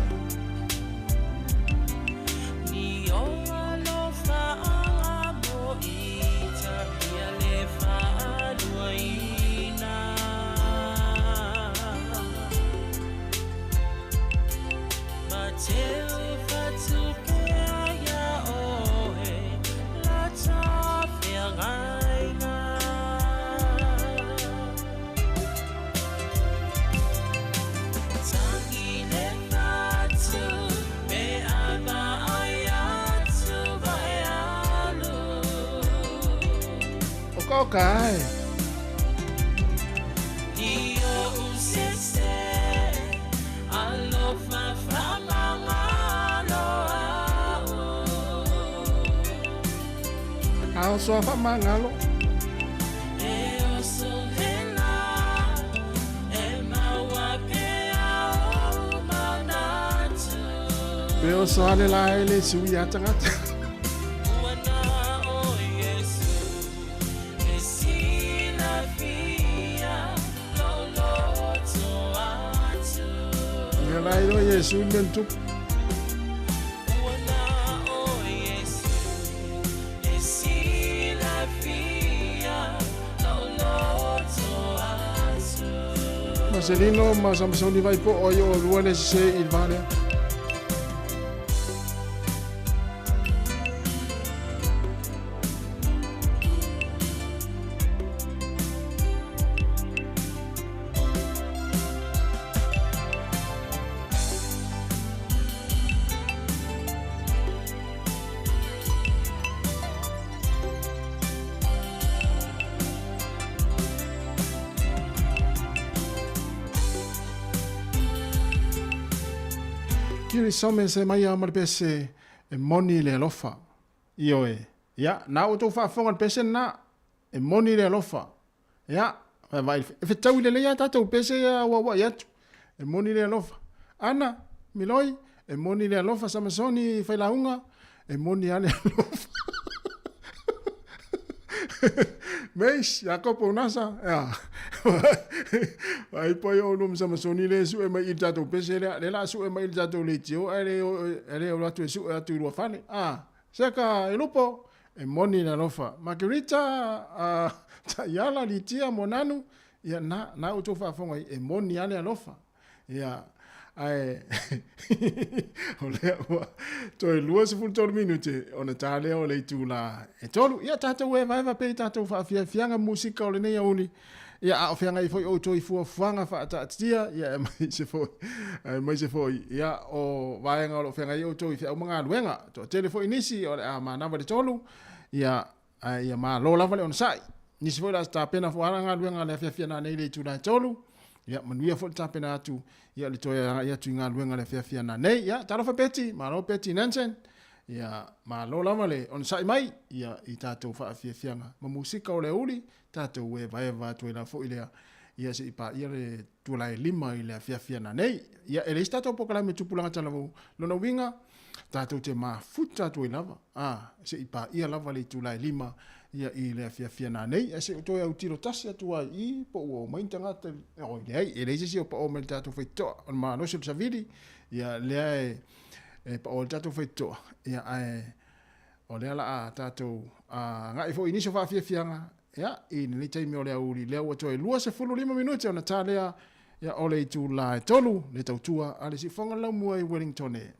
Oka oka e. A oso a faamagalo. Pe oso ale la e le sui a tagata. iloa Iesu le mea na tupu. Marcelino ma Samasoni vai po o ai o lua le sese i le va lea. Kiri some se mai a ma le pese e moni le alofa. Ioe. Ia, na outou faafofoga le pese lena, e moni le alofa. Ia, vaevaai le, e fetaui lelei lava tatou pese ia auauai atu. E moni le alofa. Ana, Miloi, e moni le alofa. Samasoni, Failauga, e moni lava le alofa. Meis, Iakopo Unasa, ia. Vaai po ai oulua ma Samasoni lea e sue mai i le tatou pese lea. Lea o le a sue mai i le tatou leitio ae le o atu e sue atu i Luafale. Ah, Seka e lupo, e moni le alofa. Margarita, a Taiala, Litia, Monanu, ia na, na outou faafofoga ai, e moni lava le alofa. Ia, ae o lea ua toe 23 minute ona ta lea o le itula e tolu. Ia, tatou evaeva pea i tatou faafiafiaga musika o lenei aoauli. Ia, a o feagai foi outou i fuafuaga faataatitia, ia, aemaise foi, aemaise foi, ia, o vaega o lo o feagai ai outou i feau ma galuega. Toatele foi nisi o le a manava i le tolu, ia, ae ia malo lava le onosai. Nisi foi o le a tapena foi ala galuega a le afiafi a nanei i le itula e tolu, ia, manuia foi le tapena atu, ia, le toe agai atu i galuega a le afiafi a nanei. Ia, talofa Betty, malo Betty Nansen. Ia, malo lava le onosai mai, ia, i tatou faafiafiaga ma musika o le aoauli, tatou evaeva atu ai la foi lea, ia se i paia le tualae lima i le afiafi ana nei. Ia, e leai se tatou polokalame tupulaga talavou, lona uiga, tatou te mafuta atu ai lava, a, se i paia lava le itula e lima, ia, i le afiafi ana nei. Ae se i ou toe autilo tasi atu ai i, po ua omai ni tagata, oi, leai, e leai se isi o pao mai le tatou faitotoa, o le malosi o le savili, ia, lea e, e pao ai le tatou faitotoa, ia, ae, O lea la a tatou agai foi i nisi o faafiafiaga ia, i lenei taimi o le aoauli, lea ua toe 25 minute ona ta lea ia, o le itula e tolu le tautua a le siufofoga laumua i Wellington e.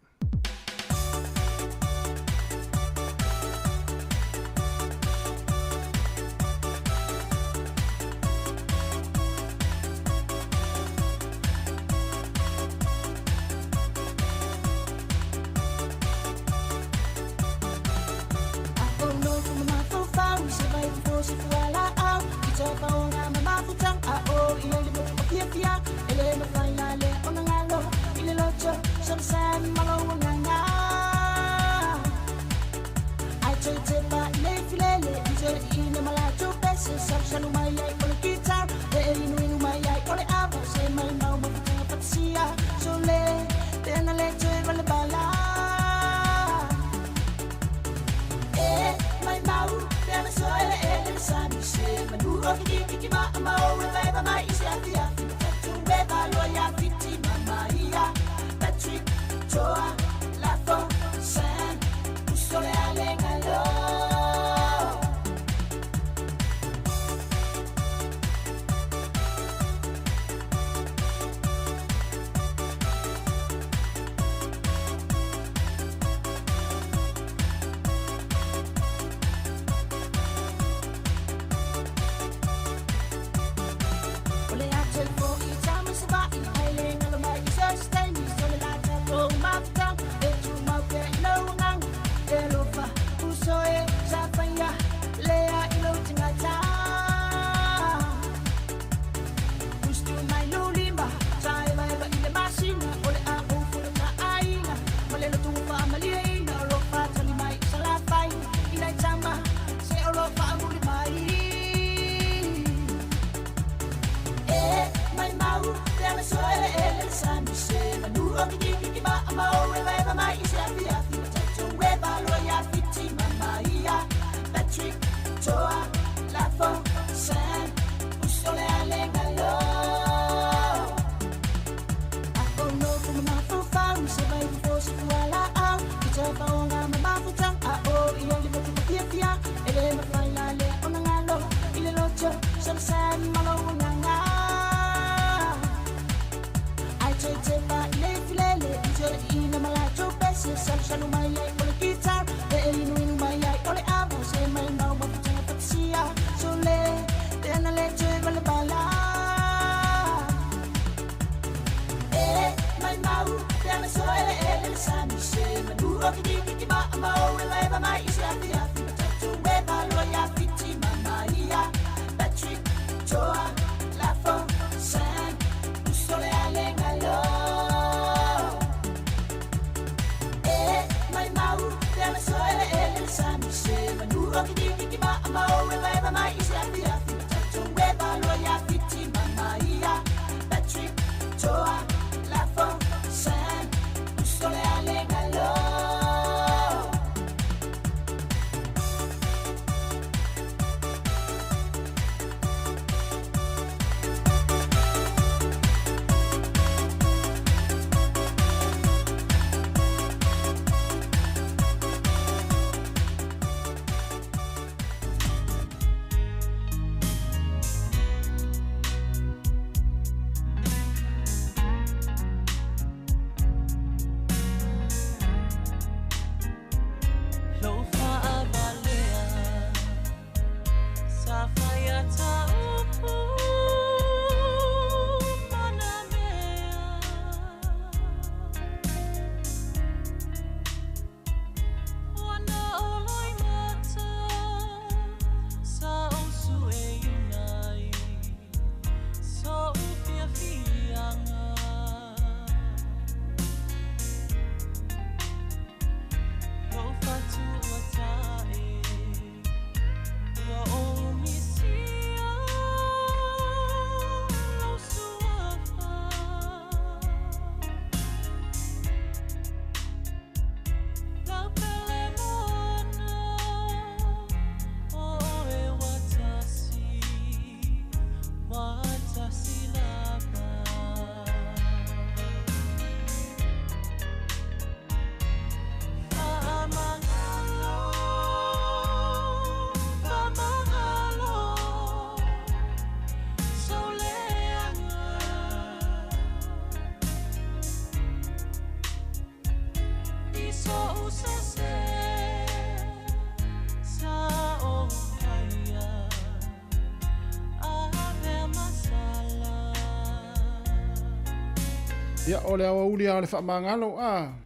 Ia, o le aoauli lava o le faamagalo a.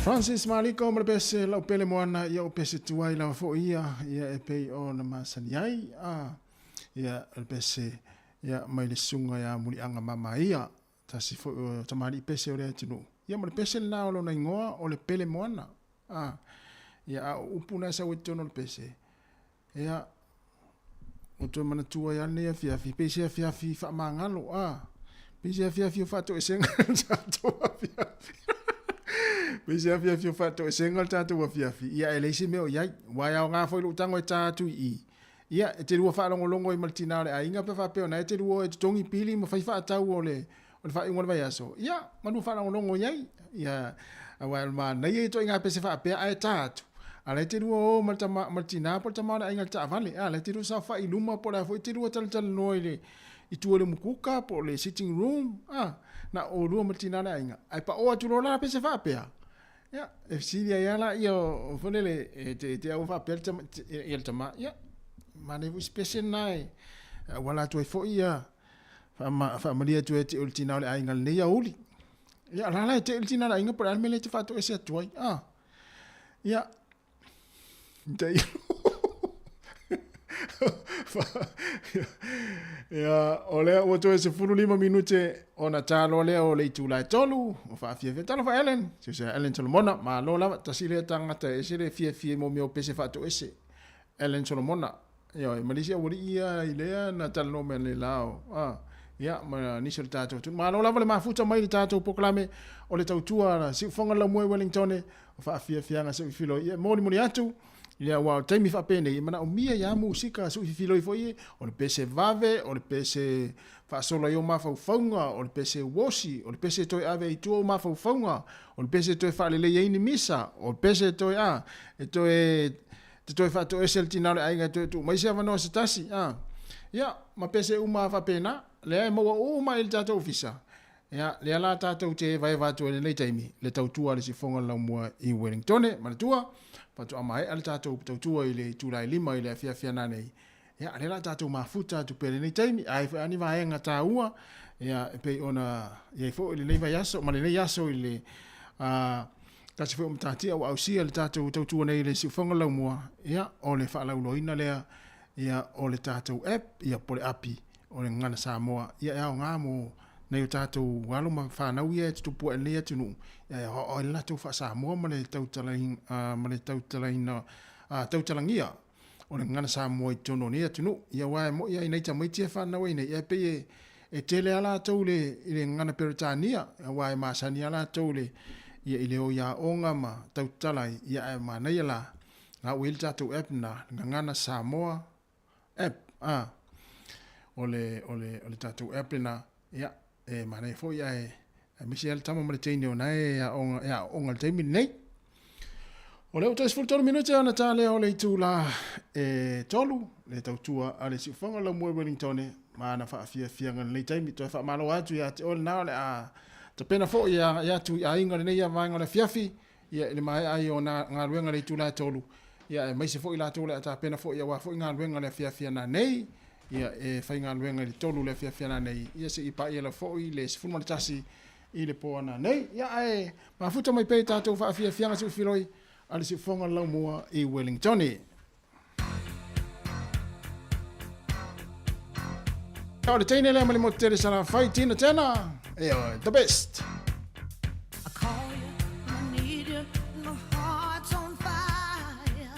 Francis Maliko ma le pese lau pele moana ia o pese tuai lava foi ia ia e pei ona masani ai a ia o le pese ia mai le susuga ia Muliaga Mamaia tasi foi o tamalii pese o le atunuu ia ma le pese lena o lona igoa o le pele moana a ia a o upu na e sau ai totonu o le pese ia ua toe manatua ai lava lenei afiafi pei se afiafi faamagalo a pei se afiafi o faatoesega le tatou afiafi pei se afiafi o faatoesega le tatou afiafi ia e leai se mea o i ai aua e aoga foi lou tago e ta atu i i ia e te lua faalogologo ai ma le tina o le aiga pe faapea o na e te lua e totogi pili ma fai faatau o le o le faaiuga o le vaiaso ia ma lua faalogologo i ai ia aua o le manaia ia ituaiga pese faapea ae ta atu a la e te lua o ma le tama ma le tina po o le tama o le aiga i le taavale a la e te lua saofai i luma po o le a foi e te lua talatalanoa i le i tua i le umukuka po o le sitting room a na o oulua ma le tina o le aiga ae pao atu loa la pese faapea ia e fesili ai lava laia o foi lele e te te au faapea le tama ia le tama ia manaia foi si pese lena e auala atu ai foi ia faamalie atu ia te oe le tina o le aiga i lenei aoauli. Ia, o la la e te le tina o le aiga po o le a le mea lea e te faatoese atu ai. Ah. Ia. Tai. Ia, o lea ua toe 15 minute ona talo lea o le itula e 3, o faafiafia. Talofa Ellen, se Ellen Solomona, malo lava, tasi lea tagata e ese le fiafia i mo mea o pese faatoese. Ellen Solomona, Ioe, ma nisi aualii ia i lea na talanoa mai nei la o, a, ia, ma nisi o le tatou atunuu. Malo lava le mafuta mai i le tatou polokalame o le tautua a Siufoga le Laumua i Wellingtone, o faafiafiaga seuifiloi. Ia, e molimoli atu, ia, aua o le taimi faapenei, e manaomia ai lava musika seuifiloi foi ia, o le pese vave, o le pese faasolo ai ou mafaufauga, o le pese uosi, o le pese e toe ave ai i tua ou mafaufauga, o le pese e toe faalelei ai ni misa, o le pese e toe, a, e toe te toe faatoese le tina o le aiga e toe tuu mai se avanoa se tasi, a. Ia, ma pese uma lava faapena, lea e maua uma i le tatou ofisa. Ia, lea la tatou te evaeva atu ai i lenei taimi, le tautua a le sifoga o le laumua i Wellingtone. Manatua, faatoa maea le tatou tautua i le itula e 5 i le afiafi ana nei. Ia, lea la tatou mafuta atu pea i lenei taimi, a i ai foi lava ni vaega taua, ia, e pei ona i ai foi i lenei vaiaso ma lenei aso i le, a, tasi foi o matatia ua ausia i le tatou tautua nei i le siufoga laumua, ia, o le faalauiloaina lea, ia, o le tatou app, ia, po o le api o le Gagana Samoa, ia, e aoga mo nai o tatou alo ma fanau ia e tutupu ae i lenei atunuu, ia, e aoao ai le latou faa-Samoa ma le tautalaina, ma le tautalaina, tautalagia o le gagana Samoa i totonu o nei atunuu. Ia aua e moni lava i nai tamaiti ia e fanau ai nei, ia e pei e, e tele lava latou i le, i le gagana Peretania, aua e masani lava latou i le, ia, i le o i aoga ma tautatala ai, ia ae manaia la, la ua i ai le tatou app lena, le Gagana Samoa app, a, o le, o le, o le tatou app lena, ia, e manaia foi ae, aemaise lava le tama ma le teine o na e aoga, e aooga i le taimi lenei. O lea ua toe 13 minute ona ta lea o le itula e 3, le tautua a le siufoga Laumue Wellingtone ma ana faafiafiaga i lenei taimi. Toe faamalo atu ia te oe lena o le a tapena foi e agai atu i aiga lenei vaega o le afiafi, ia i le maea ai o na galuega i le itula e 3, ia aemaise foi latou o le a tapena foi aua foi galuega o le afiafi ana nei, ia e faigaluega i le 3 i le afiafi ana nei, ia seia paia lava foi le 11 i le po ana nei. Ia ae mafuta mai pea i tatou faafiafiaga suifiloi a le siufoga o le laumua i Wellingtone. O le teine lea ma le motu tele Salafai, Tina Turner, e oe, the best. I call you, I need you, my heart's on fire.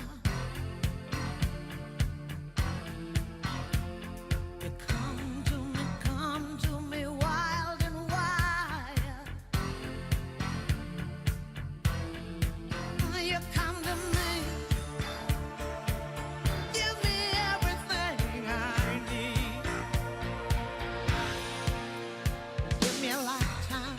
You come to me, come to me wild and wild. You come to me, give me everything I need. Give me a lifetime.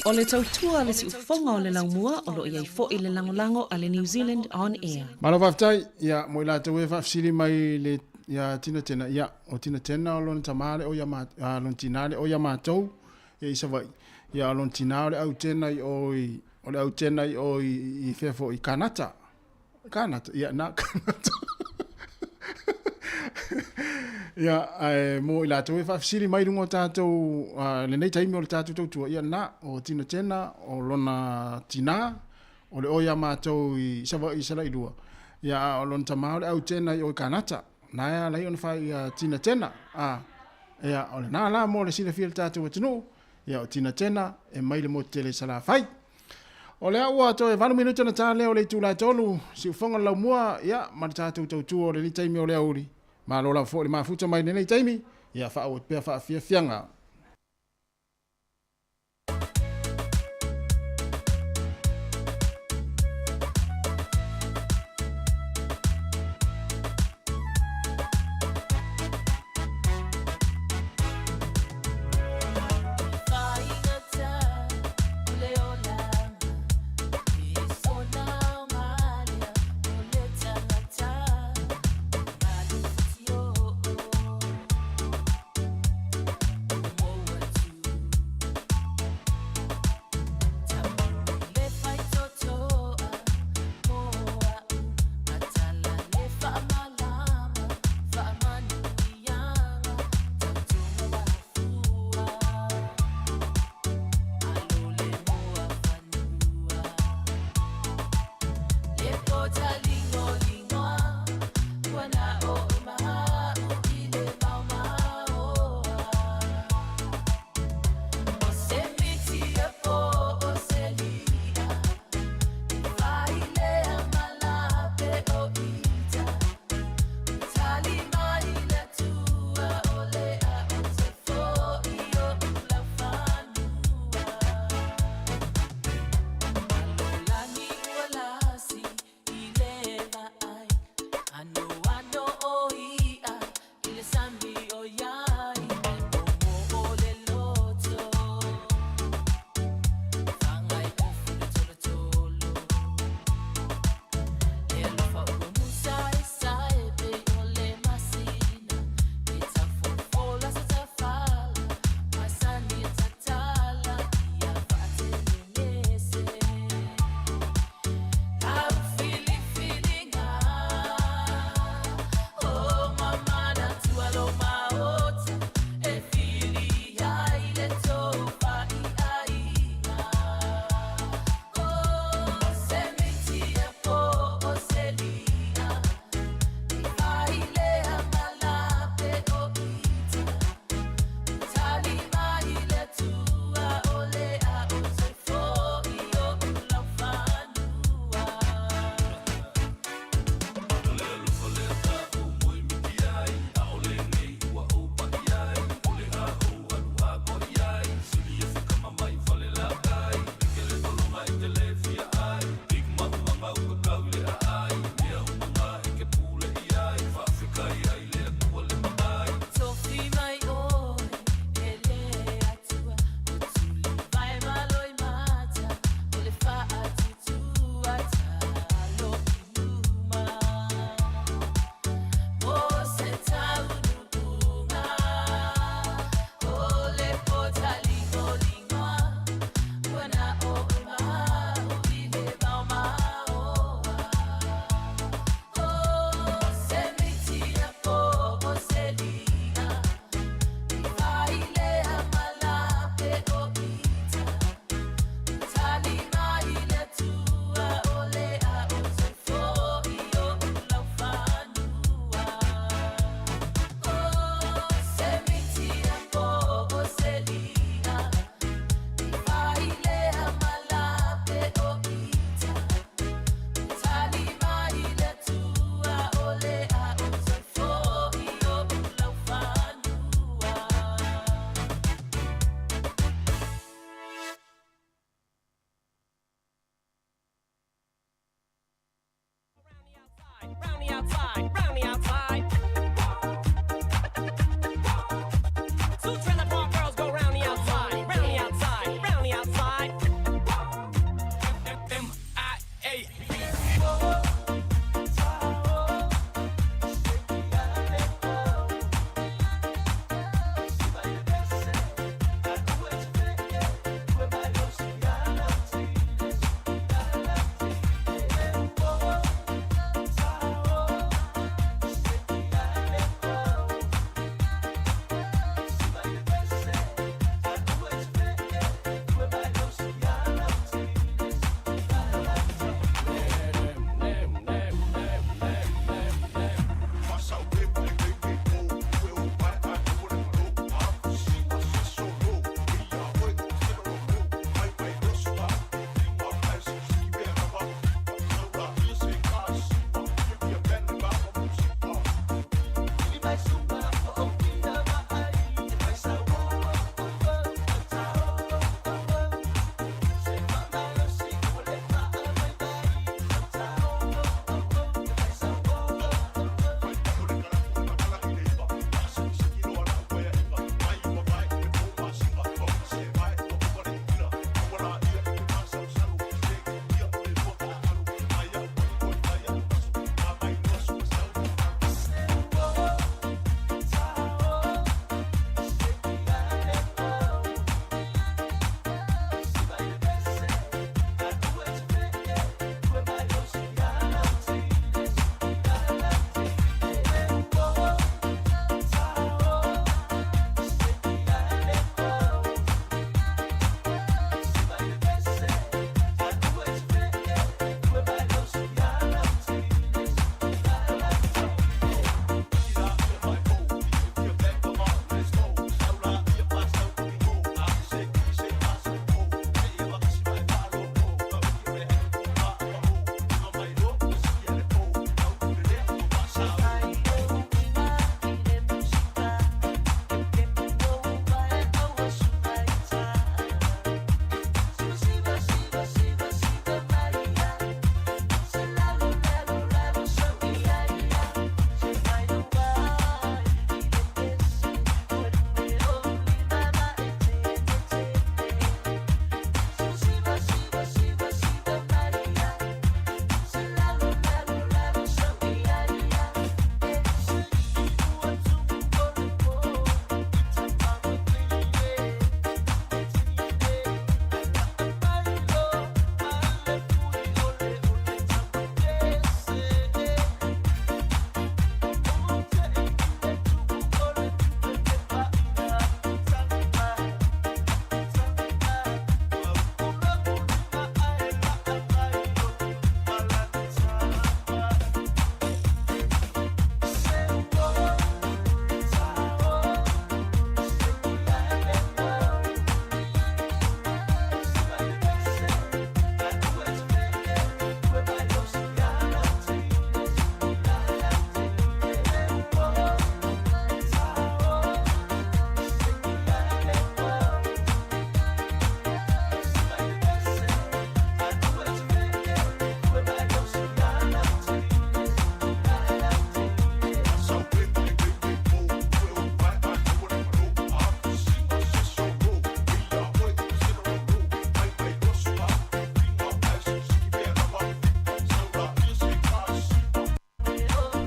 O le tautua a le siufofoga o le laumua o lo o i ai foi le lagolago a le New Zealand On Air. Malo faafetai, ia, mo i latou e faafesili mai le ia Tina Tena, ia, o Tina Tena o lona tamā le o ia ma, a, lona tinā le o ia matou, ia i Savaii. Ia, o lona tinā o le au tena i o i, o le au tena i o i, i fea foi, i Kanata. Kanata, ia, na Kanata. Ia, ae mo i latou e faafesili mai luga o tatou, uh, lenei taimi o le tatou tautua, ia na, o Tina Tena, o lona tinā, o le o ia matou i Savaii i Salailua, ia, a o lona tamā o le au tena i o i Kanata, na e ala ai ona fai ia Tina Tena, a, ia, o lena la mo le silafia le tatou atunuu, ia, o Tina Tena, e mai le motu tele i Salafai. O lea ua toe 8 minute ona ta lea o le itula e 3, siufoga le laumua, ia, ma le tatou tautua o lenei taimi o le aoauli. Malo lava foi le mafuta mai lenei taimi, ia faaauau pea faafiafiaga.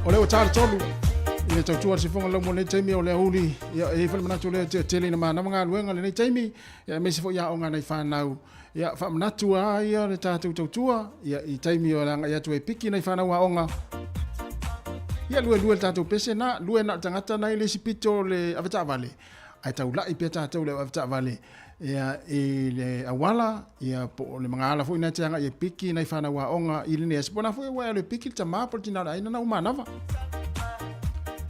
O lea ua ta le 3 i le tautua a le sifoga lau mo lenei taimi o le aoauli. Ia, e i ai foi le manatu lea e tele ina manava galuega lenei taimi, ia, aemaise foi aoga a nai fanau. Ia, faamanatu lava ia le tatou tautua, ia, i taimi o le agai atu e piki nai fanau aoga. Ia, luelue le tatou pese na, lue na o le tagata na i le isi pito o le avetaavale, ae taulai pea tatou le au avetaavale ia, i le auala, ia, po o le magaala foi na e te agai e piki nai fanau aoga i lenei aso. Po o na foi ua e alu e piki le tama po o le tina o le aiga na ua manava.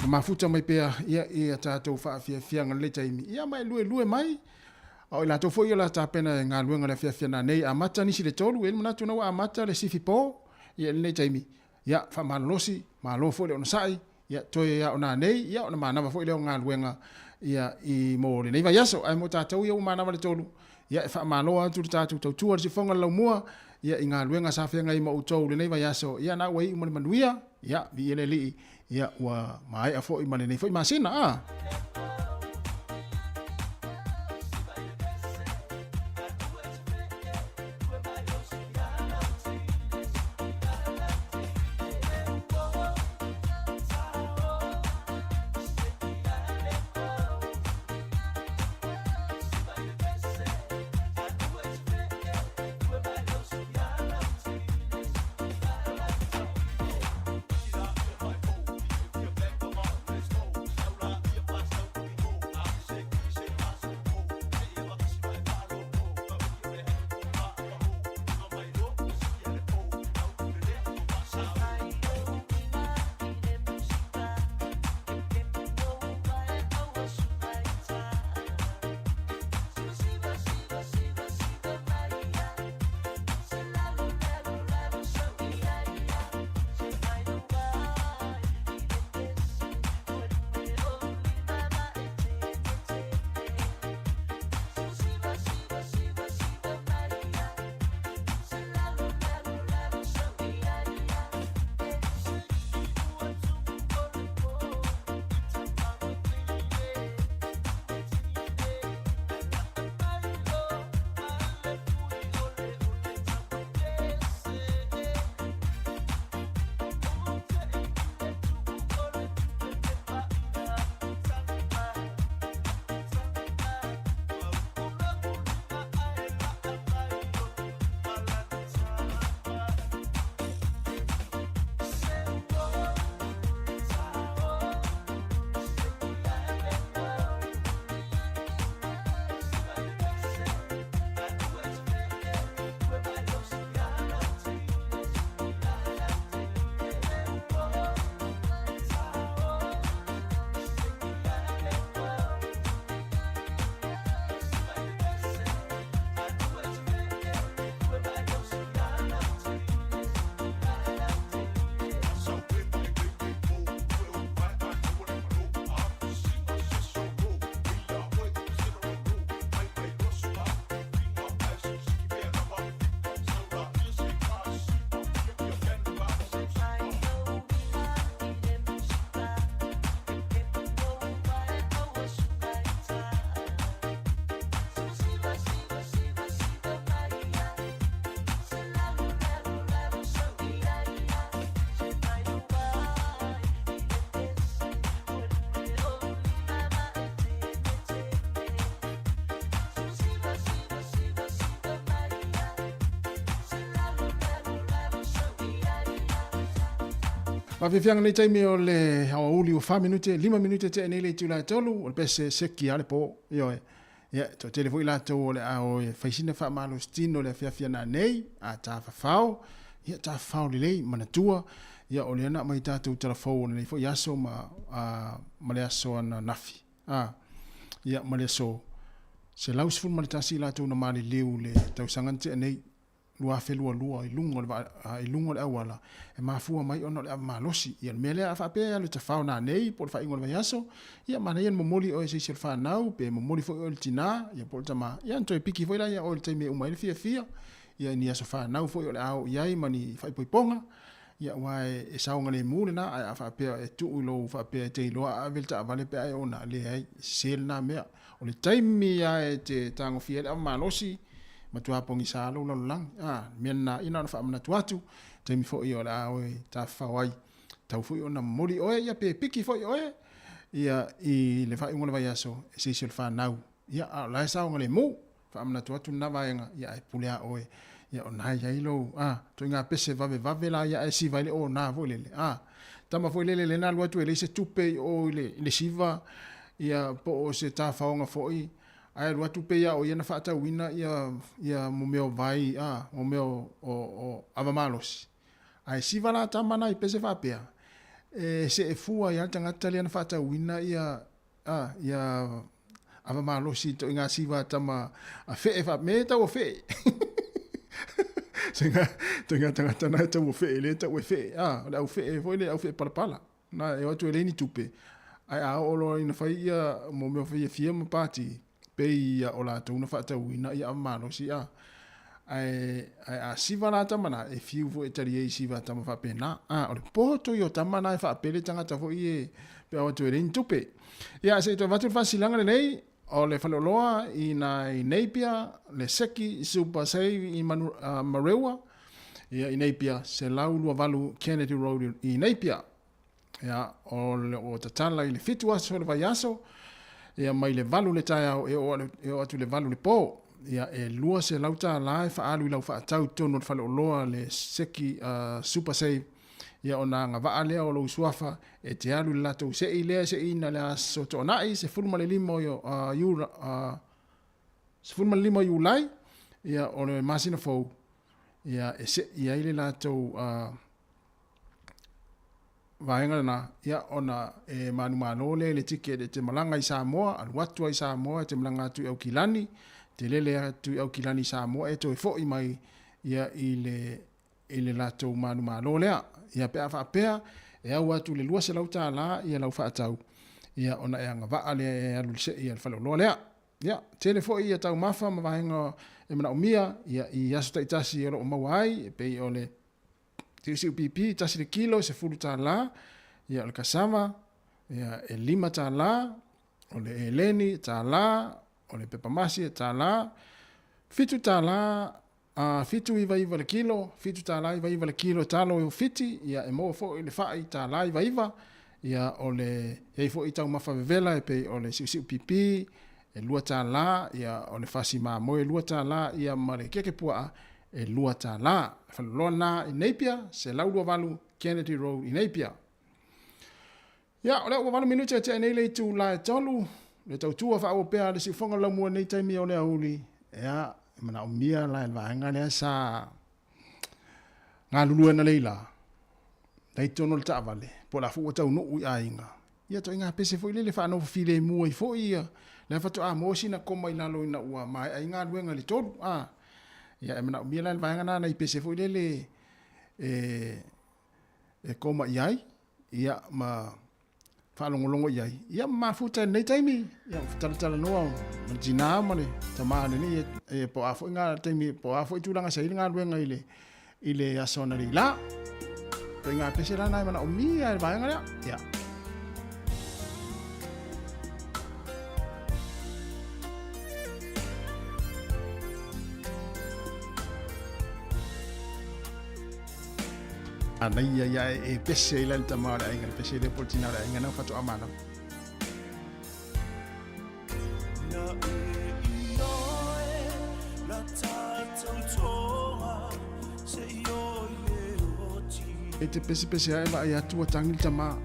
Ma mafuta mai pea ia, i a tatou faafiafiaga i lenei taimi. Ia, ma e luelue mai, A o i latou foi o le a tapena e galuega le afiafi nanei, amata nisi i le 3, e i ai le manatu na ua amata le sifi po, ia i lenei taimi, ia, faamalolosi, malo foi le onosai, ia, toe a o nanei, ia, ona manava foi lea o galuega, ia, i mo lenei vaiaso. Ae mo tatou ia ua manava le 3, ia, e faamalo atu le tatou tautua i le sifoga o le laumua, ia, i galuega sa feagai ma outou i lenei vaiaso, ia, na ua iu ma le manuia, ia, viia le Alii, ia, ua maea foi ma lenei foi masina, a. Faafiafiaga nei taimi o le aoauli ua 4 minute, 5 minute tea nei le itula e 3, o le pese seki a le po, ioe. Ia, toatele foi latou o le a o e fai sina faamalositino i le afiafi ananei, a tafafao, ia tafafao lelei, manatua, ia o lea na aumai tatou tala fou o lenei foi aso ma, a, ma le aso ananafi. A, ia, ma le aso 111 latou na maliliu i le tausaga na tea nei. 2022 i luga o le vaa, i luga o le auala, e mafua mai ona o le ava malosi. Ia, o le mea lea, a faapea e alu e tafao nanei po o le faaiuga o le vaiaso, ia, manaia le momoli oe e se isi o le fanau, pe momoli foi oe i le tina, ia, po o le tama, ia, ona toe piki foi lea oe i le taimi e uma ai le fiafia, ia, i ni aso fanau foi o le a oo i ai ma ni faaipoipoga, ia, aua e saogalemu lena, ae a faapea e tuu i lou faapea e te iloa a ave le taavale pe a e ona, leai, e sese lena mea. O le taimi lava e te tagofia ai le ava malosi, matua pogisa lou lalolagi. A, mea lena, ia na ona faamanatu atu, taimi foi o le a oe tafafao ai. tatau foi ona momoli oe, ia pe piki foi oe, ia i le faaiuga o le vaiaso e se isi o le fanau. Ia, a o la e saogalemu. Faamanatu atu lena vaega, ia ae pule a oe. Ia o na e i ai lou, a, ituaiga pese vavevave la ia ae siva ai le ona foi lele, a. Tama foi lele lea na alu atu e leai se tupe i o i le, i le siva, ia po o se tafaoga foi, ae alu atu pei a o ia na faatauina ia, ia mo mea o vai, a, mo mea o, o, o ava malosi. Ae siva la tama na i pese faapea, e seefua ai lava le tagata lea na faatauina ia, a, ia ava malosi i ituaiga siva a tama a fee faa, me tau o fee. Ituaiga, ituaiga tagata na e tau o fee, le tau e fee, a, o le au fee foi le au fee palapala. Na e o atu e leai ni tupe, ae a oo loa ina fai ia mo mea fiafia ma pati, pei ia o latou na faatauina ia ava malosi, a. Ae, ae a siva la tama na, e fiu foi e tali ai i siva a tama faapena. A, o le poto ia o tama na e faapele tagata foi e, pe a o atu e leai ni tupe. Ia, se i toe avatu le faasilasilaga lenei, o le faleoloa i nai Napier, le Seki Super Save i Manu, Marewa, ia, i Napier, 128 Kennedy Road i Napier. Ia, o le o tatala i le 7 aso o le vaiaso, ia mai le 8 le taeao e oo e oo atu i le 8 le po. Ia, e $200 e faaalu i lau faatau i totonu o le faleoloa le Seki Super Save, ia ona agavaa lea o lou suafa e te alu i le latou sei lea e seiina le Aso Toonai 15 o Iula, 15 Iulai, ia o le masina fou, ia e sei ai le latou vaega lena, ia ona e manumalo lea i le ticket e te malaga i Samoa, alu atu ai i Samoa, e te malaga atu i Aukilani, te lele atu i Aukilani i Samoa, e toe foi mai ia i le, i le latou manumalo lea. Ia pe a faapea, e au atu i le $200 ia lau faatau, ia ona e agavaa lea e alu i le sei a le faleoloa lea. Ia, tele foi ia taumafa ma vaega e manaomia ia i aso taitasi o lo o maua ai, e pei o le siusiu pipi, tasi le kilo, e $10, ia o le cassava, ia e $5, o le eleni, tala, o le pepa masi, e tala, $7, a 799 le kilo, $7.99 le kilo talo e Fiti, ia e maua foi le fai $1.99, ia o le i ai foi taumafa vevela e pei o le siusiu pipi, e $2, ia o le fasi mamoe e $2, ia ma le keke puaa e $2. Faleoloa lena i Napier, 128 Kennedy Road i Napier. Ia, o lea ua 8 minute e tea nei le itula e 3, le tautua faaauau pea a le siufofoga o le laumua i lenei taimi o le aoauli, ia, e manaomia la e le vaega lea sa galulue analeila, la i totonu o le taavale, po o le a foi ua taunuu i aiga, ia ituaiga pese foi lele faanofo filemu ai foi ia, lea faatoa maua sina koma i lalo ina ua maea ai galuega i le 3, a. Ia, e manaomia la e le vaega lena nai pese foi lele e koma i ai, ia, ma faalogologo i ai, ia ma mafuta i lenei taimi, ia, talatalanoa ma le tinā ma le tamā lenei, e, po o a foi ngā taimi, po o a foi tulaga sa i ai le galuega i le, i le aso analeila. Ituaiga pese la na e manaomia e le vaega lea, ia. Anaia ia e pese ai la le tama o le aiga, le pese lea po o le tina o le aiga na faatoa manava. E te pesepese ae vaai atu ua tangi le tama.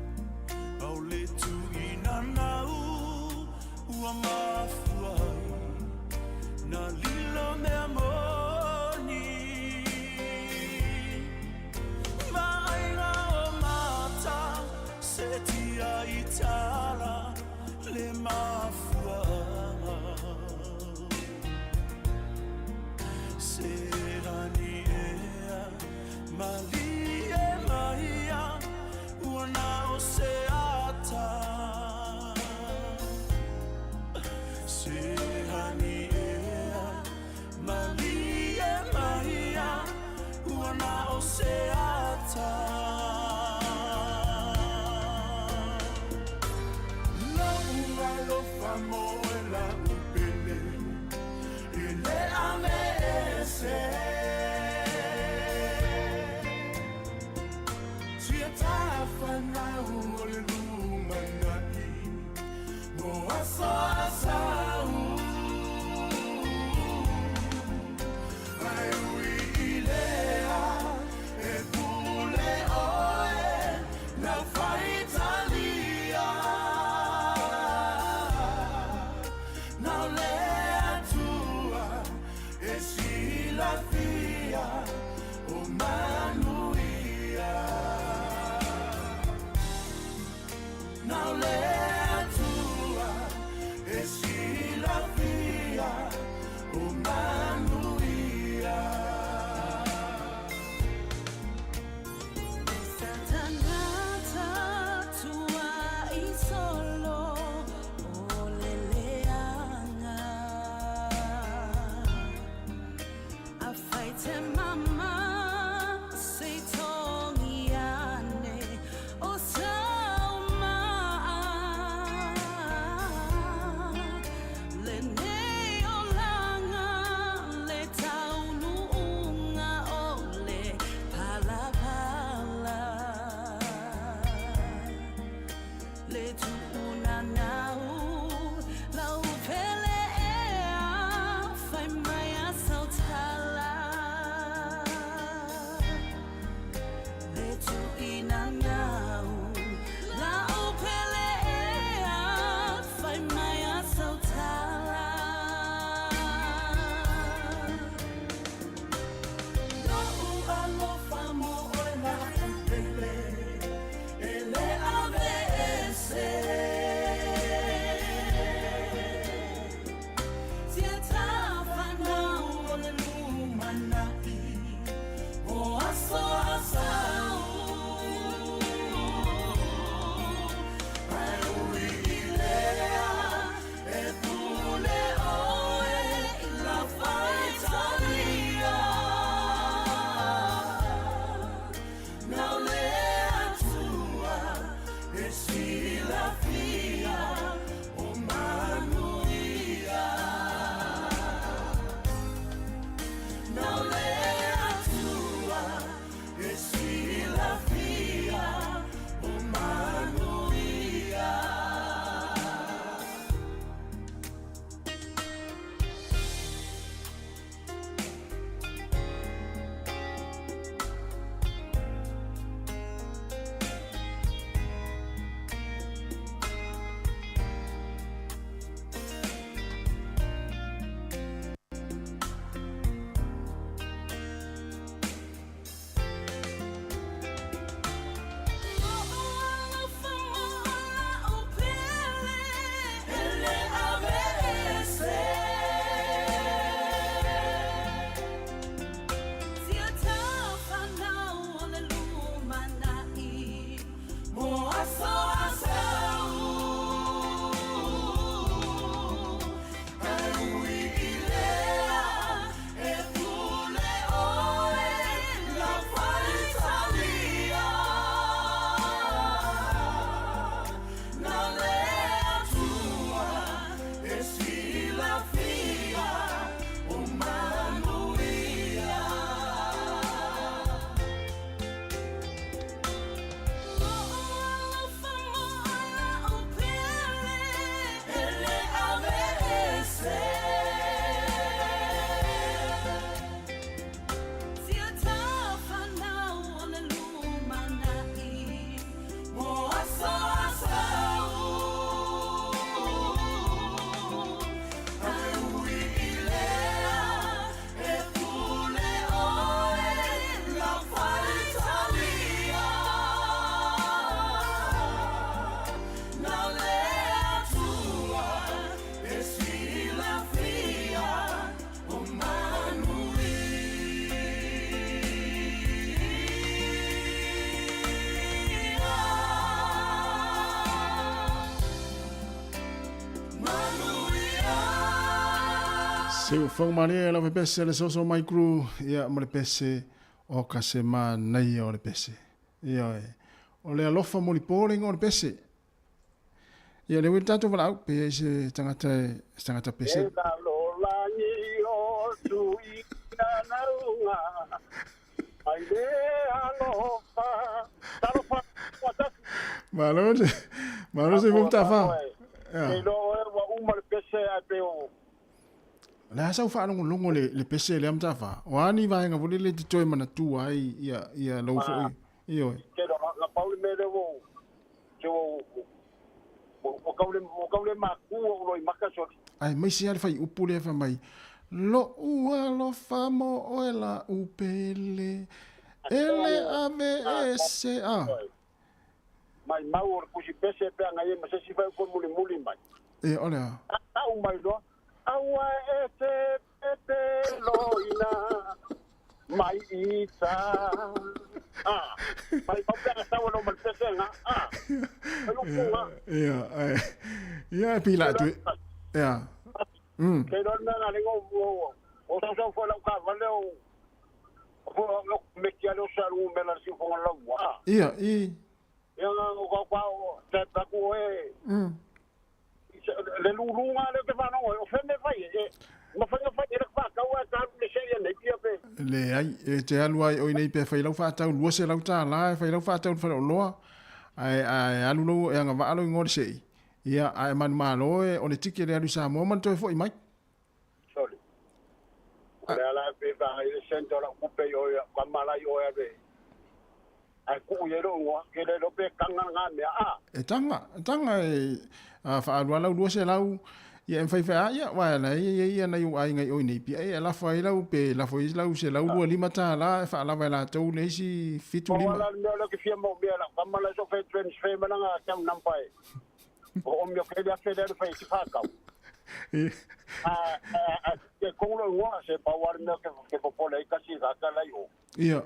Siufoga malie lau pese le soso mai crew ia ma le pese o ka se manaia o le pese. Ioe. O le alofa molipo le igoa o le pese. Ia le ui le tatou valaau pe i ai se tagata se tagata pese. E lalolagi o Tuiganauga, mai le alofa, talofa ua tasi. Malo se malo se Tapo tafa. oe. Ia. Te iloa oe ua uma le pese ae pei o O le a sau faalogologo le, le pese lea Mataafa? O a ni vaega foi lele e te toe manatua ai ia, ia lou Ma, foi? Ioe. te iloa, na pau le mea lea ua ou, se ua ou, ua tau le, ua tau le maku ou loimaka soli. Aemaise lava le fuaiupu lea fai mai, Lo'u alofa mo oe la'u pele, e le ave ese a. Maimau o le pusi pese pe ana ia ma se isi fuaiupu e mulimuli mai. E, o le a? Tau mai loa, Aua e te loina mai ita. Ah, mai paupea sau lo mal pesenga. Ah, lupunga. Ia, ai. Ia, pila tu. Ia. Ke lo na na lengo o o sau sau fo lau ka vale o o o me kia lo sa lu me la si fo la wa. Ia, i. Ia nga o ka pa o te ta ku e. Le lulunga le te whanau o whene whai e ma whainga whai e le whakau e tāru le sei e nei pia pe. Le ai, e te alu ai oi nei pe whai lau whaatau lua se lau tā la, e whai lau whaatau le whare o loa, ai, ai alu lau e anga vaalo i ngore sei. Ia, ai manu malo e o le tike le alu Samoa man toe foi mai. Sorry. O le ala e pe whangai le sento la kupe i oi, ka malai oi ave. Ai ku i ero ngoa, ke le lope kanga ngā mea, a. E tanga, e tanga e a whaalua lau lua se lau, ia em whaiwhai a ia, wa la ia ia ia nei o ai ngai oi nei pia e lafo ai lau pe lafo i lau se lau lua lima tā la e whaalawa e la tau le isi fitu lima. O ala mea leo ke fia mau mea la, kama la so whai transfer mana ngā tau nampa e. O o mea ke lea whai lea whai ki whakau. A ke konglo ngoa se pa war mea ke popole i kasi ka lai o. Ia.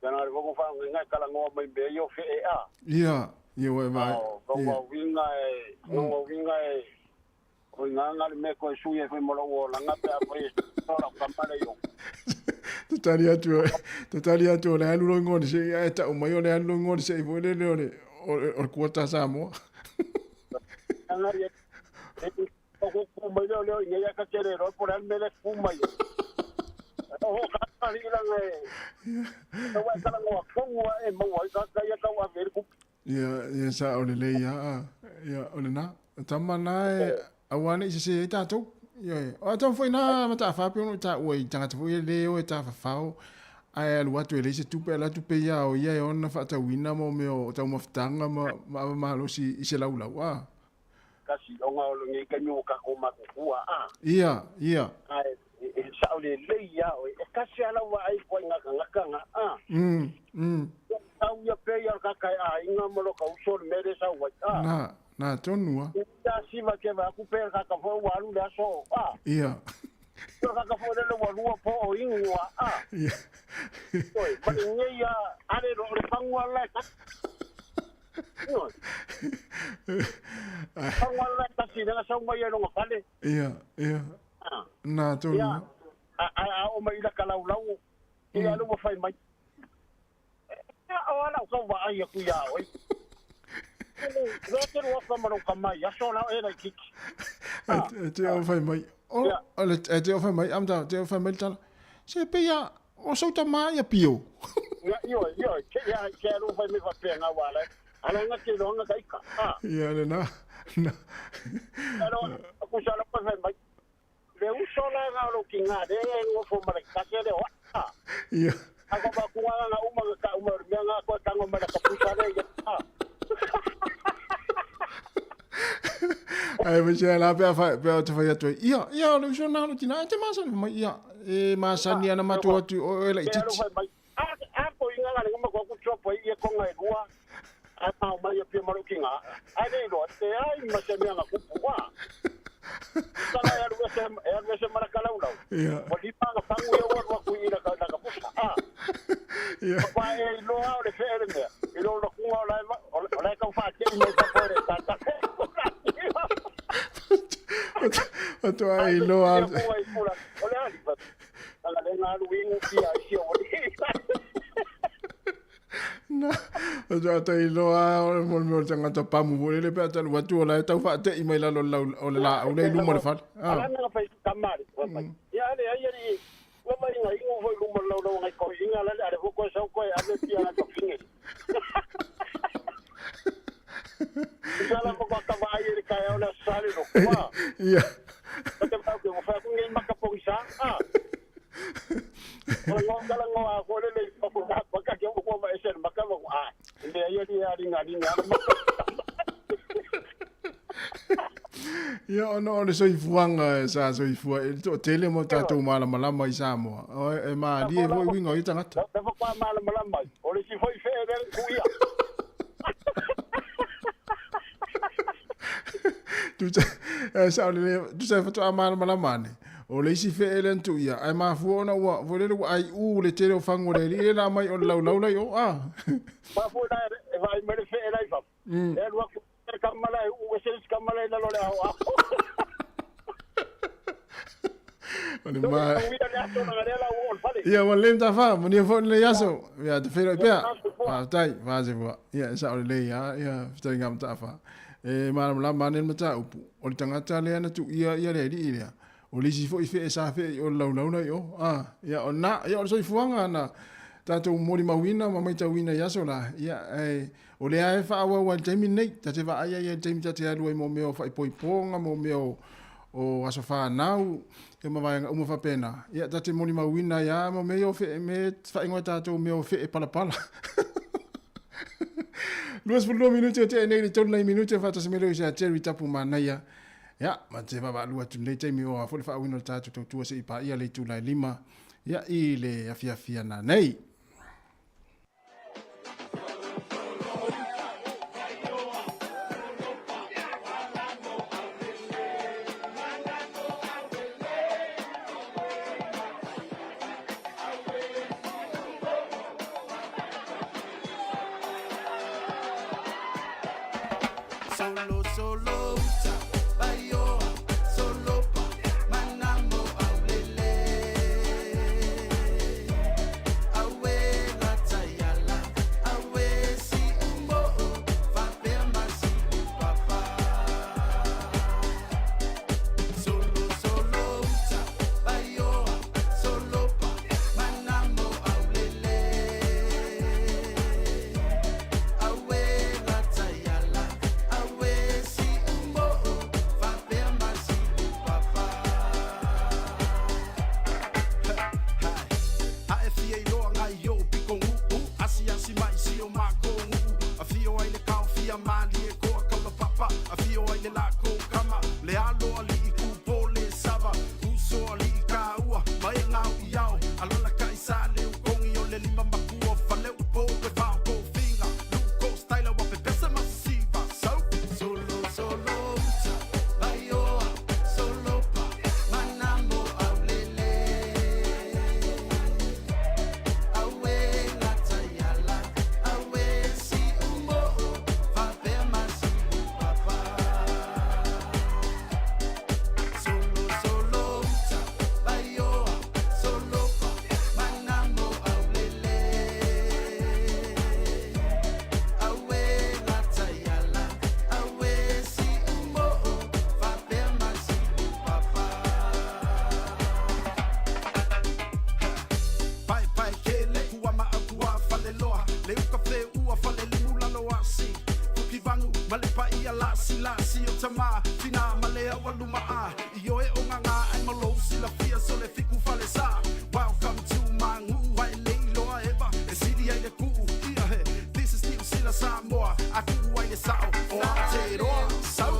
Tana re vogo fa ngai kala ngoa mai be yo fe e a. Ia, ia we vai. O go winga e, go winga e. O nga nga le me ko su ye foi molo o la nga pe a foi ora ka male yo. Tatari atu, tatari atu le alu lo ngone se ia ta o mai o le alu lo ngone se i le le o le o kuota Samoa. Nga ye o ko ku mai le le ngai ka kere ro por al mele ku mai. O ka ri la ngai. O wa kala ngoa kongo e mau ai ka ka ia ka wa ver ku. Ia, ia sa o le le ia, ia o le na. Tama na e awane i se se e tātou. Ia, o tau foi na mata whapi ono tā ua i tangata foi e le o e tā whawhao. Ai alu atu e leise tupe ala tupe ia o ia e ona whaatauina mo me o tau mawhitanga ma ma malosi i se laulau. Ah. Kasi onga o ngi ka nyu ka ko makukua a. Ia, ia. Ai e sa o le le ia o e kasi ala wa ai ko nga nga nga a. Tau ia pe ia ka kai a inga mo lo ka uso le mere sa wa a. Na, na tonua. Ia si va ke va ku pe ka ka fo wa lu la so a. Ia. Ka ka fo le wa lu po o ingua a. Ia. Oi, pa ngi ia are ro le pangua la ka. No. Pangua la ka si na sa mai no fale. Ia, ia. Na tonua. A a o mai la kalau lau. Ia lu fai mai. O ala ka wa ai ku ia oi. Lo te ro fa maro ka mai, a so la era kiki. E te o fai mai. O le e te o fai mai, am ta te o fai mai tala. Se pe ia o so ta mai ia pio. Ia io io ke ia ke ro fai me fa pe nga wala. Ala nga ke ro nga kai ka. Ia le na. Na. Alo ku sa la pa fai mai. Le u so la nga lo ki nga de ngo fo mara ka ke le wa. Ia. Ako ba ku nga uma ka uma me nga ko tango mara ka pusa le ia. Ai me se la pe fa pe te fai atu. Ia, ia le uso na lo tina te masani mai ia. E masani ana matu atu o ele i titi. A ko inga nga le ko ku chopo ia ko nga rua. A pa mai pe maro ki nga. A le ro te ai ma se me nga ku wa. Kala ya ru se ya ru se mara kala ulau. Ia. O li pa nga pangu ia wa ku ira ka ka pusa. A. Ia. Pa e lo a le fe le me. I lo lo ku la o la ka fa te me ka fore ta ta. O to ai lo a. O le ali. Ala le nga lu ingu ki ai si o ni. Na, o to ai lo a o mo mo tanga pamu mo le pe ata watu o la tau fa te i mai la lo o le la o le lu mo le fale. Ala nga fa kamari. Ia ale ai ali. Wa mai nga ingu foi lu mo lo lo ngai ko inga la ale ko so ko ale ti ana ko finge. Sala mo ka va ai le kai o la sale lo kwa. Ia. Te pa ko fa ku ngai makapongi sa. Ah. O ngo kala ngo a ko le le pa ko ka pa ka ke ko ma ese maka ma a. Le ai ali ali nga ni nga. Ia ono o le soifuaga sa soifua e le toʻatele mo tatou malamalama i Samoa o e malie foi uiga o ia tagata. Lava kwa malamalama. O le si foi fe le ku ia. Tusa sa o le tusa fatoa malamalama ane. O le isi fee lea na tuu ia, ae mafua ona ua, foi lele ua aiu le tele o fagu o le alii lea na aumai o le laulau la i o, a. Mafua la e vaai mai le fee la i fafo, e alu atu le tama la e uu ese le isi tama la i lalo o le aoao. O le ma... Ia, ua lelei Mataafa, manuia foi lenei aso. Ia, te feiloai pea. Faafetai, faasefua. Ia, e sao lelei lava, ia, fetalaiga a Mataafa. E malamalama ane le mataupu, o le tagata lea na tuuia ia le alii lea, o le isi foi fee sa fee i o le laulau la i o. A, ia, o lena, ia, o le soifuaga na tatou molimauina ma maitauina i aso la, ia, e, o lea e faaauau lava i le taimi lenei. Ta te vaai ai i le taimi ta te alu ai mo mea o faaipoipoga, mo mea o, o aso fanau, ia ma vaega uma faapena. Ia, ta te molimauina ai lava mo mea ia o fee, me faaigoa e tatou mea o fee palapala. 22 minute o tea nei le tolu nai minute faatasi mai leo i sea Jerry Tapu Manaia. Ia, ma te vaavaalua atu lenei taimi o a foi le faauiina o le tatou tautua se i paia le itula e lima, ia, i le afiafi ana nei. Solo, solo, uta, baioa, solopa, manamo, aulele. Aue, lataiala, aue, si umo'o, fapea masi upapa. Solo, solo, uta, baioa, solopa, manamo, aulele. Aue, lataiala, aue, si umo'o, fapea masi upapa. Ae fia iloa ngai o piko uu Asiasi mai si o mākou nuu Afio ai le kaofia malie koa kaula papa Afio ai le lako kama Le alo alii kupo le sava Uso alii kāua Ma e ngau i ao Alala kai sa le ukongi o le lima makua Fale upo e whao ko finga Luko styla wa pepesa masiva So Solo solo uta Vaioa solopa Manamo aulele Aue lataiala Aue si umo'o Fapea masi upapa Solo solo uta Vaioa solopa Manamo aulele Aue lataiala Aue si umo'o Fapea masi upapa Paepae kele kua ma au kua faleloa Le uka fe ua fale limu lalo asi Fuki vangu ma le paia lasi lasi o tama Tina ma le aua luma a I oe o ngā ai ma lou silafia so le fiku fale sa Welcome to my nguu ai le iloa eva E sili ai le kuu ia he This is Niu Sila Samoa A kuu ai le sao o Aotearoa Sau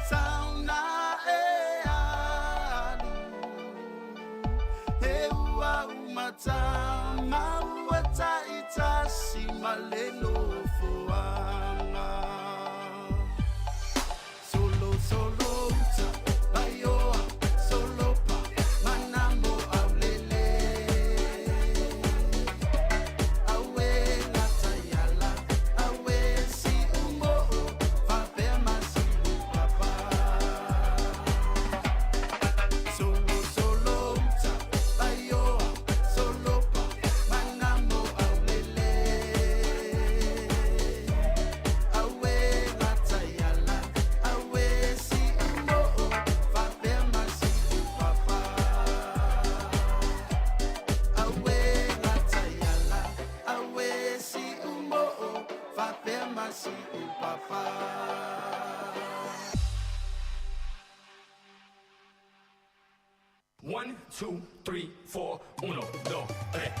Sauna e alu He ua umata ma ua taitasi ma le nofoaga Solo solo uta vaioa solopa manamo aulele Aue lataiala aue si umo'o fapea masi upapa Solo solo uta vaioa solopa manamo aulele Aue lataiala aue si umo'o fapea masi upapa Aue lataiala aue si umo'o fapea masi upapa One, two, three, four, uno, dos, tres.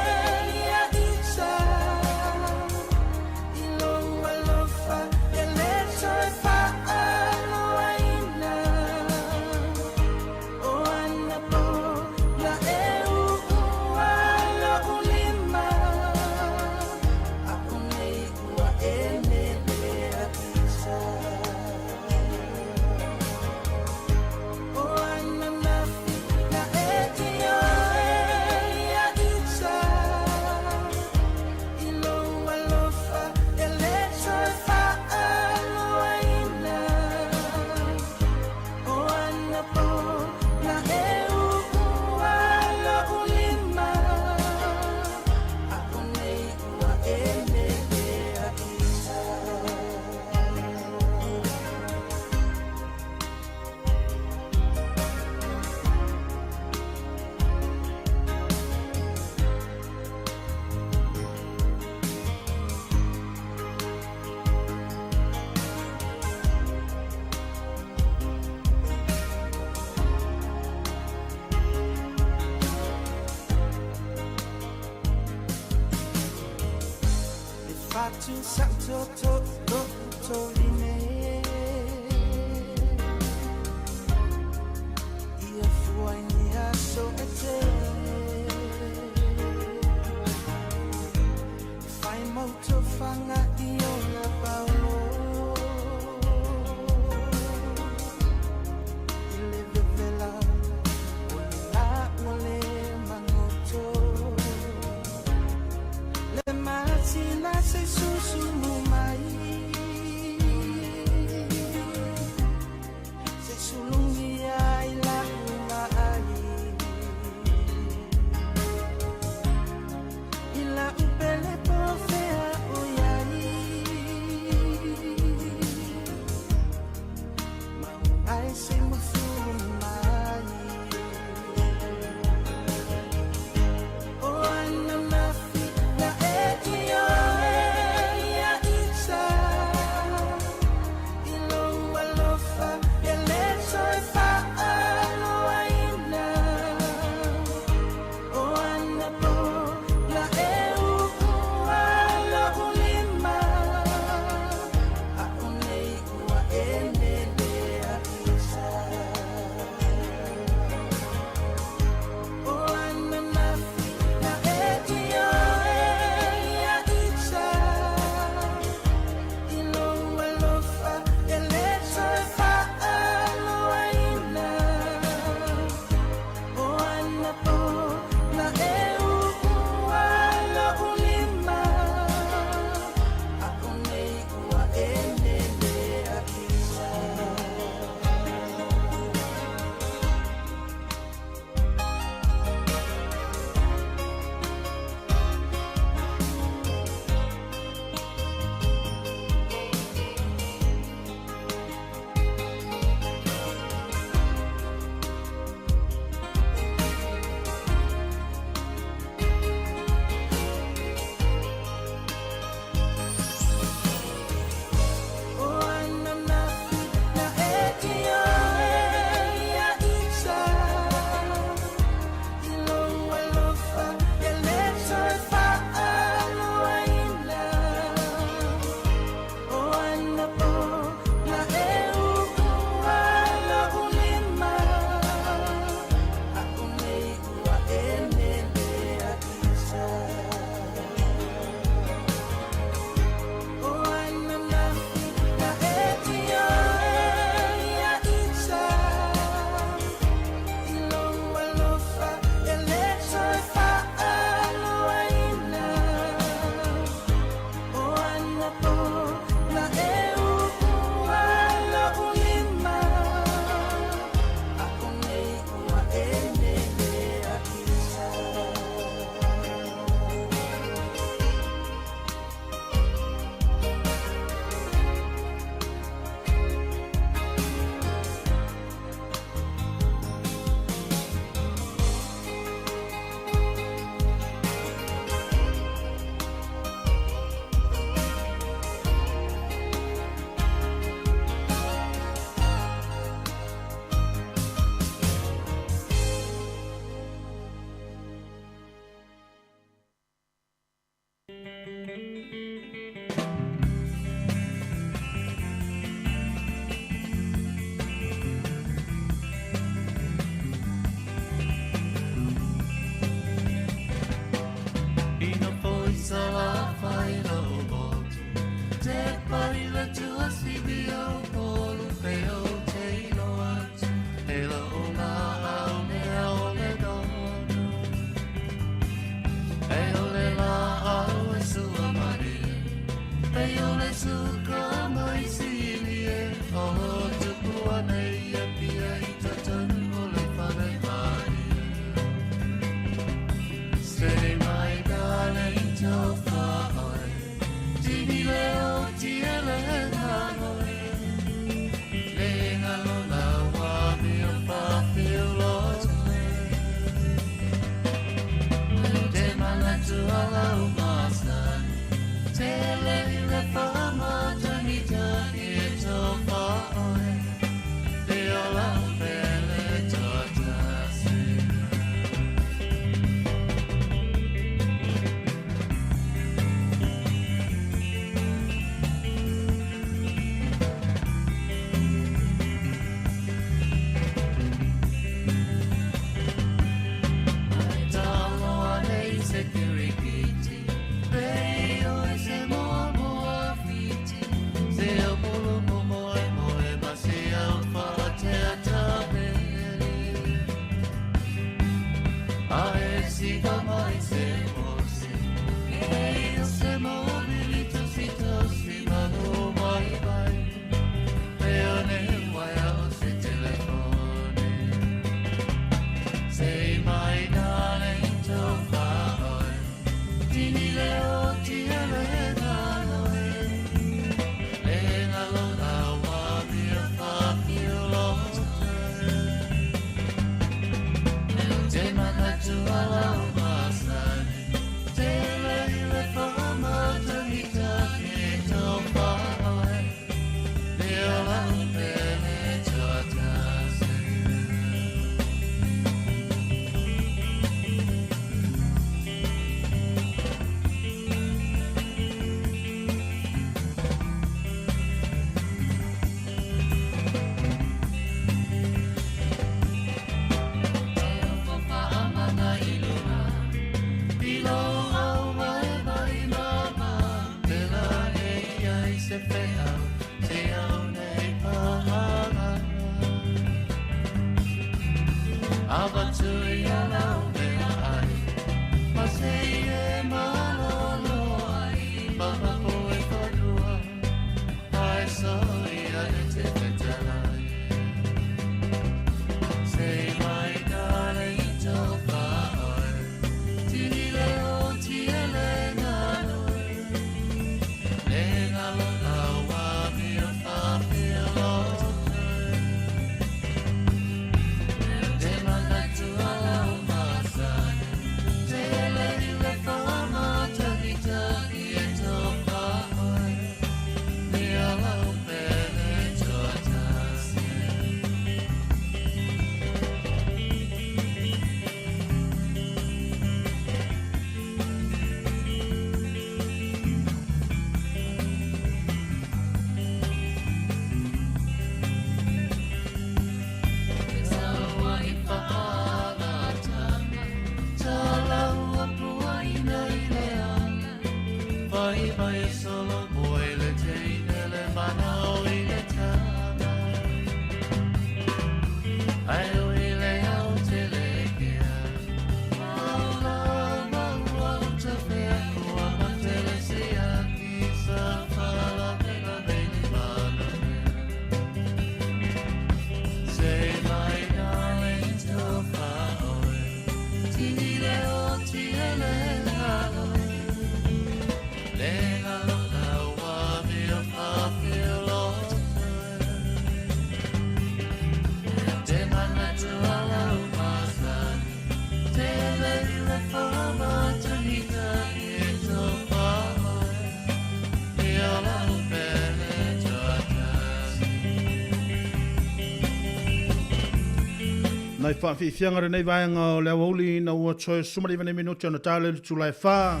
Nai whaafiafianga lenei vaega o le aoauli ina ua toe 19 minute ona tala i le itula e 4.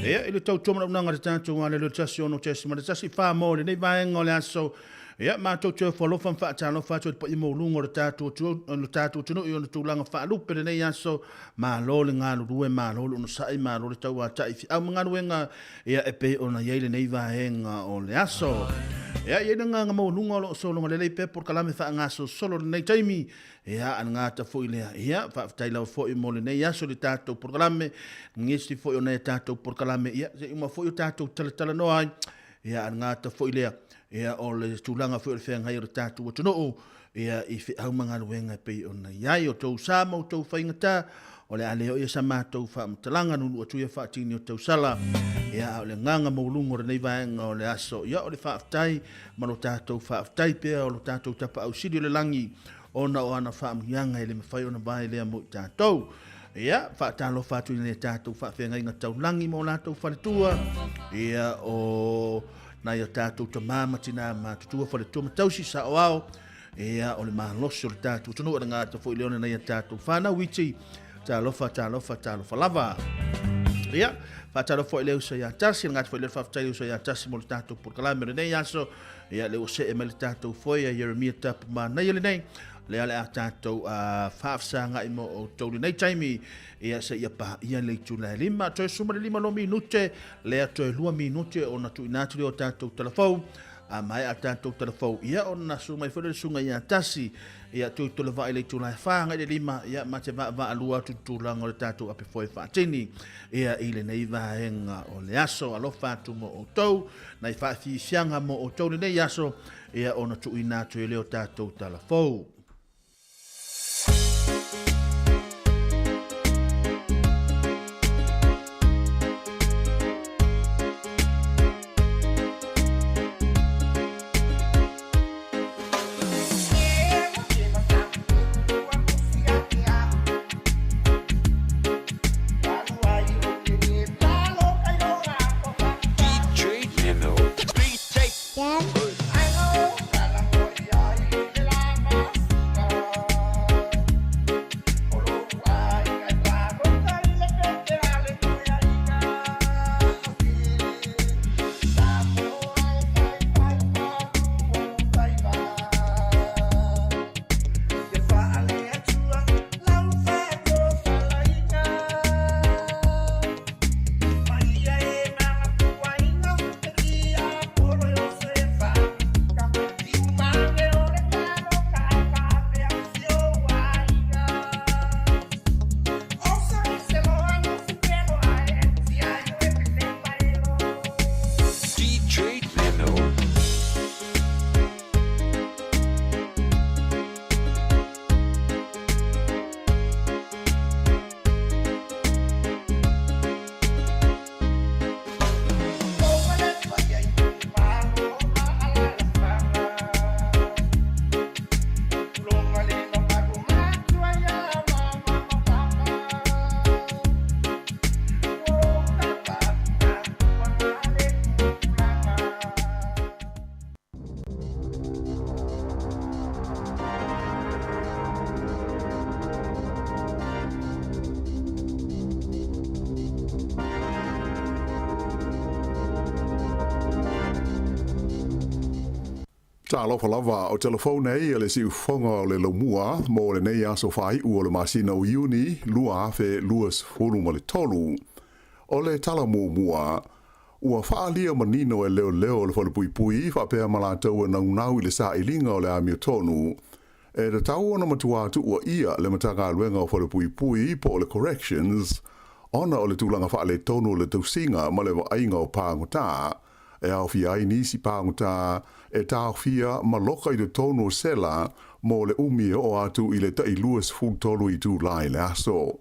Ia, i le tautua manaonaga a le tatou alelu e 1 6.1 4 mo lenei vaega o le aso. Ia, matou te ofo alofa ma faatalofa atu i le paia maualuga o le tatou o le tatou atunuu i ona tulaga faalupe lenei aso. Malo le galulue, malo le onosai, malo le tauatai i feau ma galuega ia e pei ona i ai lenei vaega o le aso. Ia, i ai le agaga maualuga o lo o sologa lelei pea polokalame faagasolosolo i lenei taimi. Ia, a le gata foi lea, ia, faafetai lava foi mo lenei aso i le tatou polokalame, nisi foi o nai a tatou polokalame, ia, se i uma foi o tatou talatalanoa ai. Ia, a le gata foi lea, ia, o le tulaga foi o le feagai o le tatou atunuu, ia, i feau ma galuega e pei ona i ai. O tou sa ma outou faigata, o le a le oo ia sa matou faamatalaga nuunuu atu ia faatini o tausala. Ia, a o le agaga maualuga o lenei vaega o le aso, ia, o le faafetai ma lo tatou faafetai pea o lo tatou Tapaau Sili o le lagi, ona o ana faamanuiaga e le mafai ona vae lea mo i tatou. Ia, faatalofa atu i le tatou faafeagaiga taulagi ma o latou faletua, ia, o nai o tatou tamā ma tinā matutua, faletua ma tausi saoao, ia, o le malosi o le tatou atunuu, e le gata foi lea o nai a tatou fanau iti, talofa, talofa, talofa lava. Ia, faatalofa foi i le uso ia Tasi, le gata foi lea o le faafetai i le uso ia Tasi mo le tatou polokalame o lenei aso, ia, lea ua see mai le tatou foe ia Ieremia Tapu Manaia lenei, lea o le a tatou faafesagai mo outou lenei taimi, ia seia paia le itula e 5, toe 15 loa minute, lea toe 2 minute ona tuuina atu lea o tatou talafou, a maea tatou talafou, ia ona susu mai foi lea le susuga ia Tasi, ia tui tolevai le itula e 4 agai le 5, ia ma te vaavaalua atu i le tulaga o le tatou ape foe faatini, ia i lenei vaega o le aso. Alofa atu mo outou, nai faafiafiaga mo outou lenei aso, ia ona tuuina atu ai lea o tatou talafou. Talofa lava, o telefone nei le siufoga o le laumua mo lenei aso faaiu o le masina o Iuni 2023. O le tala muamua, ua faaalia manino e leoleo o le falepuipui faapea ma latou e naunau i le sailiga o le amiotonu, e tatau ona matua tuuaia le Matagaluega o Falepuipui po o le Corrections ona o le tulaga faaletonu o le tausiga ma le vaaiga o pagota e aofia ai nisi pagota e taofia ma loka i totonu o sela mo le umi e oo atu i le tai 23 itula i le aso.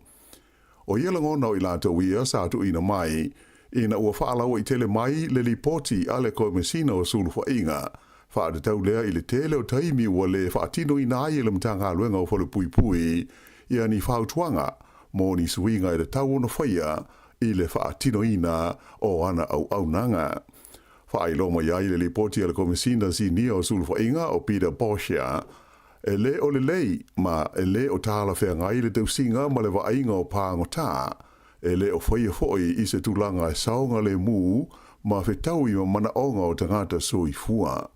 O ia lagona o i latou ia sa tuuina mai ina ua faalauaitele mai le lipoti a le Komesina o Sulufaiga faatatau lea i le tele o taimi ua le faatinoina ai e le Matagaluega o Falepuipui ia ni fautuaga mo ni suiga e tatau ona faia i le faatinoina o ana auaunaga. Faailoa mai ai le lipoti a le Komesina Sinia o Sulufaiga o Peter Boshier, e lē o lelei ma e lē o talafeagai le tausiga ma le vaaiga o pagota, e le o faia foi i se tulaga e saogalemu ma fetaui ma manaoga o tagata soifua.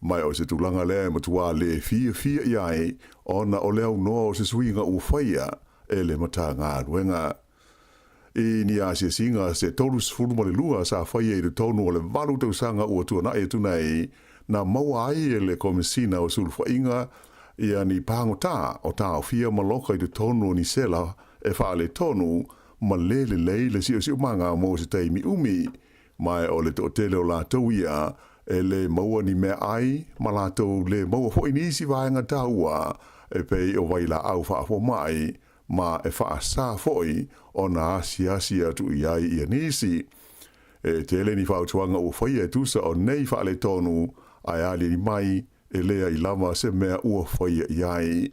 Ma o se tulaga lea e matua le fiafia i ai ona o le aunoa o se suiga ua faia e le Matagaluega. I ni asiasiga se 32 sa faia i totonu o le 8 tausaga ua tuanai atu nei, na maua ai e le Komesina o Sulufaiga ia ni pagota o taofia ma loka i totonu o ni sela e faaletonu ma lē lelei le siosiomaga mo se taimi umi, ma o le toatele o latou ia e lē maua ni meaai ma latou lē maua foi nisi vaega taua e pei o vailaau faafomai ma e faasā foi ona asiasi atu i ai ia nisi. E tele ni fautuaga ua faia e tusa o nei faaletonu, ae aliali mai e leai lava se mea ua faia i ai.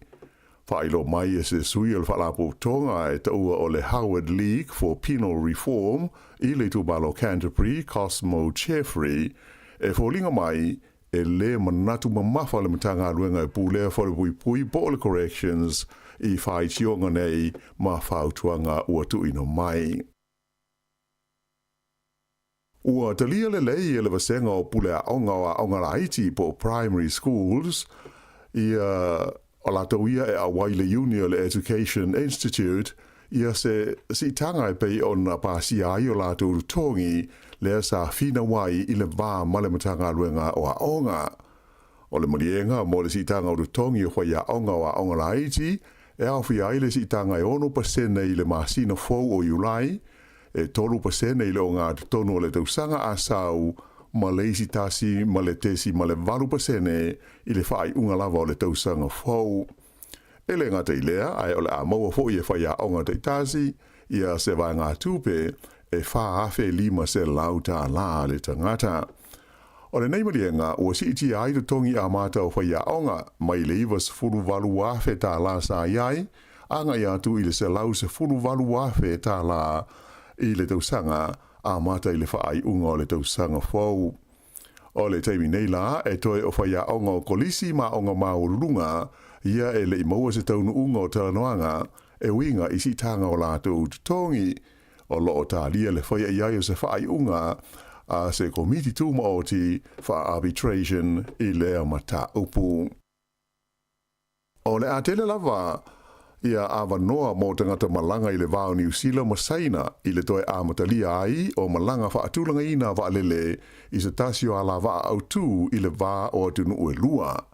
Faailoa mai e se sui o le faalapotopotoga e taua o le Howard League for Penal Reform i le itumalo Canterbury, Cosmo Jeffrey, e foliga mai e lē manatu mamafa le Matagaluega e pulea falepuipui po o le Corrections i faitioga nei ma fautuaga ua tuuina mai. Ua talia lelei e le vasega o pule aoga o aoga laiti po o primary schools ia o latou ia e auai le iuni o le Education Institute ia se siitaga e pei ona pasia ai o latou totogi lea sa finau ai i le va ma le Matagaluega o Aoga. O le maliega mo le siitaga o totogi o faiaoga o aoga laiti e aofia ai le siitaga e 6% i le masina fou o Iulai, e 3% i le ogatotonu o le tausaga a sau ma le isi 1.8% i le faaiuga lava o le tausaga fou. E le gata i lea, ae o le a maua foi e faiaoga taitasi ia se vaegatupe e $4,500 le tagata. O lenei maliega ua siitia ai totogi amata o faiaoga mai le $98,000 sa i ai, agai atu i le $118,000 i le tausaga amata i le faaiuga o le tausaga fou. O le taimi nei la, e toe o faiaoga o kolisi ma aoga maualuluga ia e le i maua se taunuuga o talanoaga e uiga i siitaga o latou totogi. O loo talia le faia i ai o se faaiuga a se komiti tumaoti faa-arbitration i lea mataupu. O le a tele lava ia avanoa mo tagata malaga i le va o Niu Sila ma Saina i le toe amatalia ai o malaga faatulagaina vaalele i se tasi o alavaa autū i le va o atunuu e lua.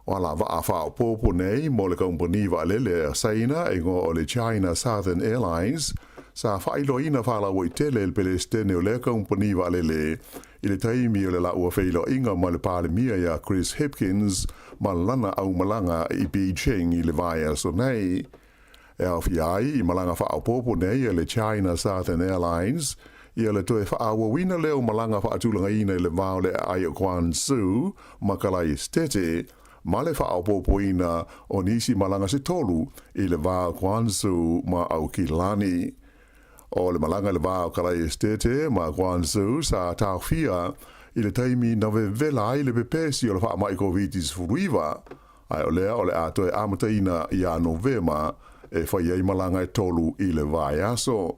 O alavaa faaopoopo nei mo le kamupani vaalele a Saina e igoa o le China Southern Airlines sa faailoaina faalauaitele e le Pelesitene o lea kamupani vaalele i le taimi o le laua feiloaiga ma le Palemia iā Chris Hipkins ma lana aumalaga i Beijing i le vaiaso nei. E aofia ai i malaga faaopoopo nei a le China Southern Airlines ia le toe faaauauina lea o malaga faatulagaina i le va o le aai o Guangzhou ma Kalai Esetete ma le faaopoopoina o nisi malaga se tolu i le va o Guangzhou ma Aukilani. O le malaga i le va o Kalai Esetete ma Guangzhou sa taofia i le taimi na vevela ai le pepesi o le faamai Koviti-19, ae o lea o le a toe amataina ia Novema e fai ai malaga e tolu i le vaiaso.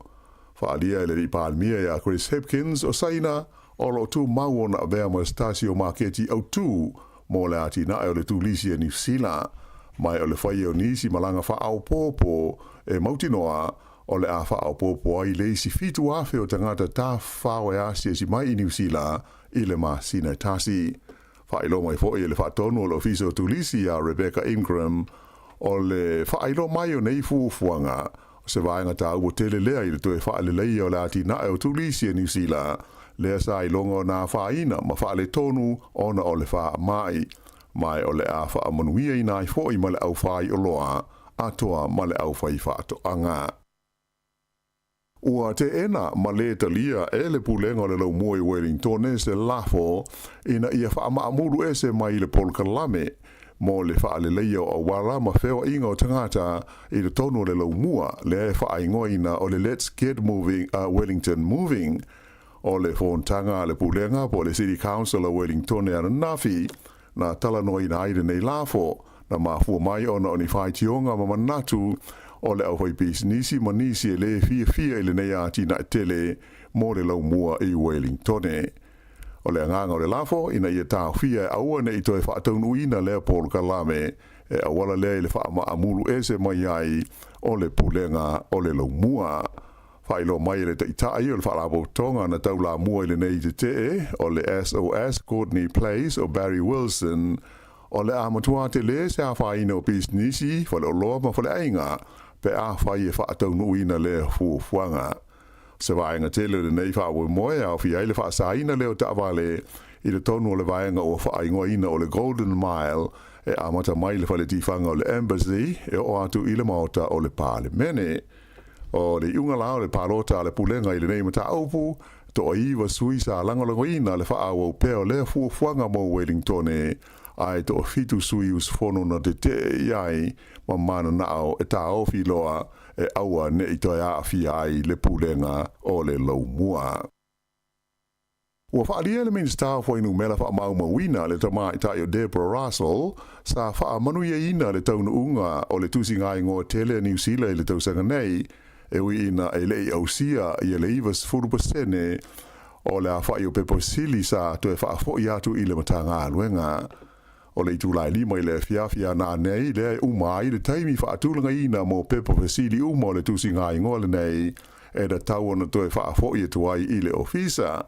Faaalia e le alii Palemia iā Chris Hipkins o Saina o loo tumau ona avea ma se tasi o maketi autū mo le atinae o le Turisi a Niu Sila, ma o le faia o nisi malaga faaopoopo e mautinoa o le a faaopoopo ai le isi 7,000 o tagata tafafao e asiasi mai i Niu Sila i le masina e tasi. Faailoa mai foi e le faatonu o le Ofisa o Turisi ia Rebecca Ingram, o le faailoa mai o nei fuafuaga, o se vaega taua tele lea i le toe faaleleia o le atinae o Turisi a Niu Sila, lea sa iloga ona afaina ma faaletonu ona o le faamai, ma o le a faamanuiaina ai foi ma le aufaioloa atoa ma le aufaifaatoaga. Ua teena ma lē talia e le Pulega o le Laumua i Wellingtone se lafo ina ia faamaamulu ese mai i le polokalame mo le faaleleia o auala ma feoaiga o tagata i totonu o le laumua lea e faaigoaina o le Let's Get Moving, Wellington Moving. O le fonotaga a le Pulega po o le City Council o Wellingtone ananafi na talanoaina ai lenei lafo, na mafua mai ona o ni faitioga ma manatu o le aufaipisinisi ma nisi e lē fiafia i lenei atinae tele mo le laumua i Wellingtone. O le agaga o le lafo ina ia taofia e aua ne'i toe faataunuuina lea polokalame e auala lea i le faamaamulu ese mai ai o le Pulega o le Laumua. Faailoa mai e le Taitai o le Faalapotopotoga na taulamua i lenei tetee o le SOS Courtney Place o Barry Wilson, o le a matua tele se afaina o pisinisi, faleoloa ma faleaiga pe afai e faataunuuina lea fuafuaga. Se vaega tele o lenei faamoemoe e aofia ai le faasaina lea o taavale i totonu o le vaega ua faaigoaina o le Golden Mile e amata mai le faletifaga o le Embassy e oo atu i le Maota o le Palemene. O le iuga la o le palota a le Pulega i lenei mataupu, toa-9 sui sa lagolagoina le faaauau pea o lea fuafuaga mo Wellingtone, ae toa-7 sui usufono na tetee i ai ma mananao e taofi loa e aua ne'i toe aafia ai le Pulega o le Laumua. Ua faaalia le Minisita o Fuainumera Faamaumauina le tamaitai o Deborah Russell sa faamanuiaina le taunuuga o le tusiga-igoa tele a Niu Sila i le tausaga nei, e ui ina e le i ausia ia le 90% o le aofai o pepa sili sa toe faafoi atu i le Matagaluega. O le itula e 5 i le afiafi a nanei lea e uma ai le taimi faatulagaina mo pepa fesili uma o le tusiga-igoa lenei e tatau ona toe faafoi atu ai i le Ofisa.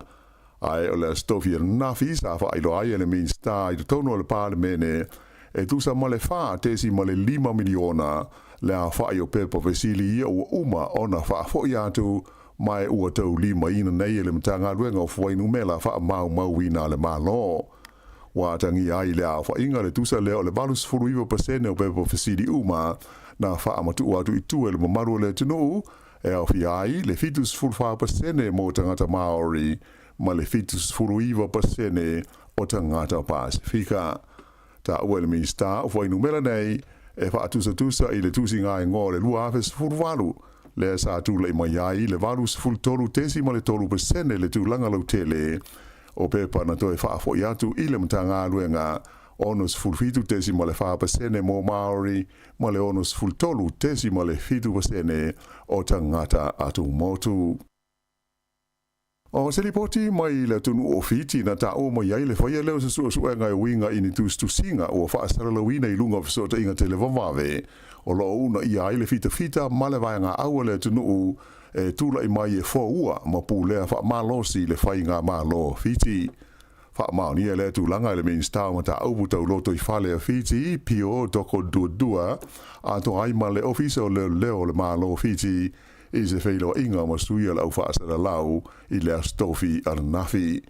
Ae o le Aso Tofi ananafi sa faailoa ai e le Minisita i totonu o le Palemene e tusa ma le 4.5 miliona le aofai o pepa fesili ia ua uma ona faafoi atu ma e ua taulimaina nei e le Matagaluega o Fuainumera Faamaumauina a le Malo. Ua atagia ai le aofaiga le tusa lea o le 89% o pepa fesili uma na faamatuu atu i tua i le mamalu o le atunuu, e aofia ai le 74% mo tagata Māori ma le 79% o tagata Pasefika. Taua e le Minisita o Fuainumera nei e faatusatusa i le tusiga-igoa o le 2018, lea sa tulai mai ai le 83.3% le tulaga lautele o pepa na toe faafoi atu i le Matagaluega, 67.4% mo Māori ma le 63.7% o tagata atumotu. O se lipoti mai le atunuu o Fiti na taua mai ai le faia lea o se suesuega e uiga i ni tusitusiga ua faasalalauina i luga o fesootaiga televavave o lo o uunaia ai le fitafita ma le vaegaau a le atunuu e tulai mai e foua ma pulea faamalosi le faigamalo o Fiti. Faamaonia lea tulaga e le Minisita o Mataupu Tau Lotoifale a Fiti, Pio Dokoduadua, atoa ai ma le Ofisa o Leoleo o le Malo o Fiti i se feiloaiga ma sui o le aufaasalalau i le Aso Tofi ananafi.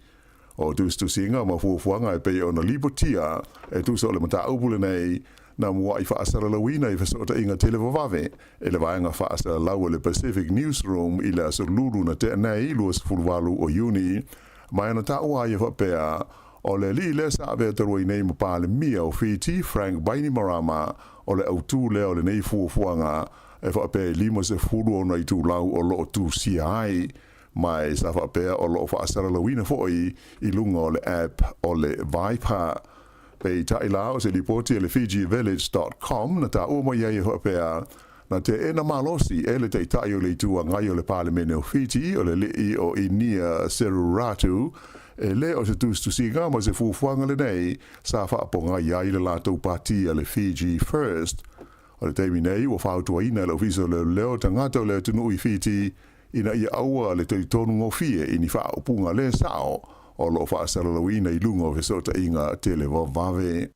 O tusitusiga ma fuafuaga e pei ona lipotia e tusa o le mataupu lenei, na muai faasalalauina i fesootaiga televavave e le vaega faasalalau a le Pacific Newsroom i le aso Lulu na tea nei, 28 o Iuni, ma e na taua ai e faapea, o le alii lea sa avea talu ai nei ma Palemia o Fiti, Frank Bainimarama, o le autū lea o lenei fuafuaga e faapea e 50 ona itulau o lo o tusia ai, ma e sa faapea o lo o faasalalauina foi i luga o le app o le Viper. Peitai la o se lipoti a le FijiVillage.com na taua mai ai e faapea, Na teena malosi e le Taitai o le Itu Agai o le Palemene o Fiti, o le Alii o Inia Seruratu, e le o se tusitusiga ma se fuafuaga lenei sa faapogai ai le latou pati a le Fiji First. O le taimi nei ua fautuaina e le Ofisa o Leoleo tagata o le atunuu i Fiti ina ia aua le talitonu gofie i ni faaupuga le sao o lo o faasalalauina i luga o fesootaiga televavave.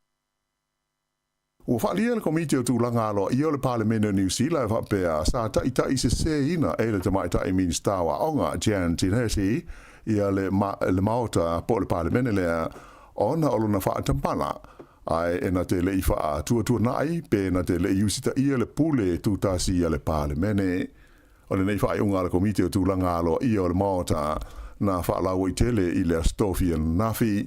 Ua faaalia e le Komiti o Tulaga Aloaia o le Palemene o Niu Sila e faapea, sa taitaiseseina e le Tamaitai Minisita o Aoga, Jan Tinetti, ia le le Maota po o le Palemene lea ona o lona faatamala, ae e na te le i faatuatuanai pe na te le i usitaia le pule tutasi a le Palemene. O lenei faaiuga a le Komiti o Tulaga Aloaia o le Maota na faalauaitele i le Aso Tofi ananafi.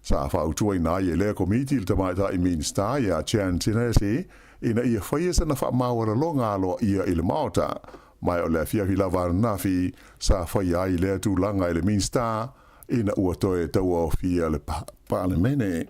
Sa fautuaina ai e lea Komiti le Tamaitai Minisita ia Jan Tinetti ina ia faia sana faamaualaloga aloaia i le Maota, ma o le afiafi lava ananafi sa faia ai lea tulaga e le Minisita ina ua toe tauaofia le Palemene.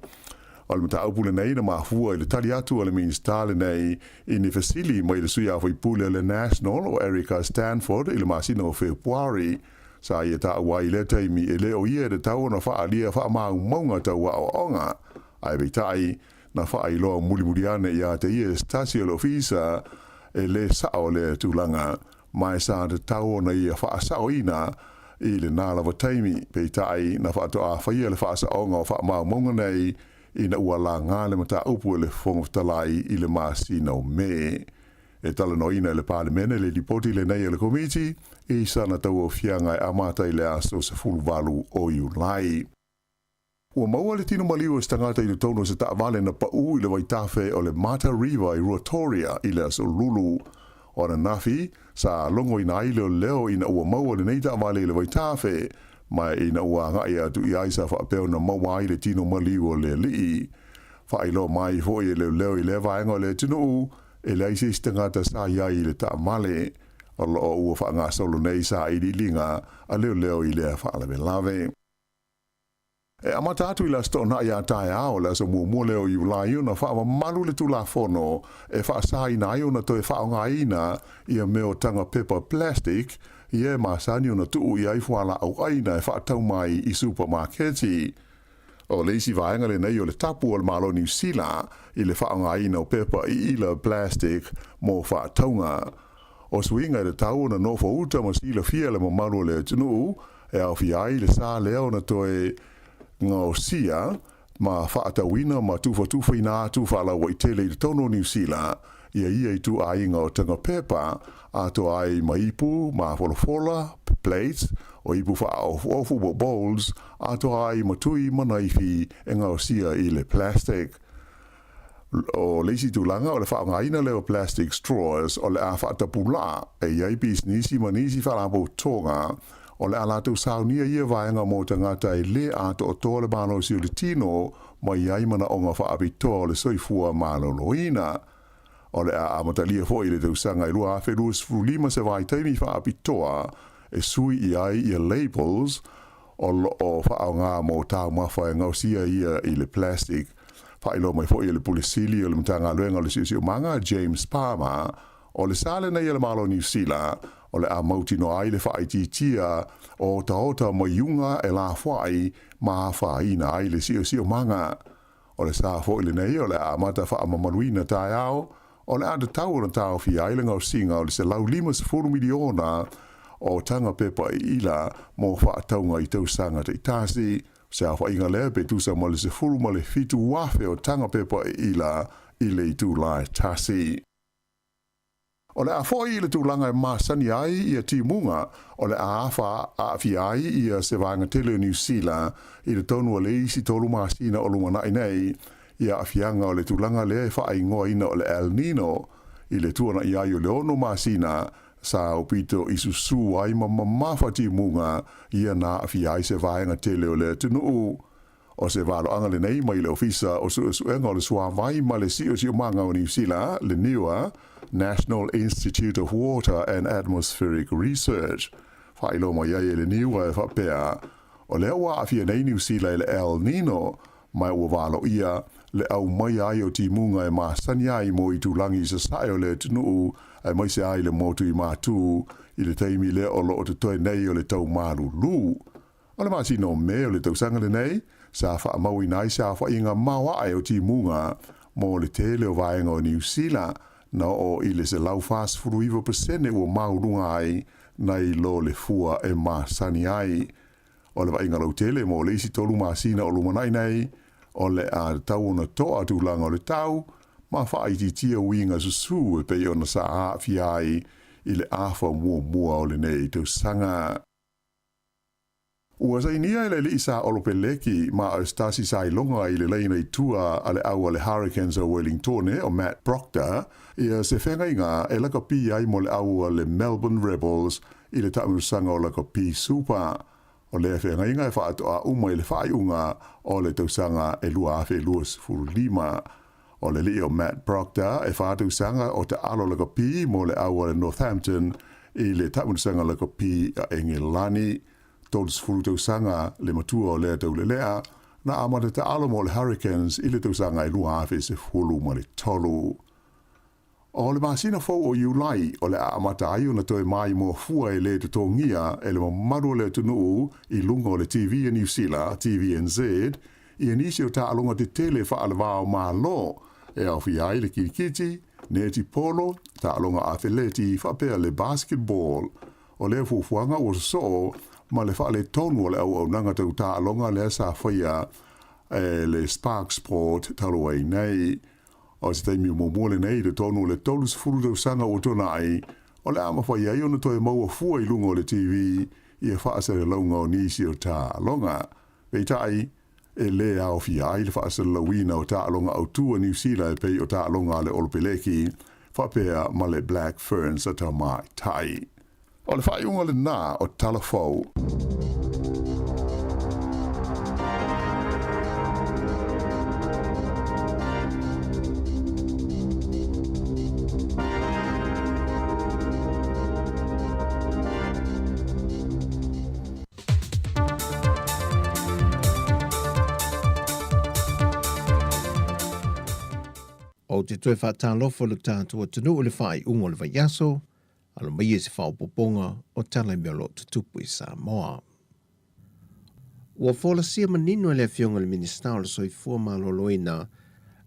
O le mataupu lenei na mafua i le tali atu a le Minisita lenei i ni fesili mai le sui usufono o le National o Erica Stanford i le masina o Fepuari. Sa ia taua ai i lea taimi e le o ia e tatau ona faaalia faamaumauga tau aoaoga, ae peitai, na faailoa mulimuli ane ia te ia se tasi o le ofisa e le sao lea tulaga, ma e sa tatau ona ia faasaoina i lena lava taimi. Peitai, na faatoa faia le faasaoga o faamaumauga nei ina ua laga le mataupu e le Fofoga Fetalai i le masina o Me. E talanoaina e le Palemene le lipoti lenei a le Komiti i sana tauaofiaga e amata i le aso 18 o Iulai. Ua maua le tino maliu o se tagata i totonu o se taavale na pau i le vaitafe o le Mata River i Ruatoria i le aso Lulu. O ananafi, sa logoina ai leoleo ina ua maua lenei taavale i le vaitafe, ma ina ua agai atu i ai sa faapea ona maua ai le tino maliu o le alii. Faailoa mai foi e leoleo i lea vaega o le atunuu, E leai se isi tagata sa i ai i le taavale. O lo o ua faagasolo nei sailiiliga a leoleo i lea faalavelave. E amata atu i le Aso Toonai a taeao, le aso muamua lea o Iulai ona faamamalu le Tulafono e faasaina ai ona toe faaaogaina ia mea o taga pepa plastic ia e masani ona tuu i ai fualaau aina e faatau mai i supamaketi. O le isi vaega lenei o le tapu a le Malo o Niu Sila i le faaaogaina o pepa iila plastic mo faatauga. O suiga e tatau ona nofo uta ma silafia e le mamalu o le atunuu e aofia ai le sa lea ona toe gaosia ma faatauina ma tufatufaina atu faalauaitele i totonu o Niu Sila ia ia ituaiga o taga pepa atoa ai ma ipu mafolafola, plates, o ipu faaofuofu po o bowls, atoa ai ma tui ma naifi e gaosia i le plastic. O le isi tulaga o le faaaogaina lea o plastic straws o le a faatapulaa e i ai pisinisi ma nisi faalapotopotoga o le a latou saunia ia vaega mo tagata e le atoatoa le malosi o le tino ma i ai manaoga faapitoa o le soifua maloloina. O le a amatalia foi i le tausaga e 2025 se vaitaimi faapitoa e sui i ai ia labels o lo o faaaoga mo taumafa e gaosia ia i le plastic. Faailoa mai foi e le Pule Sili o le Matagaluega o le Siosiomaga, James Palmer, o le sa lenei a le Malo o Niu Sila o le a mautinoa ai le faaitiitia o otaota ma iuga e lafoai ma afaina ai le siosiomaga. O le sa foi lenei o le a amata faamamaluina taeao, o le a tatau ona taofia ai le gaosiga o le 150 miliona o taga pepa iila mo faatauga i tausaga taitasi. O se aofaiga lea pe tusa ma le 17,000 o taga pepa iila i le itula e tasi. O le a foi i le tulaga e masani ai ia timuga, o le a afa aafia ai ia se vaega tele o Niu Sila i totonu o le isi tolu masina o lumanai nei, i aafiaga o le tulaga lea e faaigoaina o le El Nino, i le tuanai ai o le ono masina sa aupito i susū ai ma mamafa timuga ia na aafia ai se vaega tele o le atunuu. O se valoaga lenei mai le Ofisa o Suesuega o le Suavai ma le Siosiomaga o Niu Sila, le NIWA, National Institute of Water and Atmospheric Research. Faailoa mai ai e le NIWA e faapea, o lea ua aafia nei Niu Sila i le El Nino, ma ua valoia le aumaia ai o timuga e masani ai mo itulagi i sasae o le atunuu aemaise ai le motu i Matu i le taimi lea o lo o totoe nei o le tau malulu. O le masina o Me o le tausaga lenei, sa faamauina ai se aofaiga maoae o timuga mo le tele o vaega o Niu Sila, na oo i le 149% ua mauluga ai nai lo le fua e masani ai. O le vaaiga lautele mo le isi tolu masina o lumanai nei, o le a tatau ona toa tulaga o le tau ma faaitiitia uiga susū e pei ona sa aafia ai i le afa muamua o lenei tausaga. Ua sainia e le alii sa Olopeleki ma Eustasi Sailoga i le laina i tua a le au a le Hurricanes o Wellingtone o Matt Proctor ia se feagaiga e lakapi ai mo le au a le Melbourne Rebels i le taamilosaga o Lakapi Super. O lea feagaiga e faatoa uma i le faaiuga o le tausaga e 2025. O le alii o Matt Proctor e fa tausaga o taalo lakapi mo le au a le Northampton i le taamilosaga lakapi a Engelani. 30 tausaga le matua o lea taulelea, na amata taalo mo le Hurricanes i le tausaga e 2013. O le masina fou o Iulai o le a amata ai ona toe maimoa fua e lē totogia e le mamalu o le atunuu i luga o le TV a Niu Sila, TVNZ, ia nisi o taaloga tetele faale-va o Malo e aofia ai le kirikiti, netipolo, taaloga afeleti faapea le basketball. O lea fuafuaga ua sosoo ma le faaletonu o le auaunaga tau taaloga lea sa faia e le Spark Sport talu ai nei. O se taimi muamua lenei i totonu o le 30 tausaga ua tuanai, o le a mafai ai ona toe maua fua i luga o le TV ia faasalalauga o nisi o taaloga. Peitai, e lē aofia ai le faasalalauina o taaloga autū a Niu Sila e pei o taaloga a le Olopeleki faapea ma le Black Ferns a tamaitai. O le faaiuga lenā o Tala Fou. Ou te toe faatalofa i lo tatou atunuu i le faaiuga o le vaiaso, alo mai i se faaopoopoga o tala i mea o lo o tutupu i Samoa. Ua folasia manino e le Afioga i le Minisita o le Soifua Maloloina,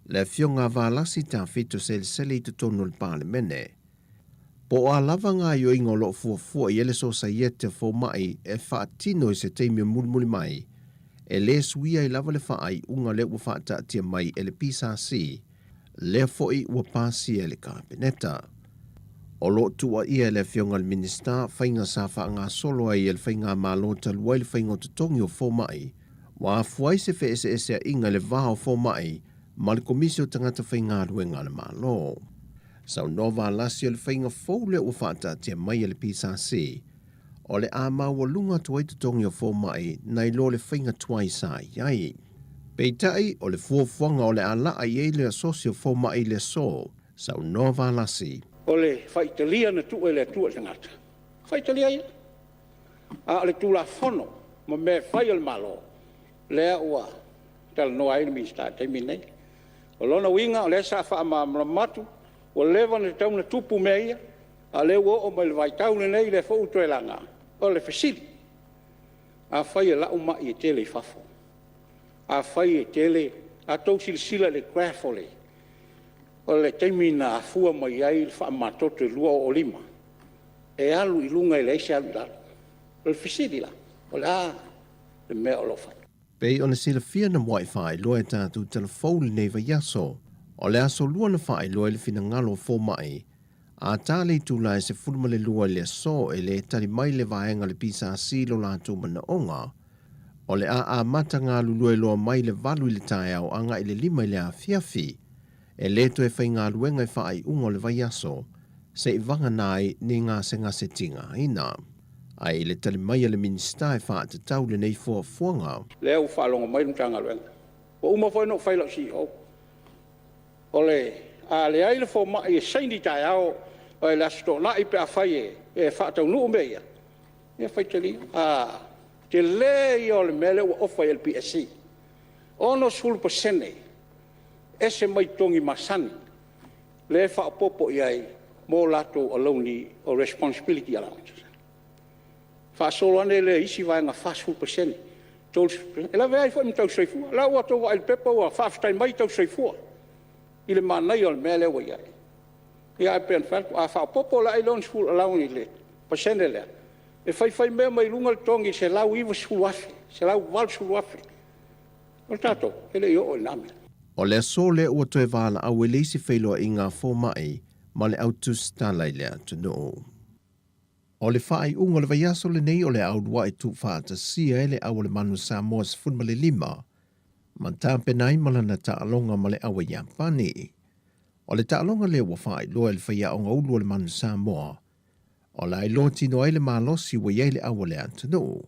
le Afioga a Valasi Tafito Selesele i totonu o le Palemene, po o a lava gaoioiga o lo o fuafua i ai le Sosaiete a Fomai e faatino i se taimi o mulimuli mai, e lē suia ai lava le faaiuga lea ua faataatia mai e le PSC, lea foi ua pasia e le Kapeneta. O lo o tuuaia e le Afioga i le Minisita faiga sa faagasolo ai e le Faigamalo talu ai le faiga o totogi o fomai, ua afua ai se feeseeseaiga i le va o fomai ma le Komisi o Tagata Faigaluega a le Malo. Saunoa Valasi o le faiga fou lea ua faataatia mai e le PSC, o le a maualuga atu ai totogi o fomai nai lo le faiga tuai sa i ai. Peitai, o le fuafuaga o le a laa i ai le asosi o fomai i le aso, saunoa Valasi. O le faitalia na tuu e le Atua i le tagata, faitalia ia. A o le Tulafono ma mea e fai a le Malo, lea ua talanoa ai le Minisita i le taimi lenei. O lona uiga o lea sa faamalamalama atu, ua leva ona tatau ona tupu mea ia, a o lea ua oo mai i le vaitau lenei, lea foi ua toe laga. O le fesili, afai e lau mai e tele i fafo, afai e tele… A outou silasila i le graph o le taimi na afua mai ai le faamamatoto i le 2005, e alu i luga e leai se alu i lalo. O le fesili la, o le a le mea o lo o fai? Pei ona silafia na muai faailoa e tatou tala fou lenei vaiaso, o le aso Lua na faailoa ai le finagalo o fomai, a ta le itula e 12 i le aso e lē tali mai le vaega a le PSC i lo latou manaoga, o le a amata galulue loa mai le 8 i le taeao agai i le 5 i le afiafi, e lē toe faigaluega i faaiuga o le vaiaso, se'i vagana ai ni gasegase tigaina. Ae i le tali mai a le Minisita e faatatau lenei fuafuaga. Lea ua faalogo mai le Matagaluega, ua uma foi ona ou fai i lau CEO, o le a leai le fomai e saini taeao le Aso Toonai pe afai e faataunuu mea ia, ia faitalia ia. O le tele ia o le mea lea ua ofa i ai e le PSC, 60% Ese mai totogi masani lea e faaopoopo i ai mo latou alauni o responsibility allowance. Faasolo ane lea i le isi vaega 40%, 30%, e lavea ai foi ma tausisoifua. O la ua outou vaai i le pepa ua faafetai mai tausisoifua i le manaia o le mea lea ua i ai. Ia ae pei ona fai atu, a faaopoopo la i ai le $60 allowance i le pasene lea, e faifai mai luga le totogi i le $190,000, $180,000. O tatou, e le i oo i lena mea. O le aso lea ua toe valaau ai le isi feiloaiga a fomai ma le au tusitala i le atunuu. O le faaiuga o le vaiaso lenei o le a uluai tuufaatasia ai le au a le Manu Samoa 15 ma tapena ai ma lana taaloga ma le au a Iapani. O le taaloga lea ua faailoa e le faiaoga ulu o le Manu Samoa, o le a iloa tino ai le malosi ua i ai le au a le atunuu.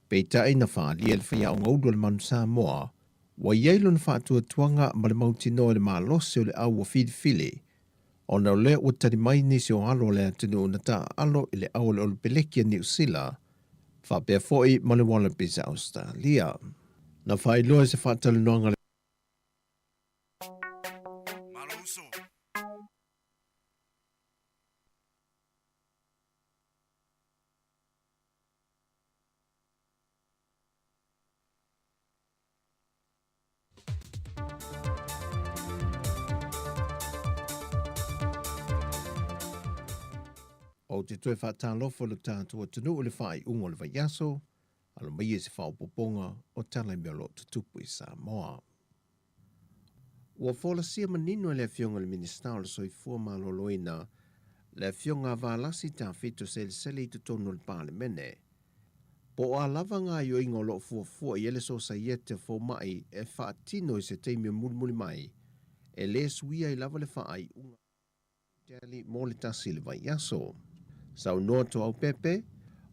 Peitai na faaalia e le faiaoga ulu o le Manu Samoa, ua i ai lona faatuatuaga ma le mautinoa i le malosi o le au ua filifili, ona o lea ua tali mai nisi o alo o le atunuu na taaalo i le au a le Olopeleki a Niu Sila, faapea foi ma le Wallabies a Ausetalia. Na faailoa i se faatalanoaga a le. Ou te toe faatalofa i lo tatou atunuu i le faaiuga o le vaiaso, alo maia i se faaopoopoga o tala i mea o lo o tutupu i Samoa. Ua folasia manino e le Afioga i le Minisita o le Soifua Maloloina, le Afioga a Valasi Tafito Selesele i totonu o le Palemene, po o a lava gaoioiga o lo o fuafua i ai le Sosaiete a Fomai e faatino i se taimi o mulimuli mai, e le suia ai lava le faaiuga Delhi mo le tasi i le vaiaso. Saunoa Tuaupepe,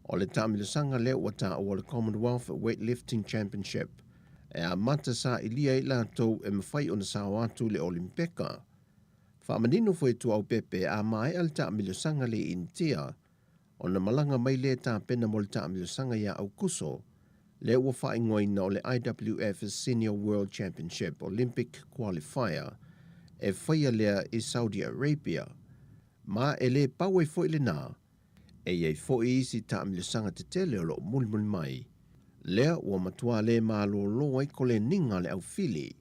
o le taamilosaga lea ua taua o le Commonwealth Weightlifting Championship e amata sailia ai latou e mafai ona sao atu i le Olimpeka. Faamanino foi e Tuaupepe a maea le taamilosaga lea i Initia, ona malaga mai lea e tapena mo le taamilosaga ia Aukuso, lea ua faaigoaina o le IWF Senior World Championship Olympic Qualifier e faia lea i Saudi Arabia. Ma e le pau ai foi lena, e i ai foi isi taamilosaga tetele o lo o mulimuli mai, lea ua matua le malolo ai koleniga a le aufili,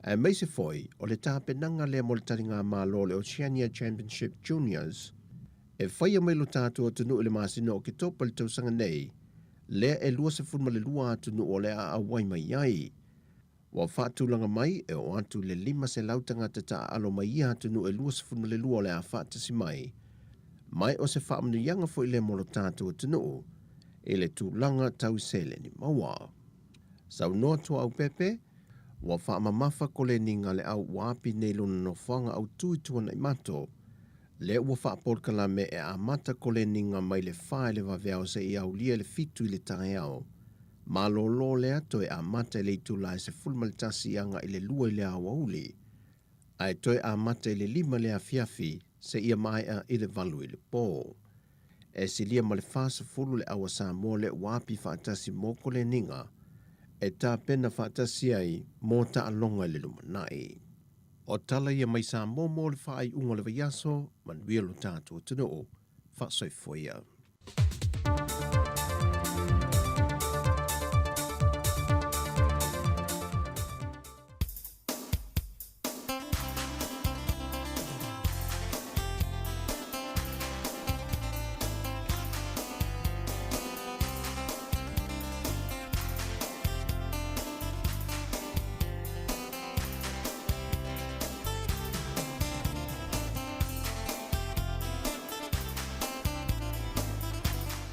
aemaise foi o le tapenaga lea mo le taligamalo o le Oceania Championship Juniors e faia mai lo tatou atunuu i le masina o Oketopa i le tausaga nei, lea e 22 atunuu o le a auai mai ai. Ua faatulaga mai e oo atu i le 500 tagata taaalo mai ia atunuu e 22 o le a faatasi mai, mai o se faamanuiaga foi lea mo lo tatou atunuu i le tulaga tau seleni maua. Saunoa Tuaaupepe, ua faamamafa koleniga a le au ua api nei lona nofoaga autu i Tuanaimato, Lea ua faapolokalame e amata koleniga mai le fa i le vaveao seia aulia i le fitu i le taeao. Malolo lea toe amata i le itula e 11 agai i le lua i le aoauli, ae toe amata i le lima i le afiafi seia maea i le valu i le po. E silia ma le 40 le au a Samoa lea ua api faatasi mo koleniga e tapena faatasi ai mo taaloga i le lumanai. O tala ia mai Samoa mo le faaiuga o le vaiaso, manuia lo tatou atunuu, faasoifua ia.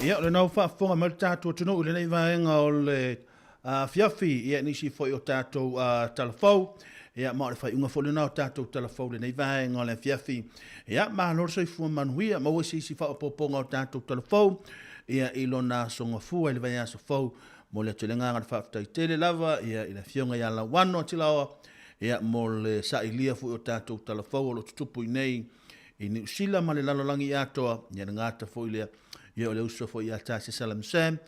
Ia, o lena ua faafofoga mai le tatou atunuu i lenei vaega o le afiafi, ia, nisi foi o tatou talafou, ia, ma o le faaiuga foi lena o tatou talafou i lenei vaega o le afiafi. Ia, malo le soifua manuia, maua se isi faaopoopoga o tatou talafou, ia, i lona aso gafua i le vaiaso fou. Momoli atu le agaga o le faafetai tele lava ia i le Afioga ia Lauano Atilaoa ia mo le sailia foi o tatou talafou o lo o tutupu i nei i Niu Sila ma le lalolagi atoa, ia le gata foi lea ia o le uso foi ia Tasi Salam Sam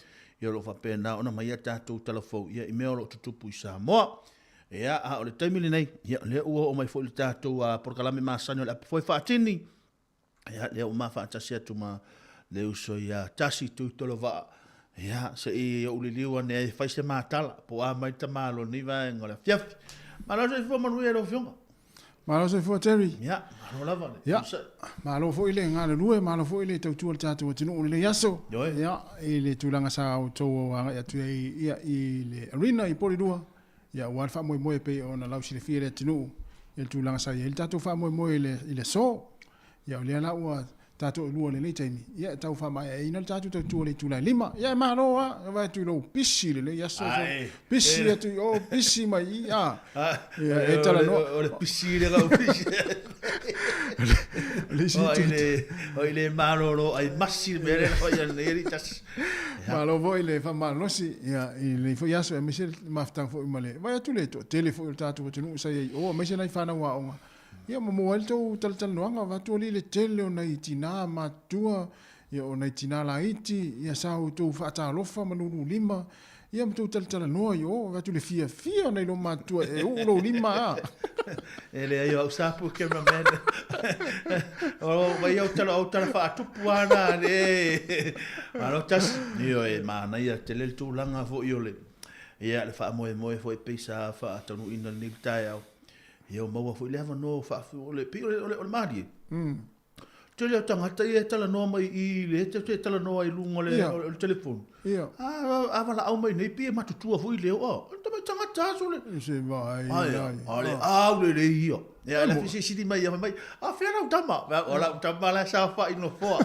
ia o lo o faapena ona mai a tatou talafou ia i mea o lo o tutupu i Samoa. Ia, a o le taimi lenei, ia, lea ua oo mai foi le tatou polokalame masani o le apu foe faatini. Ia, lea ua ma faatasi atu ma le uso ia Tasi Tuitolovaa. Ia, se i ou liliu ane ai e fai se matala, po o a mai le tamaloa i lenei vaega o le afiafi. Malo soifua manuia i lau Afioga. Malo soifua Terry. Ia, malo lava le Ia, malo foi le galulue, malo foi le tautua i le tatou atunuu i lenei aso. Ioe. Ia, i le tulaga sa outou agai atu ai ia, i le arena i Porirua, ia, aua le faamoemoe e pei ona lausilafia e le atunuu i le tulaga sa i ai le tatou faamoemoe i le, i le aso. Ia, o lea la ua tatou elua i lenei taimi, ia e tau faamaeaina le tatou tautua i le itula e 5. Ia e malo lava, e vaai atu i lou pisi i lenei aso, pisi atu i o, pisi mai i i, a. Ia e talanoa. O le pisi le kau pisi. O le isi itu. O i le malolo ai masi le mea lea na fai nei alii tasi. Malo foi le faamalosi ia, i lenei foi aso, aemaise le mafutaga foi ma le vaai atu le toatele foi o le tatou atunuu sa i ai i o, aemaise nai fanau aoga. Ia ma maua ai le tou talatalanoaga, avatu alii le tele o nai tinā matutua, ia o nai tinā laiti, ia sa outou faatalofa ma lululima, ia ma tou talatalanoa i o, avatu le fiafia o nai lomatutua e uu lou lima a. E leai o au sa pu cameraman. O vai au tala au tala faatupu ana le. Malo tasi. Ioe manaia tele le tulaga foi o le ia le faamoemoe foi pei sa faataunuuina lenei taeao. Ia ua maua foi le avanoa o le pei o le, o le, o le malie. Tele o tagata ia e talanoa mai i le te te talanoa i luga o le, o le telefoni. Ia. A, a valaau mai nei pei e matutua foi leo a. O le tamai tagata aso le. Se vaai. Ai, a le au le le ia. Ia la fesilisili mai ia mai, a fea lau tama? O lau tama la sa whai no foa.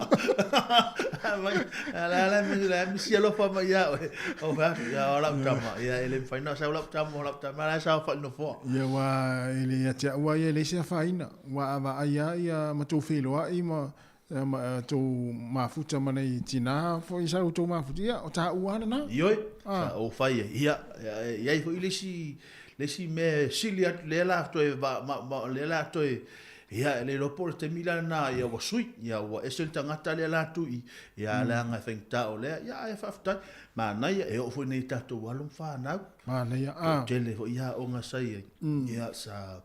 Mai, la la mi la mi si alofa mai ia oe. O fai atu, ia o lau tama. Ia e le mawhai na sa lau tama, o lau tama la sa whai no foa. Ia wa e le ia te au ia e leai se afaina. Ua a vaai lava ia ma tou feiloai ma ma tou mafuta ma nai tina foi sa outou mafuta, ia o taua lava lena. Ioe, sa ou fai ai. Ia, e i ai foi le isi, le isi mea e sili atu lea la toe va, ma, ma, lea la toe, ia, e le iloa po o le taimi la lena, ia ua sui, ia ua ese le tagata lea la atu i, ia, leaga e faigata o lea, ia, ae faafetai. Manaia, e oo foi nei i tatou alo ma fanau. Manaia, a. Toatele foi aoga sa i ai, ia, sa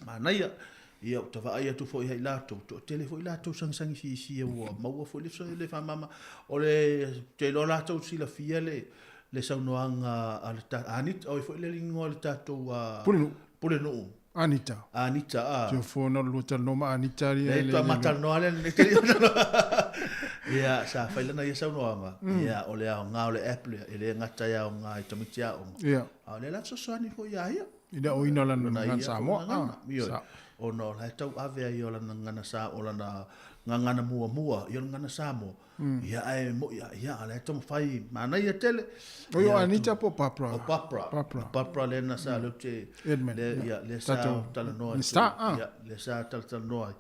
Manaia, ia ou te vaai atu foi ia i latou, toatele foi latou sagisagi fiafia ua maua foi le le faamama. O le, ou te iloa latou silafia le, le saunoaga a le ta, Anita, oi foi le ingoa o le tatou Pulenuu. Pulenuu. Anita. Anita, a. Te ofo na lua talanoa ma Anita lia. Le tua matalanoa lea, le tele Ia, sa fai lana ia saunoaga, ia, o le aoga o le app lea, e le gata e aoga i tamaiti aoga. Ia. A o lea la fesoasoani foi ia ia. I le aoina o lana gagana Samoa. Ah, sa. Ona o la e tauave ai o lana gagana sa, o lana gagana muamua i o le gagana Samoa. Ia ae moi a, ia a la e taumafai manaia tele. Oi o Anita po o Barbara? O Barbara. Barbara. Barbara lea na sa leu te, Edmund. le, ia, le sa talanoa. Minista, ah. Ia, le sa talatalanoa ai.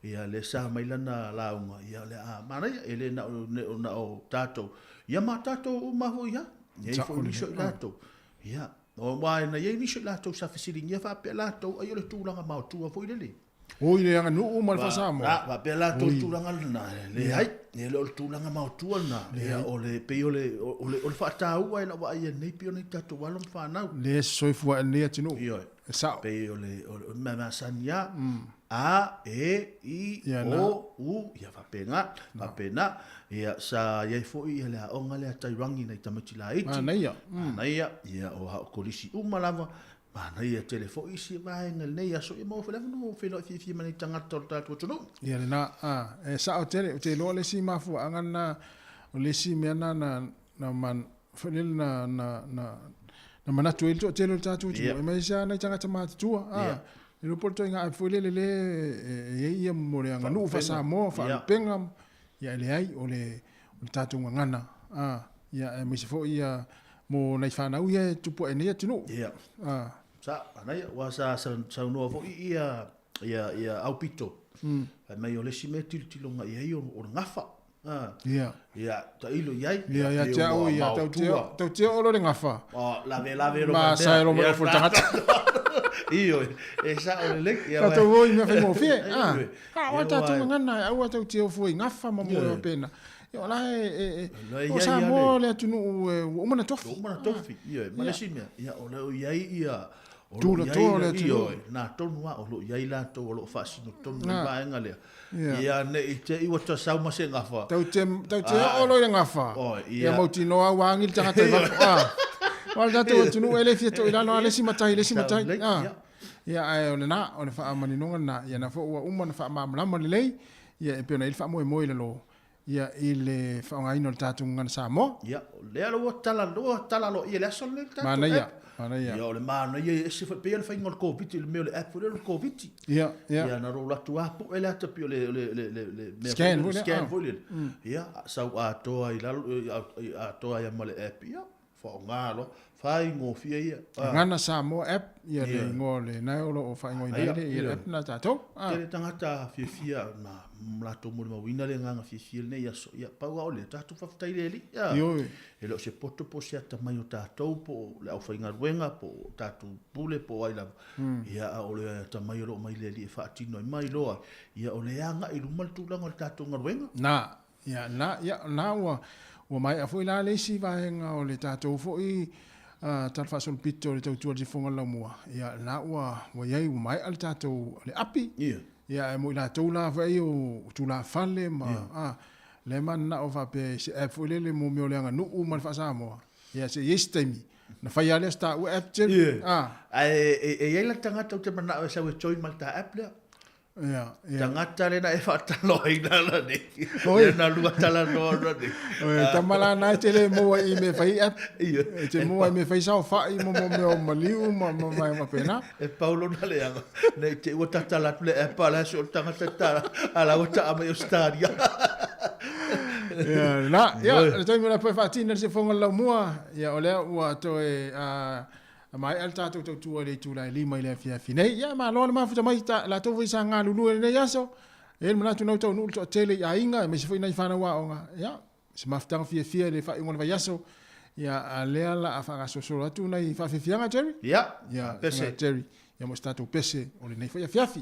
Ia, le sa mai lana lauga, ia le a manaia, e le na o, na o tatou. Ia ma tatou uma foi ia. Ia i foi nisi o i latou. Ia, Aua na i ai nisi o i latou sa fesiligia faapea latou ai o le tulaga maotua foi lele. Oi le aganuu ma le faa-Samoa. Fa, faapea latou le tulaga lena, leai, e le o le tulaga maotua lena. Ia, o le, pei o le, o le, o le faataua i lau vaai nei, pei o nai tatou alo ma fanau. Le soifua i lenei atunuu. Ioe. E sao. Pei o le, o le mea masani lava. A, E, I, O, U, ia faapena, faapena. Ia, sa i ai foi ia le aoga lea a Tairangi nai tamaiti laiti. Manaia. Manaia, ia o ao kolisi uma lava. Manaia tele foi isi vaega i lenei aso, ia maua foi le avanoa ua feiloai fiafia ma nei tagata o le tatou atunuu. Ia lena, a, e sao tele, ou te iloa le isi mafuaaga lena, o le isi mea lena na, na man, foi lele na, na, na, na manatu ai le toatele o le tatou atunuu, e aemaise lava nai tagata matutua, a, e iloa po o le ituaiga app foi lele lea e i ai ia mo le aganuu faa-Samoa, faalupega, ia e leai, o le, o le tatou gagana, a, ia aemaise foi ia mo nai fanau ia e tupu ae nei atunuu. Ia. A. Sa, manaia, ua sa saunoa foi ia, ia, ia Aupito. Fai mai o le isi mea tilotilo i ai o le gafa. Ia. Ia, tailo i ai. Ia, ia te au, ia, tau te, tau te o le gafa. O, lave, lave ro. Ma sa ro mo fo tagata. Io, e sa o le lek. Ia, tatou o i mea faigofie. Ah. Ha, o tatou gagana, aua tau te o fua i gafa ma mo o pena. Ia, o la e, e, o Samoa le atunuu ua uma na tofi. Ua uma na tofi, ioe. Ma le isi mea, ia, o le o i ai ia, O lo o Tulatoa o le iai, atunuu. ioe, na tonu lava o lo o iai latou o lo o faasino tonu i Na. vaega lea. Ia. Ia ne i te i ua toe sau ma se gafa. Tau te, tau te oo loa i le gafa. Oi, Ia ia. mautinoa ua agi le tagata i fafo. Ah. Aua o le tatou atunuu e le fia toilalo lava le isi matai i le isi matai. Lelei, Ah. ia. Ia ae o lena, o le faamaninoga lena. Ia na foi ua uma ona faamalamalama lelei, ia e pei ona i ai le faamoemoe i lalo ia i le faaaogaina o le tatou gagana Samoa. Ia, o lea la ua tala, ua tala aloaia i le aso lenei le tatou Manaia, app. manaia. Ia, o le manaia e ese foi, pei lava le faiga o le Koviti, le mea o le app foi lea o le Koviti. Ia, ia. Ia, na lou alu atu lava pue le ata pei o le, le, le, le, le mea Scan foi lele, foi lea, scan ah. foi lele. Ia, sau atoa i lalo, atoa ai ma le app, ia, faaaoga loa, faigofie ia. Ah. Gagana Samoa app, ia le Ia. igoa o lena o lo o faaigoaina ai Ia, le, ia le ia. app lena a tatou. Ah. Tele tagata fiafia na latou molimauina le agaga fiafia i lenei aso. Ia, pau lava o lea, tatou faafetai i le Alii. Ia. Ioe. E le o se poto po o se atamai o tatou, po o le aufaigaluega, po o tatou pule, po o ai lava. Ia, a o le atamai o lo o mai le Alii e faatino ai mai loa. Ia, o lea e agai i luma le tulaga o le tatou galuega. Na, ia, na, ia, na ua, ua maea foi la le isi vaega o le tatou foi uh, tala faasolopito o le tautua i le sifoga o le laumua. Ia, na ua, ua i ai, ua maea le tatou, le api. Ia. Ia, ae mo i latou la foi o tulafale ma, yeah. ah, le mananao faapea i se app foi lele mo mea o le aganuu ma le faa-Samoa. Ia, se i ai se taimi, na fai lava lea o se taua app, Jerry. Ia. Ah. Ae e, e i ai la tagata ou te manao e sau e join ma le ta app lea. Ia, ia. Tagata lena e faataloaina la nei. Oi. Lena lua talanoa la nei. Oi, tama la na e te le maua i mea fai app. Ia. E te maua i mea fai saofai ma mo mea o maliu ma ma ma ma pena. E pau lona leaga. Nei te ua tatala atu le app a la se o le tagata ta a la ua taa mai Australia. Ia, la, ia, le taimi o le apo e faatina le siafoga o le laumua, ia, o lea ua toe, a, A maea le tatou tautua i le itula e 5 i le afiafi nei. Ia, malo le mafuta mai ta, latou foi sa galulue i lenei aso. E i ai le manatu na taunuu le toatele i aiga, aemaise foi nai fanau aoga. Ia, se mafutaga fiafia i le faaiuga o le vaiaso. Ia, a lea la a faagasolosolo atu nai faafiafiaga, Jerry? Ia, Ia, pese. Jerry. Ia, mo se tatou pese o lenei foi afiafi.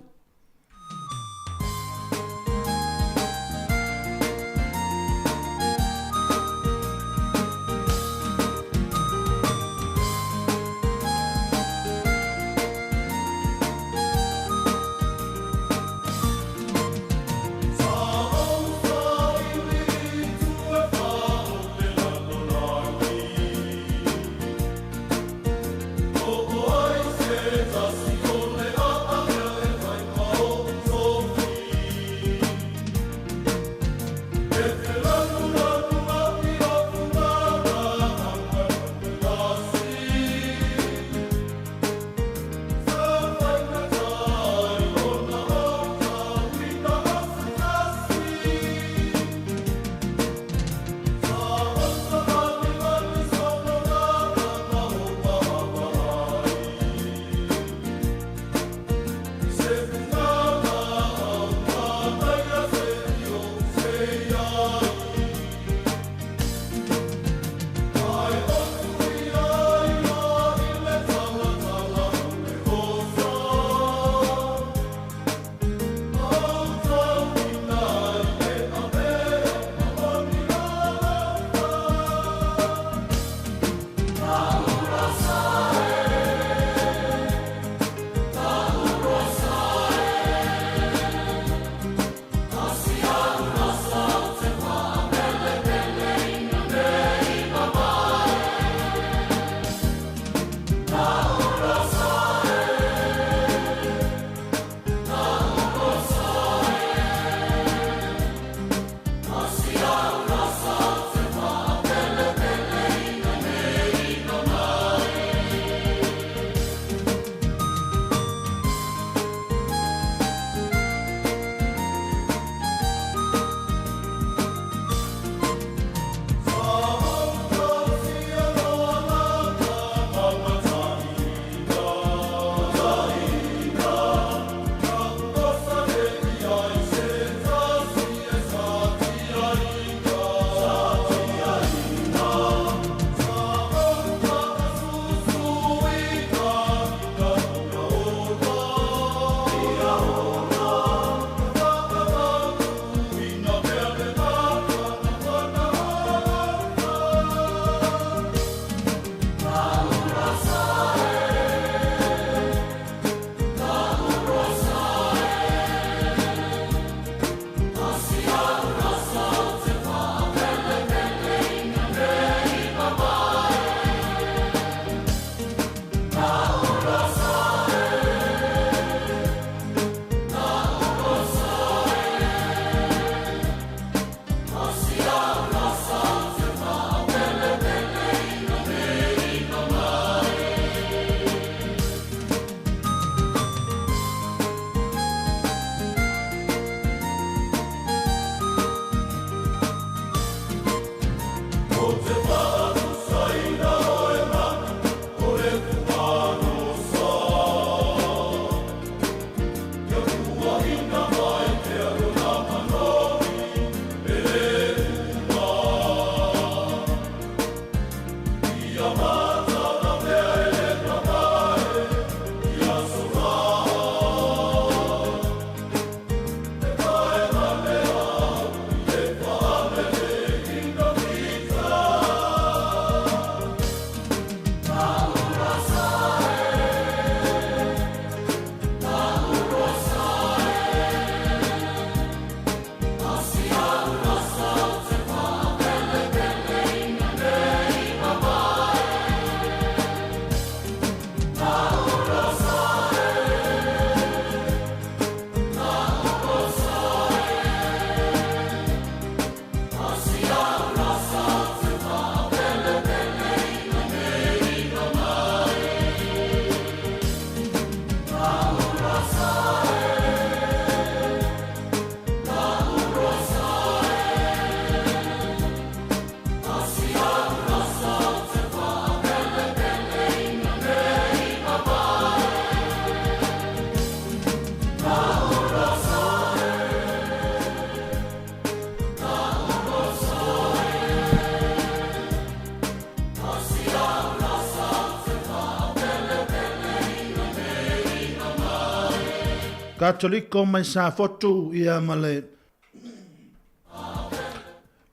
Katoliko mai Safotu ia ma le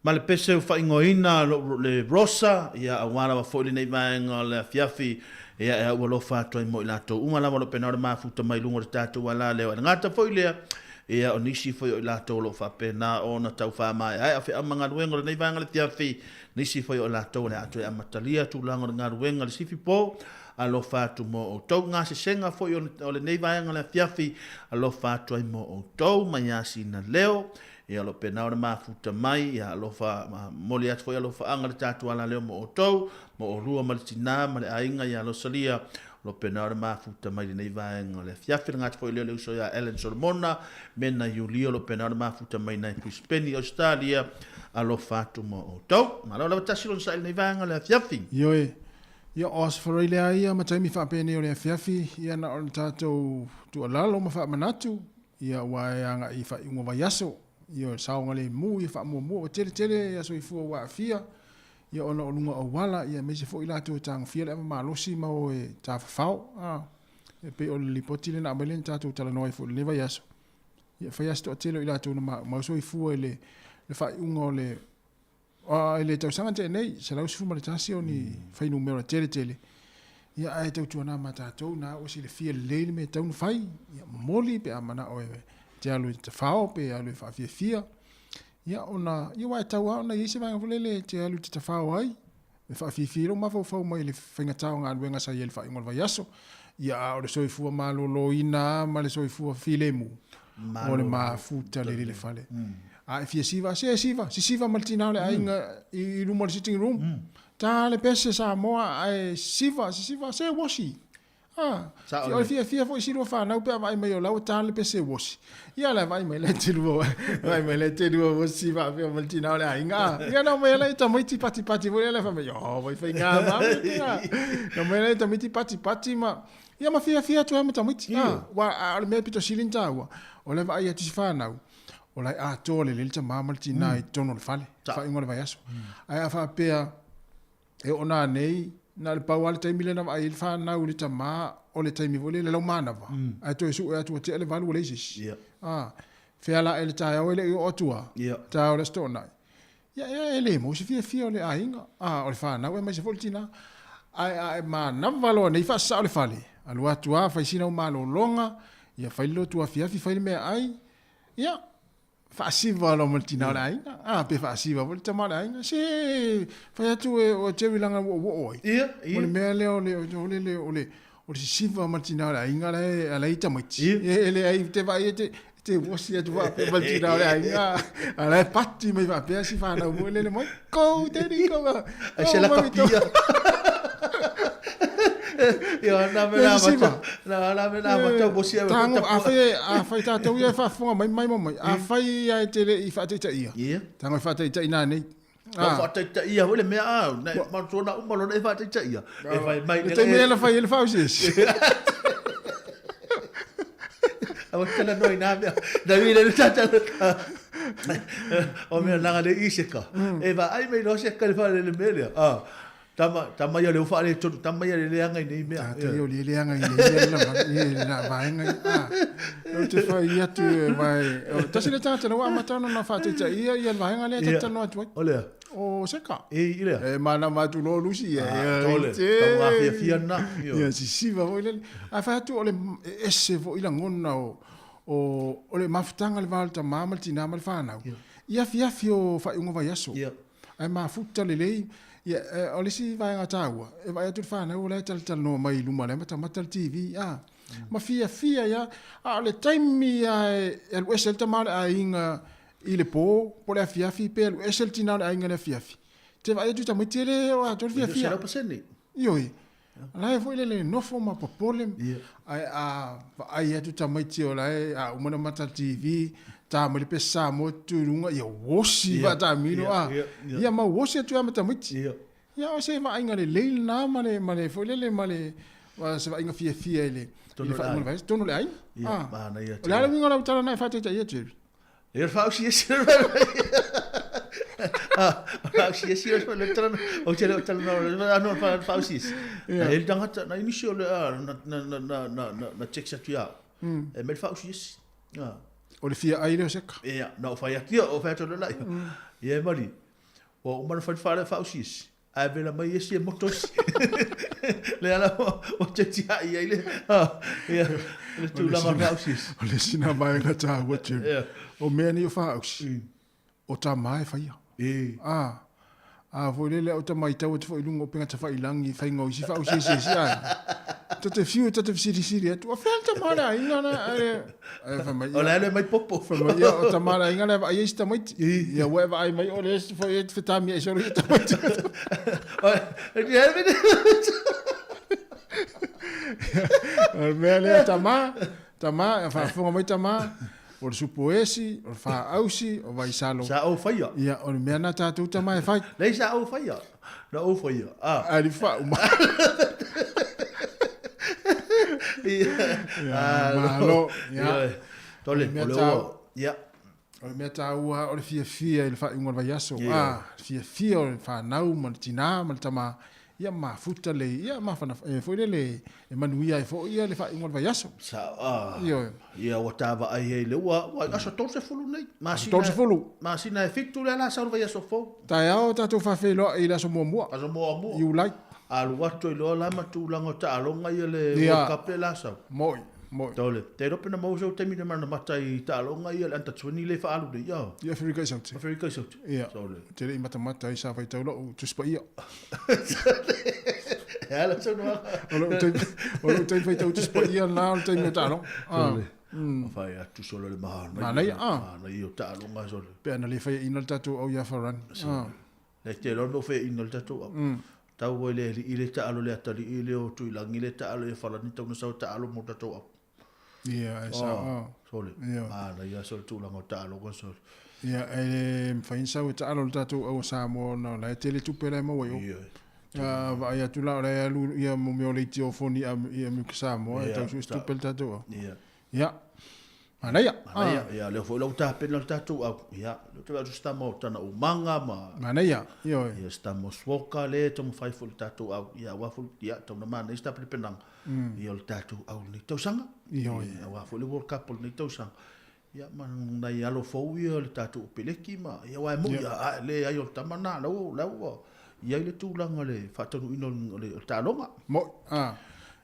ma le pese ua faaigoaina le Rosa, ia aua lava foi lenei vaega o le afiafi, ia e au alofa atu ai mo i latou uma lava o lo o pena o le mafuta mai luga o le tatou ala lea. E le gata foi lea, ia o nisi foi o i latou o lo o faapena ona tau faamaeaea feau ma galuega o lenei vaega o le afiafi, nisi foi o i latou o le a toe amatalia tulaga o le galuega i le sifi po, alofa atu mo outou. Gasesega foi o lenei vaega o le afiafi, alofa atu ai mo outou mai Asina Leo, Ia o lo o pena ona mafuta mai, ia alofa, momoli atu foi alofaaga i le tatou alaleo mo outou, mo olua ma le tina ma le aiga ia Losalia, o lo o pena ona mafuta mai lenei vaega o le afiafi. Le gata foi lea o le uso ia Ellen Solomona, Mena Iulio, o lo o pena ona mafuta mai nai Brisbane i Australia, alofa atu mo outou. Malo lava tasi lona saili lenei vaega o le afiafi. Ioe, ia o aso faraile ia ma taimi faapenei o le afiafi, ia na o le tatou tuualalo ma faamanatu, Ia ua e agai i faaiuga vaiaso, ia o le saogalemu ia faamuamua ua tele tele ia soifua ua aafia, ia ona o luga o auala, ia aemaise foi latou e tagofia le ava malosi ma o e tafafao. A, e pei o le lipoti lea na aumai lea na tatou talanoa ai foi i lenei vaiaso. Ia e fai lava si toatele o i latou na maumau soifua i le faaiuga o le I le tausaga na tea nei, 111 o ni fuainumera tele tele, ia ae tautuana ma tatou na ua silafia lelei le mea e tatau ona fai, ia momoli pe a manao e te alu e tafao pe alu e faafiafia, ia ona, ia aua e tatau lava ona i ai se vaega foi lele e te alu e te tafao ai, e faafiafia ai lou mafaufau mai le faigata o galuega sa i ai i le faaiuga o le vaiaso. Ia a o le soifua maloloina lava ma le soifua filemu, o le mafuta lelei le fale. A e fia siva, se siva, sisiva ma le tina o le aiga i luma o le sitting room. Ta le pese Samoa ae siva, sisiva, se uosi. A, o le fiafia foi si lua fanau pe a vaai mai o la ua ta le pese uosi. Ia la vaai mai la te lua, vaai mai la te lua uosi faapea ma le tina o le aiga. A, ia na omai la i tamaiti patipati foi lea fai mai, oh, vai faiga ma me Na omai la i tamaiti patipati ma, ia ma fiafia atu ai ma tamaiti. A, ua, a o le mea pito sili ona taua, o le vaai atu i si fanau, o la e atoa lelei le tama ma le tina i totonu o le fale, faaiuga o le vaiaso. Ae a faapea, e oo nanei, na o le pau lava le taimi lea na vaai ai le fanau i le tama, o le taimi foi lea i le laumanava, ae toe sue atu ua tea le 8 ua leai se isi. A, fea la ea le taeao e le i oo atu lava, taeao o le Aso Toonai. Ia, ia, e le maua se fiafia o le aiga, a, o le fanau aemaise foi le tina. Ae a e manava loa nei faasasao le fale, alu atu lava fai sina au malologa, ia fai le lotu afiafi, fai le meaai, ia, faasiva loa ma le tina o le aiga, a, pe faasiva foi le tama o le aiga, se fai atu e o Jerry leaga ua oo ai. Ia, ia. O le mea lea o le, o le, o le, o le sisiva ma le tina o le aiga la e ala ai tamaiti. Ia. E leai, te vaai e te, te uosi atu faapea ma le tina o le aiga, a la e pati mai faapea si fanau foi lele mai, go daddy, go. Ai se la kapia. Ia, na me na mata, na na me na mata bosi e Tango, a fai, a fai tātou ia e faafofoga mai mai mai, a fai ia e te le i faataitaia. Ia. Tango e faataitai nanei. Na faataitaia foi le mea a, na manatua uma lona e faataitaia. E fai mai le taimi ela fai ele fausiesi. Awa tala noi nā mea. Na ui le tata. O mea nanga le i seka. E va ai mai no seka le whare le mea lea. Ah. Tama, tama ia le uwha le tonu, tama ia le leanga i nei mea. Tātou ia o le leanga i nei mea lava, i la vaenga i. Ah. O te whai atu e vai. O tasi le tangata na ua amata ona na whaataita ia ia le vaenga lea ta tano atu ai. O lea. O seka. E i lea. E mana matu lo Lusi ia. Ah, tole. Tau ngā fiafia na. Ia sisiva foi lele. A whai atu o le ese foi langona o o le mafutanga le va o le tamā ma le tinā ma le whanau. I afiafi o faaiuga vaiaso. Ae mafuta lelei. Ia, o le isi vaega taua, e vaai atu le whanau o la e talatalanoa mai i luma lea matamata le TV, a. Ma fiafia ia, a o le taimi a e alu ese ai le tama o le aiga i le po, po o le afiafi, pe alu ese le tina o le aiga i le afiafi. Te vaai atu i tamaiti e le o atoa le fiafia. 100%. Ioe. La e foi lele nofo ma popole, ae a vaai atu tamaiti o la e a uma ona mata le TV, ta mai le pese Samoa tu i luga, ia uosi faatamilo, a. Ia ma uosi atu lava ma tamaiti. Ia o se vaaiga lelei lena ma le, ma le foi lele ma le, se vaaiga fiafia i le, i le faaiuga o le vaiaso, totonu o le aiga. A. O le a le uiga o lau tala na e faataitaia Jerry? E fausiesi fausiesi le tala o te leo tala no no fausiesi. Na ele tangata na inisi o le na na na na na na text atu ia. E mai le faausiasi. O le fia ai lea o seka. Ia, na ou fai atu, ia, ou fai atu loa ia. Ia e mali, ua uma ona fai le fale faausiasi, ae vela mai esi e moto esi. Lea la ua tetiai ai le, ia, le tulaga o le faausiasi. O le isi na vaega taua, Jim. O mea nei o faausi, o tama e faia. A, a foi lele o tama i tau atu foi i luga o upega tafailangi i faiga o isi faausiesiesi ae. Ta te fiu ta te fesilisili atu, o fea le tama a le aiga na, ae, ae fai mai, O le ale mai popo. Fai mai, ia, o tama a le aiga lea e vaai ai si tamaiti. Ia, ua e vaai mai o le foi e te fetāmia ai solo i tamaiti. O le mea lea tama, tama, e faafofoga mai tama, o le supoesi, o le faausi, o vaisalo. Sa ou faia. Ia, o le mea na tatou tama e fai. Leai sa ou faia. Na ou faia. Ah. Ali faauma. Ia, malo. Ia. Tole, o le ua. Ia. O le mea taua o le fiafia i le faaiuga o le vaiaso. Ah, fiafia o le fanau ma le tinā ma le tama. Ia mafuta le, ia mafana, e foi lele, e manuia ai foi ia le faaiuga o le vaiaso. Sa, ah, Ioe. Ia ua ta vaai ai le ua, ua aso 30 nei. Masina, 30. Masina e 7 le ala sau le vaiaso fou. Taeao tatou faafeiloai i le aso muamua. Aso muamua. Iulai. Alu atu ai loa la ma tulaga o taaloga ia le World Cup le la sau. Moi. Moi. Tole. Te iloa pe na maua sau taimi na manamata i taaloga ia le under 20 le faaalu nei. Ia. Ia Aferika i Saute. Aferika i Saute. Ia. Tole. Te le i matamata ai sa faitau lou Tusi Paia. E ala saunoaga. O lou taimi, o lou taimi faitau Tusi Paia na o le taimi o taaloga. Tole. Ah. Fai atu solo le manaia. Manaia, ah. Manaia o taaloga solo. Pe ana le faiaina le tatou au ia Farani. Ah. Le te loa mo faiaina le tatou au. Tau ai le alii le taalo le atalii le o Tuilagi le taalo ia Falani tau na sau taalo mo tatou au. Ia, e sao. Oh, sole. Ia. Manaia sole tulaga o taaloga sole. Ia, e le mafai ona sau e taalo le tatou au a Samoa ona o la e tele tupe la e maua i o. Ia. Vaai atu la o la e alu ia mo mea o leitiofoni i Amerika Samoa e tau sue tupe le tatou au. Ia. Ia. Manaia. Manaia. Ah. Ia, lea foi lau tapena le tatou au. Ia, lea te atu se tama o tana umaga ma... Manaia. Ia oe. Ia, se tama o suoka le taumafai foi le tatou au. Ia, aua foi, ia, tau na manaia se tapenapenaga. Ia, o le tatou au lenei tausaga. Ia oe. Ia, aua foi le World Cup o lenei tausaga. Ia, ma nai alo fou ia o le tatou Upeleki ma... Ia, aua e moi, ia, a, le ai o le tama na, lau, lau, ua i ai le tulaga o le faataunuuina o le taaloga. Moi. Ah.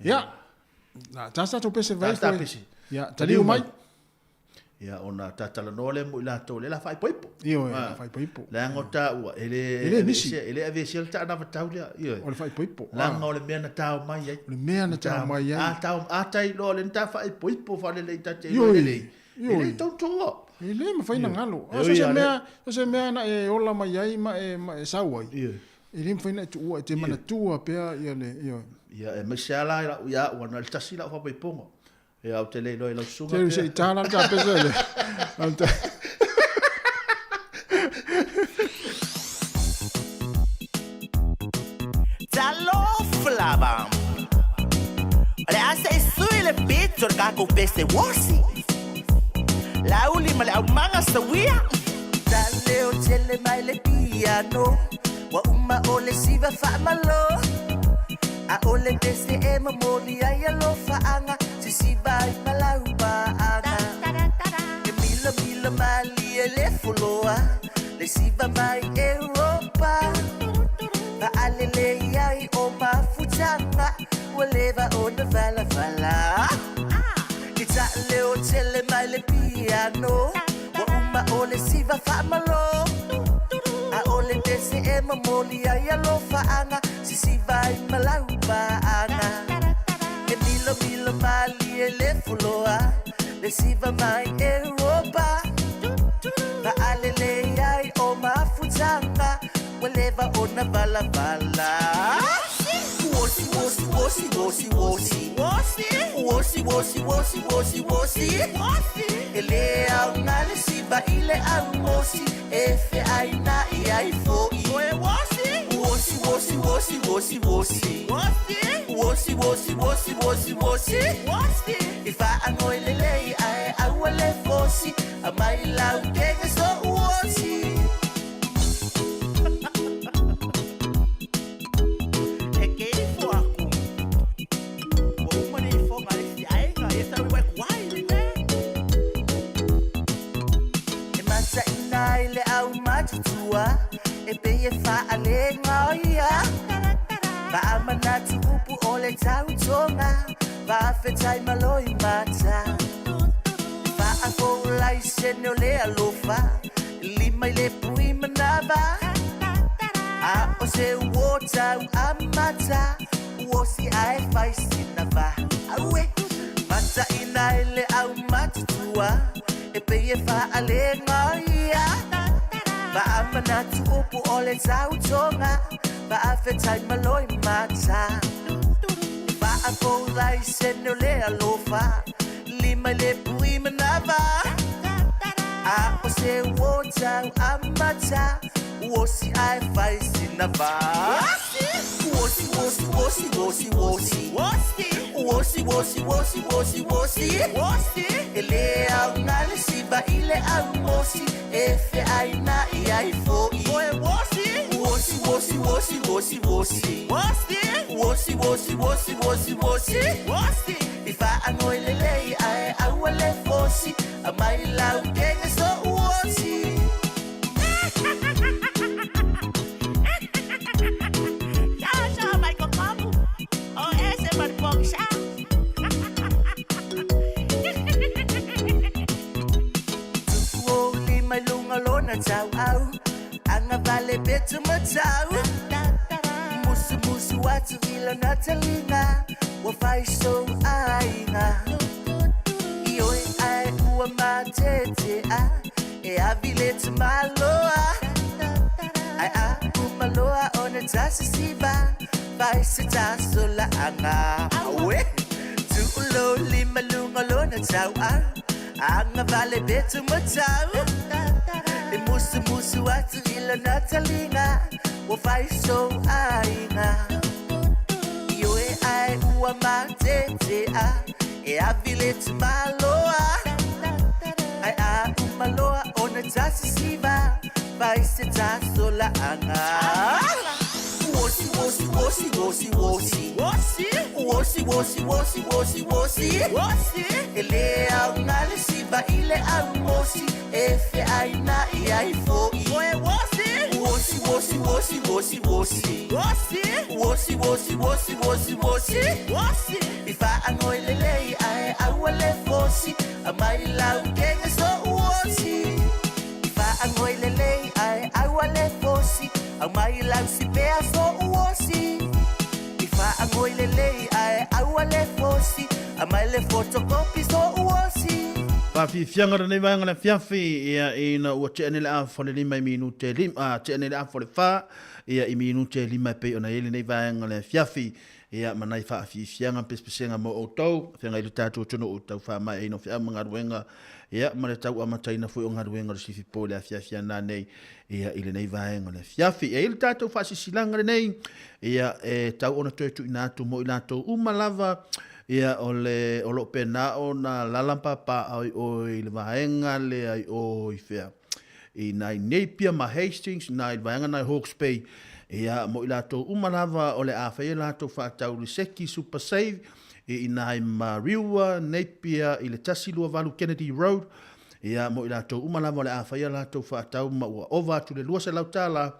Ia. Na, ta sa pese vai foi. pese. Ia, taliu mai. Ia, ona ta talanoa lea mo i latou, le la faaipoipo. Ioe, la faaipoipo. Leaga o taua, e le, E le misi. E le aveesea le taanavatau lea. Ioe. O le faaipoipo. Leaga o le mea na tao mai ai. O le mea na tao mai ai. A tao, a tai loa le na ta faaipoipo faalelei ta te iloa lelei. E le tautua. E le mafai na galo. So se mea, so se mea na e ola mai ai ma e, ma e sau ai. Ioe. E le mafai na e tuua, e te manatua pea ia le, ioe. Ia, aemaise lava la i lau, ia au, na o le tasi lau faapaipoga. Ia, ou te le iloa i lau susuga pea. Se i tā la le tapese le. Talofa lava. O le a se i sui le pito o le tatou pese uosi. Lauli ma le aumaga sawia. Taleo tele mai le piano. Ua uma o le siva faamalo. A o le pese e momoli ai alofaaga. Sisiva ai ma lau paaga. E milamila malie le foloa. Le siva mai Europa. Faalelei ai o mafutaga. Ua leva ona valavala. I taaleo tele mai le piano. Ua uma o le siva faamalo. A o le pese e momoli ai alofaaga. Sisiva ai ma lau paaga. E milomilo malie le foloa. Le siva mai Europa. Faalelei ai o mafutaga. Ua leva ona valavala. Uosi, uosi, uosi, uosi, uosi. Uosi, uosi, uosi, uosi, uosi. E le aoga le siva i le auosi. E feaina'i ai fo'i. Uosi, uosi, uosi, uosi, uosi. Uosi, uosi, uosi, uosi, uosi. E faagoi lelei ae aua le fosi. Aumai lau kege so uosi. E ke ifo aku. Ua uma le ifoga a le isi aiga, ia sa wai kuai. Mataina ai le aumatutua e pei e faalega ia. Faamanatu upu o le tautoga, faafetai malo i mata. Faafoulaisene o le alofa, lima i le pui manava. A o se uo tau amata, uosi ae fai sina va. Aue, mataina i le aumatutua, e pei e faalega ia. Faamanatu upu o le tautoga, faafetai malo i mata. Faafoulaisene o le alofa, lima i le pui manava. A o se uo tau amata, uosi ae fai sina va. Uosi, uosi, uosi, uosi, uosi. Uosi, uosi, uosi, uosi, uosi. E le auga le siva i le aumosi, e feaina i ai fo'i. Uosi, uosi, uosi, uosi, uosi. Uosi, uosi, uosi, uosi, uosi. I faagoi lelei ae aua le fosi, aumai lau kega so uosi. Tupu o lima i luga lona tauau, agavale petu matau. Musumusu atu i lona taliga, ua fai sou aiga. Ioe ae ua matetea, e avi le tamaloa. Ae a umaloa ona tasisiva, fai se tasolaaga. Aue, tuulo lima luga lona tauau, agavale petu matau. E musumusu atu i lona taliga, ua fai sou aiga. Ioe ae ua matetea, e avi le tamaloa. Ae a umaloa ona tasisiva, fai se tasolaaga. Uosi, uosi, uosi, uosi, uosi. Uosi, uosi, uosi, uosi, uosi. E le auga le siva i le aumosi, e feaina i ai fo'i. Uosi, uosi, uosi, uosi, uosi. Uosi, uosi, uosi, uosi, uosi. I faagoi lelei ae aua le fosi, aumai lau kega so uosi. I faagoi lelei ae aua le fosi, aumai lau sipea so uosi. I faagoi lelei ae aua le fosi, aumai le photocopy so uosi. Faafiafiaga lenei vaega le afiafi ia ina ua tea nei le afa o le 5 i minute 5, tea nei le afa o le 4 ia i minute 5 e pei ona i ai lenei vaega le afiafi ia ma nai faafiafiaga ma pesepesega mo outou feagai le tatou atunuu tau faamaeaina o feau ma galuega ia ma le tau amataina foi o galuega o le sifipo i le afiafi ana nei ia i lenei vaega o le afiafi. E i ai le tatou faasisilaga lenei ia e tau ona toe tuuina atu mo i latou uma lava ia o le o lo o pena ona lalampapa ai o i le vaega lea i o i fea i nai Napier ma Hastings nai vaega nai Hawke's Bay ia mo i latou uma lava o le a fai e latou faatau le seki Super Save i nai Mariua Napier i le 128 Kennedy Road ia mo i latou uma lava o le a fai a latou faatau ma ua ova atu le $200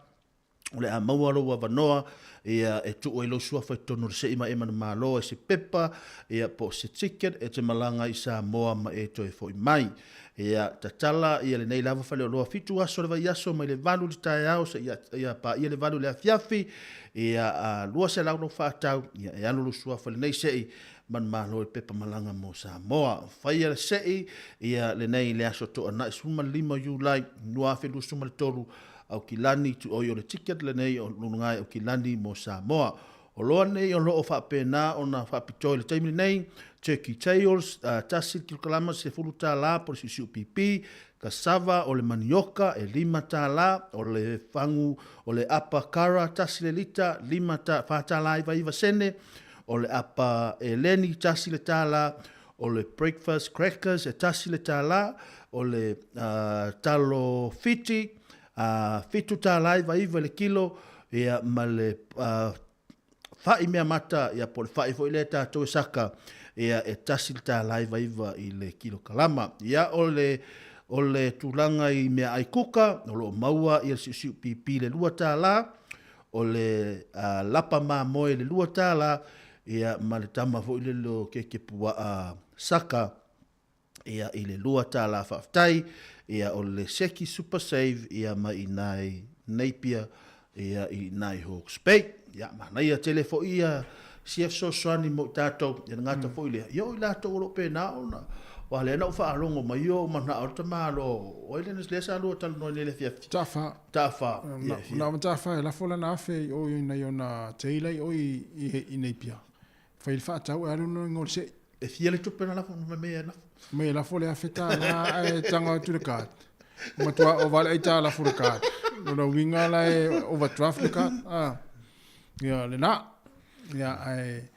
o le a maua lou avanoa ia e tuu ai lou suafa i totonu o le sei ma e manumalo ai se pepa ia po o se ticket e te malaga i Samoa ma e toe foi mai. Ia tatala ia lenei lava faleoloa 7 aso o le vaiaso mai le 8 i le taeao seia ia paia le 8 i le afiafi ia a 200 lou faatau ia e alu lou suafa i lenei sei manumalo i pepa malaga mo Samoa. Faia le sei ia lenei i le aso Toanai 15 Iulai 2023 Aukilani tuoi o le ticket lenei o luga e Aukilani mo Samoa. O loa nei o loo faapena ona faapitoa i le taimi lenei, Turkey Tails, 1 kilokalama $10 po o le siusiu pipi, cassava o le manioka e $5, o le fagu o le apa kara 1 le lita $4.99, o le apa eleni 1 le tala, o le breakfast crackers e $1, o le talo fiti $7.99 le kilo, ia ma le fa'i meamata, ia po o le fa'i foi lea tatou e saka, ia e $1.99 i le kilokalama. Ia o le O le tulaga i meaai kuka, o lo o maua ia le siusiu pipi i le $2, o le lapa mamoe i le $2, ia ma le tama foi lele o keke puaa saka ia i le $2. Faafetai. Ia o le seki super save ia mai i ina i Napier ia i ina i Hawke's Bay. Ia manaia tele foi ia sia fesoasoani mo i tatou, ia le gata foi lea, ia o i latou o lo o pena ona aua lea na ou faalogo mai o manao le tamaloa o ai lea sa lua talanoa nei i le afiafi. Taafa. Taafa. Ia, na o Taafa e lafo lana afe i o i nai ona tailor i o i Napier. Fai le faatau e alu lona igoa o le sei. E fia le tupe na lafo ma mea e lafo. Mai e lafo le $1,000 ae tago atu le card. Matua ova le aita lafo le card. Lona uiga la e overdraft le card. Ah. Ia lena. Ia ae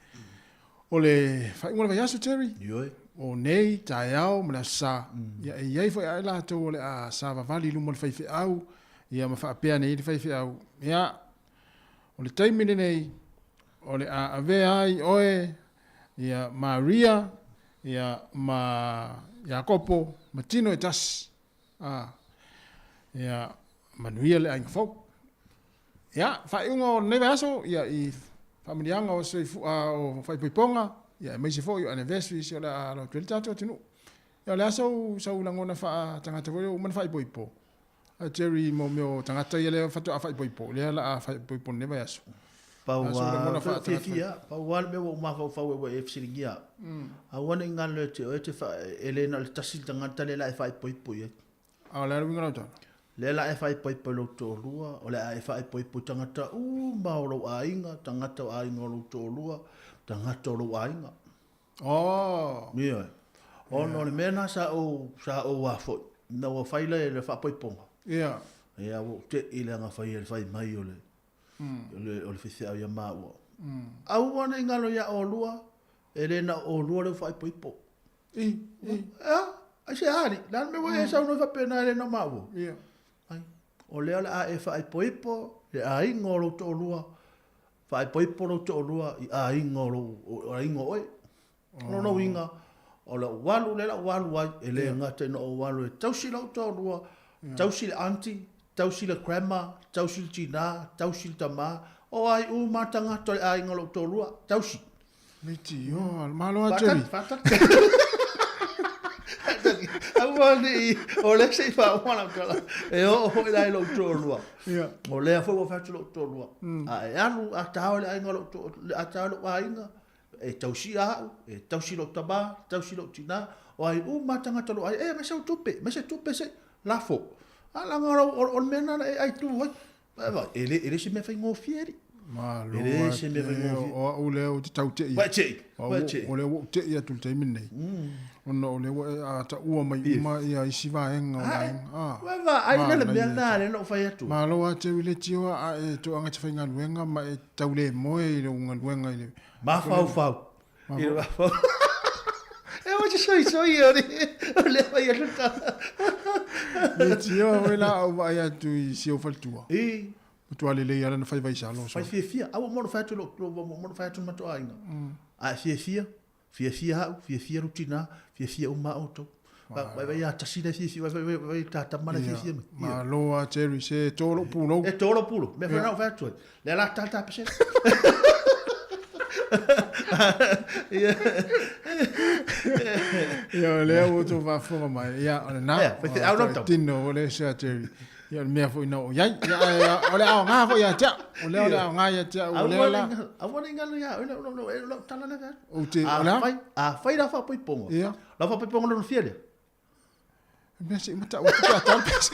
o le faaiuga o le vaiaso Terry. Ioe. O nei taeao ma le aso Sa. Ia e i ai foi ae latou o le a savavali i luma o le faifeau ia ma faapea nei le faifeau. Ia o le taimi lenei o le a avea ai oe ia Maria ia ma Iakopo ma tino e tasi. A, ia manuia le aiga fou. Ia, faaiuga o lenei vaiaso, ia i faamanuiaga o soifu, a, o faaipoipoga, ia aemaise foi o anniversaries o le a alo atu ai le tatou atunuu. Ia o le a sou, sau lagona faa-tagata foi lea ua uma ona faaipoipo? A Jerry mo mea o tagata ia lea faatoa faaipoipo, lea la a faaipoipo lenei vaiaso. Pau a fiafia, pau a le mea ua ou mafaufau ai ua e fesiligia au. Aua ne i galo ia te oe te fa, e le na o le tasi le tagata lea la e faaipoipo i ai. A o le a le uiga o lau tala? Lea la e faaipoipo i lou toalua, o le a e faaipoipo i tagata uma o lou aiga, tagata o aiga o lou toalua, tagata o lou aiga. Oh. Ioe. Ona o le mea lena sa ou, sa ou a foi, ina ua fai le, le faapoipoga. Ia. Ia, ua ou tei le aga fai le fai mai o le, o le, o le faifeau ia maua. Aua ne i galo ia oulua, e le na o oulua lea ua faaipoipo. I, i. Ea, aisea alii, le a le mea ua e saunoa ai faapena e le na o maua? Ia. Ai, o lea o le a e faaipoipo le aiga o lou toalua, Faaipoipo lou toalua i aiga o lou, o aiga o oe. O lona uiga, o lau alu lea la ua alu ai, e le gata ina ou alu e tausi lou toalua, tausi le aunty, tausi le grandma, tausi le tina, tausi le tama, o ai uma lava tagata o le aiga o lou toalua, tausi. Leitioa, malo lava Jerry. Faatali, faatali. Aua ne i, o lea se i faauma lau tala, e oo foi la i lou toalua. Ia. O lea foi ua fai atu lou toalua. A e alu, a tao i le aiga o lou to, a tao i lou aiga, e tausia au, e tausi lou tama, tausi lou tina, o ai uma lava tagata o lou aiga, e aumai sau tupe, aumai se tupe se i, lafo. A leaga o le mea lena na e aitu ai. E le, e le se mea faigofie alii. Malo E le se mea faigofie. O au lea ou te tau tei. Ua e tei. Ua e tei. O lea ua ou tei atu i le taimi lenei. Ona o lea ua e taua mai uma ia isi vaega o le aiga. Ah. Ua vaai la le mea lena lea na ou fai atu. Malo lava Jerry Leitioa a e toaga e te faigaluega ma e tau le moe i lou galuega i le Mafaufau. I le mafaufau. E ua te soisoi o le o le fai atu tala. Leitioa foi la au vaai atu i si ou faletua. I. Matua lelei lava lana fai vaisalo. Fai fiafia. A ua uma ona fai atu lou, ua uma ona fai atu le matou aiga. A e fiafia, fiafia au, fiafia lou tina, fiafia uma lava outou. Vai vai ia tasi la e fiafia, vai vai vai ta tama la e fiafia mai. Malo lava Jerry, se to lou pulou. E to lou pulou. Mea foi na ou fai atu ai. Lea la tala ta pesele. Ia, o lea ua outou faafofoga mai. Ia, o lena. Ia, faifeau lau tama. Tino o le ese a Jerry. Ia, o le mea foi na oo i ai. Ia, ae o le aoga foi ia te au. O lea o le aoga ia te au. O lea la. Aua ne i galo ia oe lau tala lea fai atu. Ou te, o le a? A fai lau faaipoipoga. Ia. Lau faaipoipoga lona fia lea? Mea se i matau atu pe a tau pese.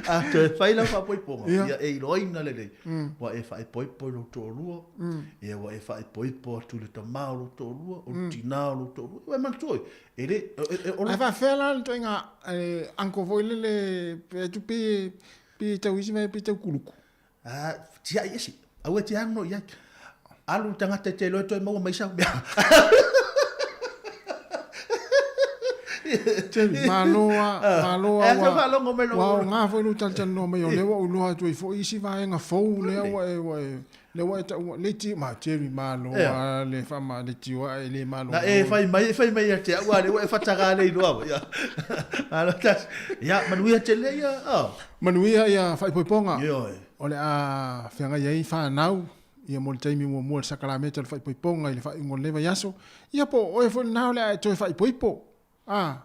A toe fai lau faapoipoga, ia e iloaina lelei, ua e faaipoipo i lou toalua, ia ua e faaipoipo atu i le tama o lou toalua, o le tina o lou toalua. Ua e manatua, e le, o le... Ae faafefea la le ituaiga uncle foi lele, pe atu pe, pe tau isi mea, pe tau kuluku? A, tiai ese, aua e te alu no i ai. Alu le tagata e te iloa e toe maua mai sau mea. Jerry, malo a, malo a E ua, faalogo mai ua aoga foi lou talatalanoa mai, o lea ua ou iloa atu ai foi isi vaega fou lea ua e, ua e, lea ua e taua, le ti, ma Jerry, malo a le faama, le tio ae le malo. Na e fai mai, e fai mai ia te au, a lea ua e fataga le iloa foi. Malo tasi. Ia, manuia tele ia. Oh. Manuia ia faaipoipoga. Ioe. O le a feagai ai fanau ia mo le taimi muamua i le sakalameta o le faaipoipoga i le faaiuga o lenei vaiaso. Ia po o oe foi lena o le a e toe faaipoipo. A,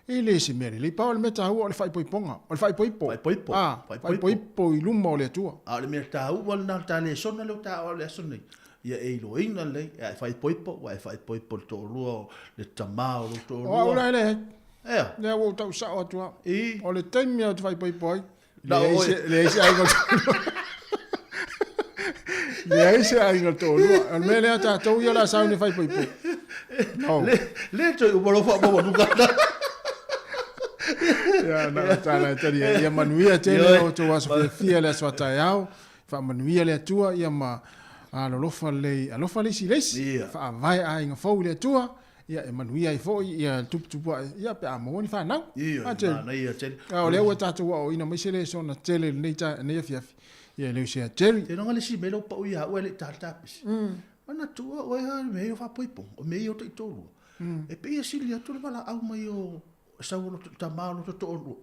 e le se mea lelei. Pau o le mea taua o le faaipoipoga. O le faaipoipo. Faaipoipo. A, faaipoipo i luma o le Atua. A o le mea taua lena, o le ta lesona lea ua taua i le aso lenei, ia e iloaina lelei, a e faaipoipo, ua e faaipoipo i le toalua o le tama o lou toalua. O au la e leai. Ea. Lea ua ou tau sao atu au. I. O le taimi ou te faaipoipo ai, leai se, leai se aiga o le toalua. Leai se aiga o le toalua. O le mea lea tatou ia o le a sauni e faaipoipo. No. Le, le toe uma lou faamaualuga. Ia, na o tala e tali ai. Ia manuia tele o outou aso fiafia le aso a taeao. Faamanuia le Atua ia ma alolofa lelei, alofa le isi i le isi. Faavae aiga fou i le Atua. Ia, e manuia ai foi ia le tuputupu ae, ia, pe a maua ni fanau. Ioe, A, Jerry? manaia tele. A, o lea ua tatou aoaoina mai se lesona tele i lenei ta, lenei afiafi. Ia, e le o sea Jerry. Te iloga le isi mea lea ua pau ia au ae le i ta le tapisi. Manatua oe lava i mea ia o faaipoipoga, o mea ia o taitoalua. E pei e sili atu le valaau mai o sau o lo tama o lo toalua.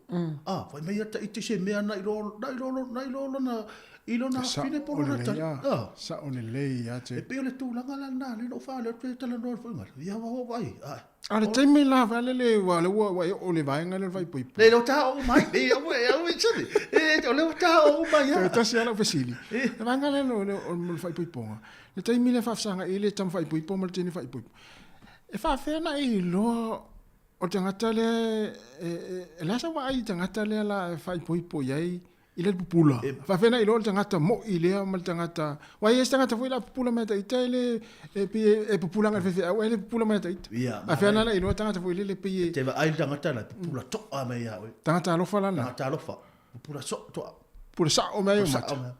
A, fai mai ia ita i se mea na i lo, na i lo, na i lo lona, i lona afafine po o lona atalii. A. Sao lelei ia te. E pei o le tulaga la lena, lea na ou faaleo atu ai e talanoa i le foi ia ua oo ai. A. A le taimi la, vai lele, ua, le ua, ua e oo i le vaega lea o le faaipoipo. Le, lea ua ta oo mai, le, aua, aua e sole. E, o lea ua ta oo mai ia. Toe tasi lava lau fesili. Le vaega lea o le, o le faaipoipoga, le taimi lea e faafesagai ai le tama faaipoipo ma le teine faaipoipo, e faapefea ona e iloa O le tagata lea, e le a sau vaai i le tagata lea la e faaipoipo i ai i le pupula. E faafefea ona iloa le tagata mo'i lea ma le tagata, aua e i ai se tagata foi la pupula mai ia ita e le, e pei e pupula agai i le faifeau ae le pupula mai ia ita. Ia, Faafefea la iloa le tagata foi lele pei e. Te vaai le tagata la e pupula to'a mai ia oe. Tagata alofa la lena. Tagata alofa, pupula so'o to'a. Pupula sa'o mai ai ou mata.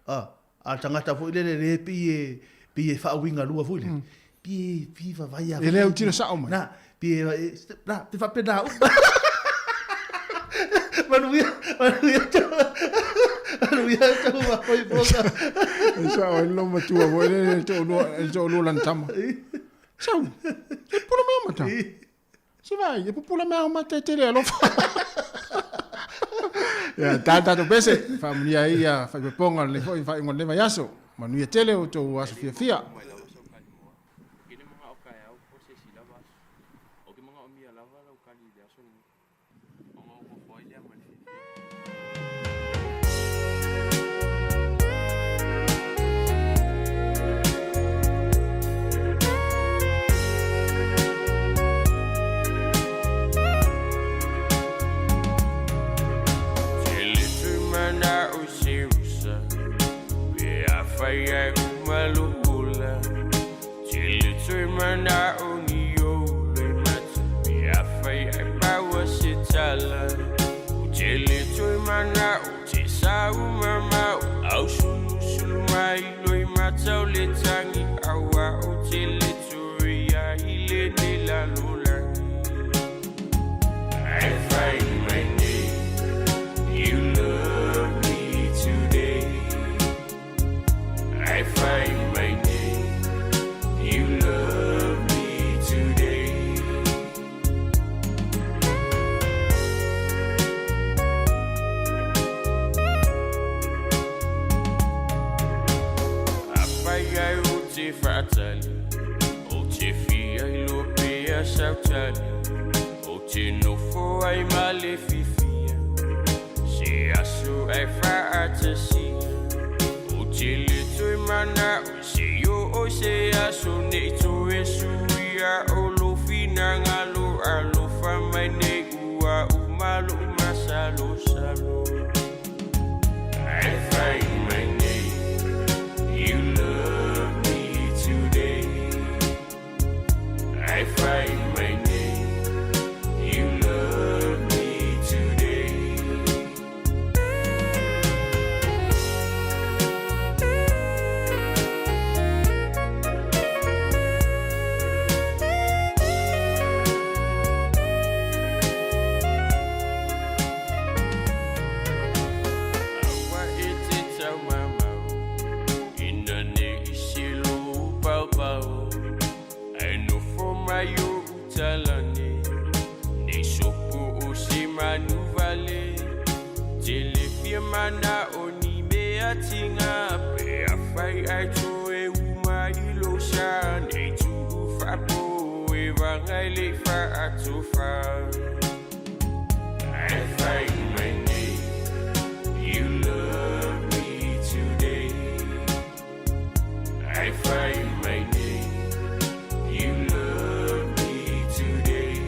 A, a le tagata foi lele le pei e, pei e faauigalua foi lele, pei e fiva vai a. E le autilo sao mai. Na, pei e, na, te faapena uma. Manuia, manuia tau, manuia tau faaipoipoga. E sao ai le loomatua foi lele le toalua, le toalua o lana tama. Sau, e pupula mai ou mata. Se vai, e pupula mai au mata e tele alofa. Ia, tā tātou pese, faamanuia ai ia faaipoipoga o lenei foi faaiuga o lenei vaiaso. Manuia tele o outou aso fiafia. manuvale Tele fia mana o ni mea tinga Pe a whai ai to e uma i lo sa Nei tu whapo e wangai le wha atofa I find my name. You love me today. I find my name. You love me today.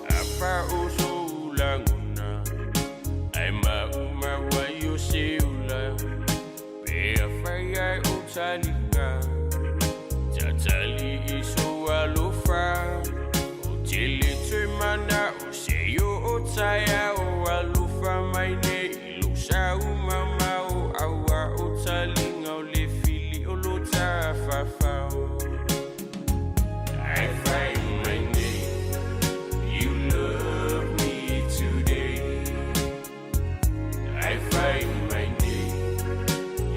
Apa o so lagona Ai mauma wai o se ula Pe a whai ai o talinga Tatali i so alofa O tele toe mana o se yo o taia o alofa mai nei i lo sa umama o aua o talinga o le fili o lo tafafao I find my name. You love me today. I find my name.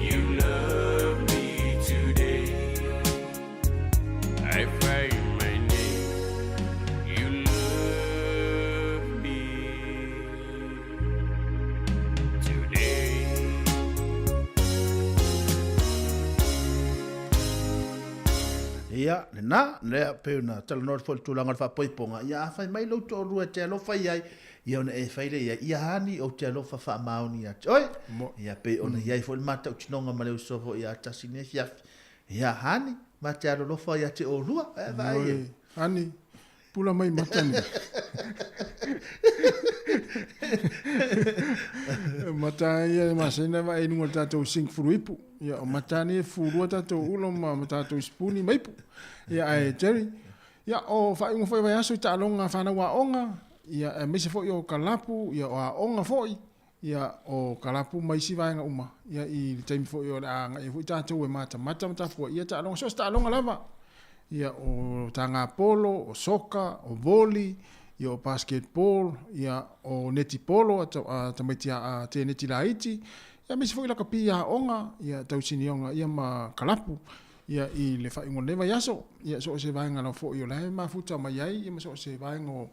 You love me today. I find my name. You love me today. Ia, lena, lea pei ona talanoa atu foi i le tulaga o le faapoipoga, ia a fai mai lou toalua e te alofa i ai, ia ona e fai lea i ai, ia hani ou te alofa faamaoni ia te oe. Ia pei ona i ai foi le matautinoga ma le uso foi ia tasi nei afiafi. Ia hani, ma te alolofa ia te olua, e vaai e. Hani, pula mai mata ni. Mata ia e masani lava e luga o le tatou sink fuluipu. Ia o mata nei e fulua tatou ulo ma ma tatou sipuni ma ipu. Ia ae Jerry, ia o faaiuga foi o vaiaso i taaloga a fanau aoga, ia aemaise foi o kalapu, ia o aoga foi, ia o kalapu ma isi vaega uma. Ia i le taimi foi o le a agai ai foi tatou e matamata ma tapuaia taaloga, so o se taaloga lava. Ia o tagapolo, o soka, o voli, ia o basketball, ia o netipolo a tamaiti a teneti laiti, ia aemaise foi lakapi aoga, ia tausinioga ia ma kalapu ia i le faaiuga o lenei vaiaso. Ia so o se vaega lava foi o la e mafuta mai ai, ia ma so o se vaega o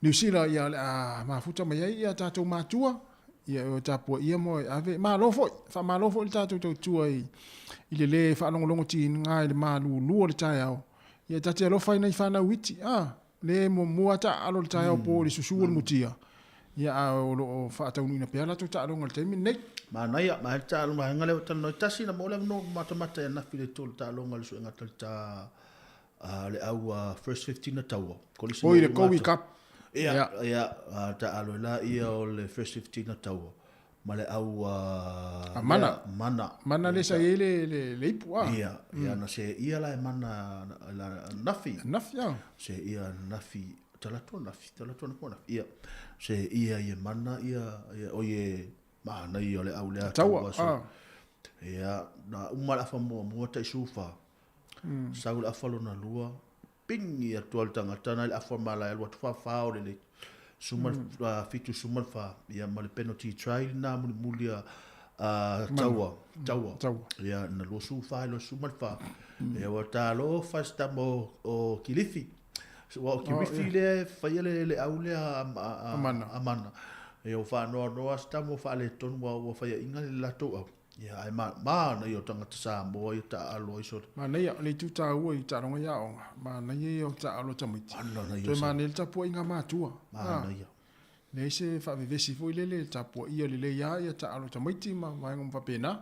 Niu Sila ia o le a mafuta mai ai ia tatou matua, ia e tapuaia mo e ave. Malo foi, faamalo foi le tatou tautua i, i le lē faalogologo tiga i le malūlū o le taeao. Ia ta te alofa i nai fanau iti, a, le muamua taaalo le taeao po i le susu o le mutia. Ia a o lo o faataunuuina pea latou taaloga i le taimi lenei. Manaia, ma le taaloga vaega lea ua talanoa ai. Tasi na maua le avanoa ua matamata i ananafi i le tolu taaloga a le suega talita a le au first 15 a taua. Kolisi Oi, le Kowi Cup. Ia, yeah. ia, taalo ai la ia o le first 15 a taua. Ma le au a mana. Lea, mana. Mana le sa i ai le, le, le ipu a. Ia, ia na se ia la e mana la nafi. Nafi a. Se ia nafi talatua nafi, talatua na nafi. Ia. Se ia ia mana ia, ia o ie mana ia o le au lea taua. So. Ia, na uma le afa muamua tai sufa. Sau le afa lona lua, ping ia tua le tagata na le afa malae alu atu fa o le le suma fitu suma le fa ia ma le penalty try na muli muli a taua taua ia na lua su fa lo suma le fa ia ua talo fa tama o Kilifi ua o Kilifi le faia le le au lea a mana ia ua faanoanoa se tama ua faaletonu ua faiaina le latou au. Ia, ae ma, manaia o tagata Samoa ia taaalo ai sole. Manaia, o le itu taua i taaloga i aoga, manaia ia o taaalo a tamaiti. Manaia Toe manaia le tapuaiga a matua. Manaia. Leai se faavevesi foi lele, tapuaia lelei lava ia taaalo a tamaiti ma vaega uma faapena.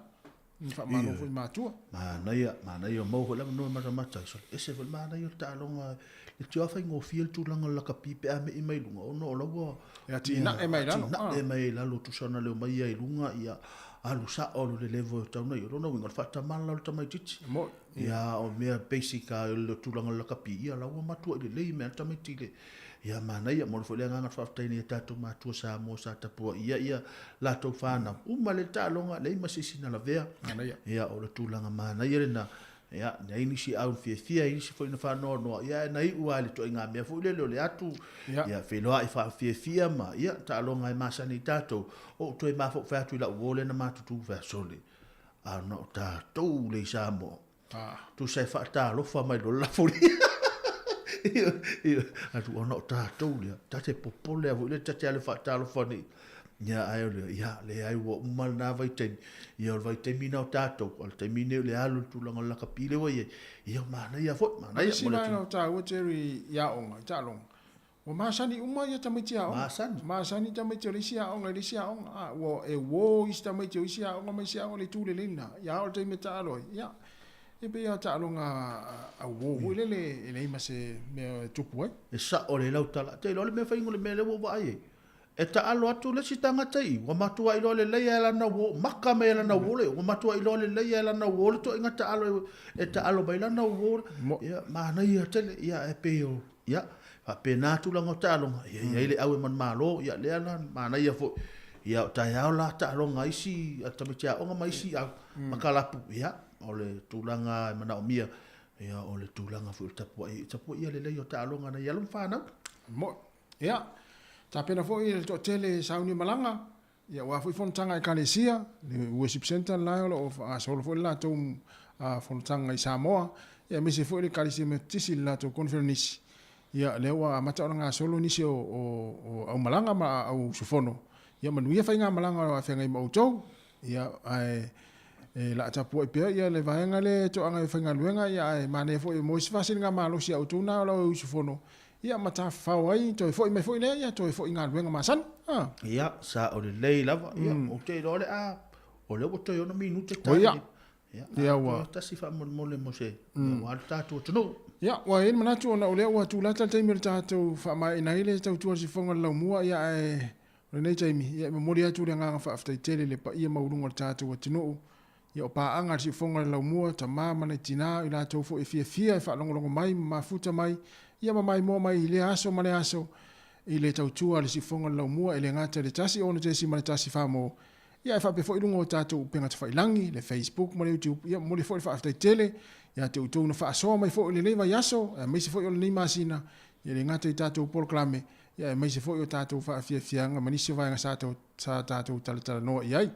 Ni faamalo foi i matua. Manaia, manaia, ua maua foi le avanoa e matamata ai sole. Ese foi le manaia o le taaloga, le tio lava faigofie le tulaga o le lakapi pe a mei mai luga, ona o la ua E atinae mai lalo. Atinae mai lalo, tusa ona leo mai ia i luga, ia alu sao alu le level e tau nei. O lona uiga, o le faatamala o le tamaitiiti. Mo'i. Ia, o mea basic lava o le tulaga o le lakapi, ia la ua matuai lelei mea a le tamaiti le. Ia manaia, momoli foi le agaga faafetai i tatou matua Samoa sa tapuaia ia latou fanau. Uma le taaloga, leai ma se isi na lavea. Manaia. Ia, o le tulaga manaia lena. Ia, na i nisi au fiafia, i nisi foi na faanoanoa, ia na iu lava i le ituaiga mea foi lele o le atu, ia, ia feiloai faafiafia ma, ia, taaloga e masani i tatou, ou toe mafaufai atu i lau uo lea na matutu fai, sole. A na o tatou le i Samoa. Tusa e faatalofa mai loa le lafolia. Atu ona o tatou lea, ta te popole lava foi lea ta te alu e faatalofa nei. Ia ae o le, ia leai ua uma lena vaitaimi. Ia o le vaitaimi lena o tatou, a o le taimi lenei o le alu i le tulaga o le lakapi lea ua i ai. Ia manaia foi, manaia. O le isi vaega o taua Jerry i aoga, i taaloga, Ua masani uma ia tamaiti aoga. Masani. Masani tamaiti o le isi aoga i le isi aoga. A, ua e uo isi tamaiti o isi aoga ma isi aoga i le itu lelei lena. Ia a o le taimi e taalo ai, ia, e pei lava o taaloga a uo foi lele e leai ma se mea e tupu ai. E sao lelei lau tala. Te iloa le mea faiga o le mea lea ua ou vaai ai. E taalo atu le isi tagata i i, ua matuai iloa lelei lava e lana uo, maka mai e lana uo le, ua matuai iloa lelei lava e lana uo le ituaiga taalo e taalo mai lana uo. Ia, manaia tele, ia, e pei o, Ia, faapena tulaga o taaloga, ia i ai le au e manumalo, ia lea la manaia foi. Ia o taeao la taaloga a isi a tamaiti aoga ma isi au ma kalapu, ia o le tulaga e manaomia, ia o le tulaga foi o le tapuai, tapuaia lelei o taaloga a nai alo ma fanau. Moe. Ia, tapena foi le toatele e sauni malaga, ia aua foi fonotaga a Ekalesia, le Worship Centre le la o lo o faagasolo foi le latou fonotaga i Samoa, ia aemaise foi le Ekalesia Metotisi i le latou koneferenisi. Ia lea ua amata ona gasolo nisi o aumalaga ma auusufono. Ia manuia faigamalaga o lo o afeagai ma outou. Ia ae e laa tapuai pea ia le vaega lea e toaga e faigaluega, ia ae manaia foi e maua se faasiligamalosi a outou na o lo o usufono, ia ma tafafao ai, toe foi mai foi lea, ia toe foi i galuega masani. A. Ia, sao lelei lava. Ia, ou te iloa o le a, o lea ua toe ono minute ta. Ia. Ia, ua. Tasi faamolemole mo se, aua le tatou atunuu. Ia, ua i ai le manatu ona o lea ua tulata le taimi o le tatou faamaeaina ai le tautua a le sifofoga o le laumua, ia ae O lenei taimi, ia e momoli atu le agaga faafetai tele i le paia maualuga o le tatou atunuu, ia o paaga a le siufofoga o le Laumua, tama ma nai tina, o i latou foi e fiafia e faalogologo mai ma mafuta mai, ia ma maimoa mai i lea aso ma lea aso i le tautua a le siufofoga o le Laumua e le gata i le 1 6.1 Famo, ia ae faapea foi i luga o tatou upega tafailagi, le Facebook ma le YouTube, ia momoli foi le faafetai tele ia te outou na faasoa mai foi i lenei vaiaso, aemaise foi o lenei masina, ia e le gata i tatou polokalame, ia aemaise foi o tatou faafiafiaga ma nisi o vaega sa sa tatou talatalanoa i ai.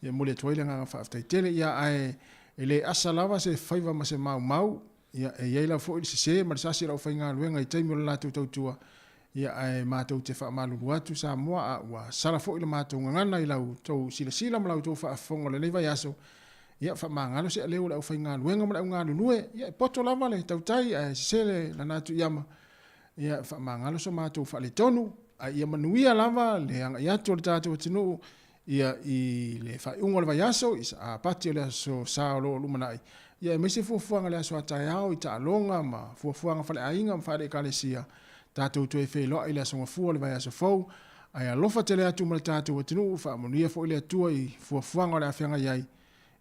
Ia e momoli atu ai le agaga faafetai tele. Ia ae e le asa lava se faiva ma se maumau, ia e i ai lava foi le sese ma le sasi o le aufaigaluega i taimi o le latou tautua, ia ae matou te faamalulu atu Samoa a ua sala foi le matou gagana i la outou silasila ma la outou faafofoga o lenei vaiaso, ia faamagalo se aleu o le aufaigaluega ma le augalulue, ia e poto lava le tautai ae sese le lana atu i ama. Ia faamagalo so matou faaletonu, a ia manuia lava le agai atu o le tatou atunuu ia i le faaiuga o le vaiaso, i Sapati o le aso Sa o lo o lumanai, ia aemaise fuafuaga i le aso a taeao i taaloga ma fuafuaga faleaiga ma faale-ekalesia, tatou toe feiloai i le aso Gafua o le vaiaso fou, ae alofa tele atu ma le tatou atunuu, faamanuia foi le Atua i fuafuaga o le a feagai ai,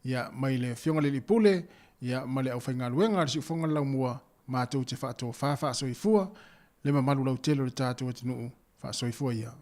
ia mai le Afioga i le Alii Pule, ia ma le aufaigaluega a le Siufofoga o le Laumua, Matou te faatofa faasoifua le mamalu lautele o le tatou atunuu. Faasoifua ia.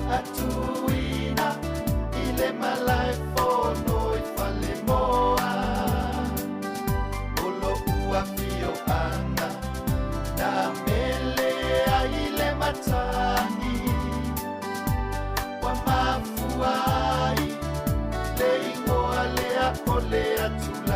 faatuina i le malaefono i Falemoa. O lo'u afioaga na mele ai le matagi, ua mafua ai le igoa lea o le Atule'e.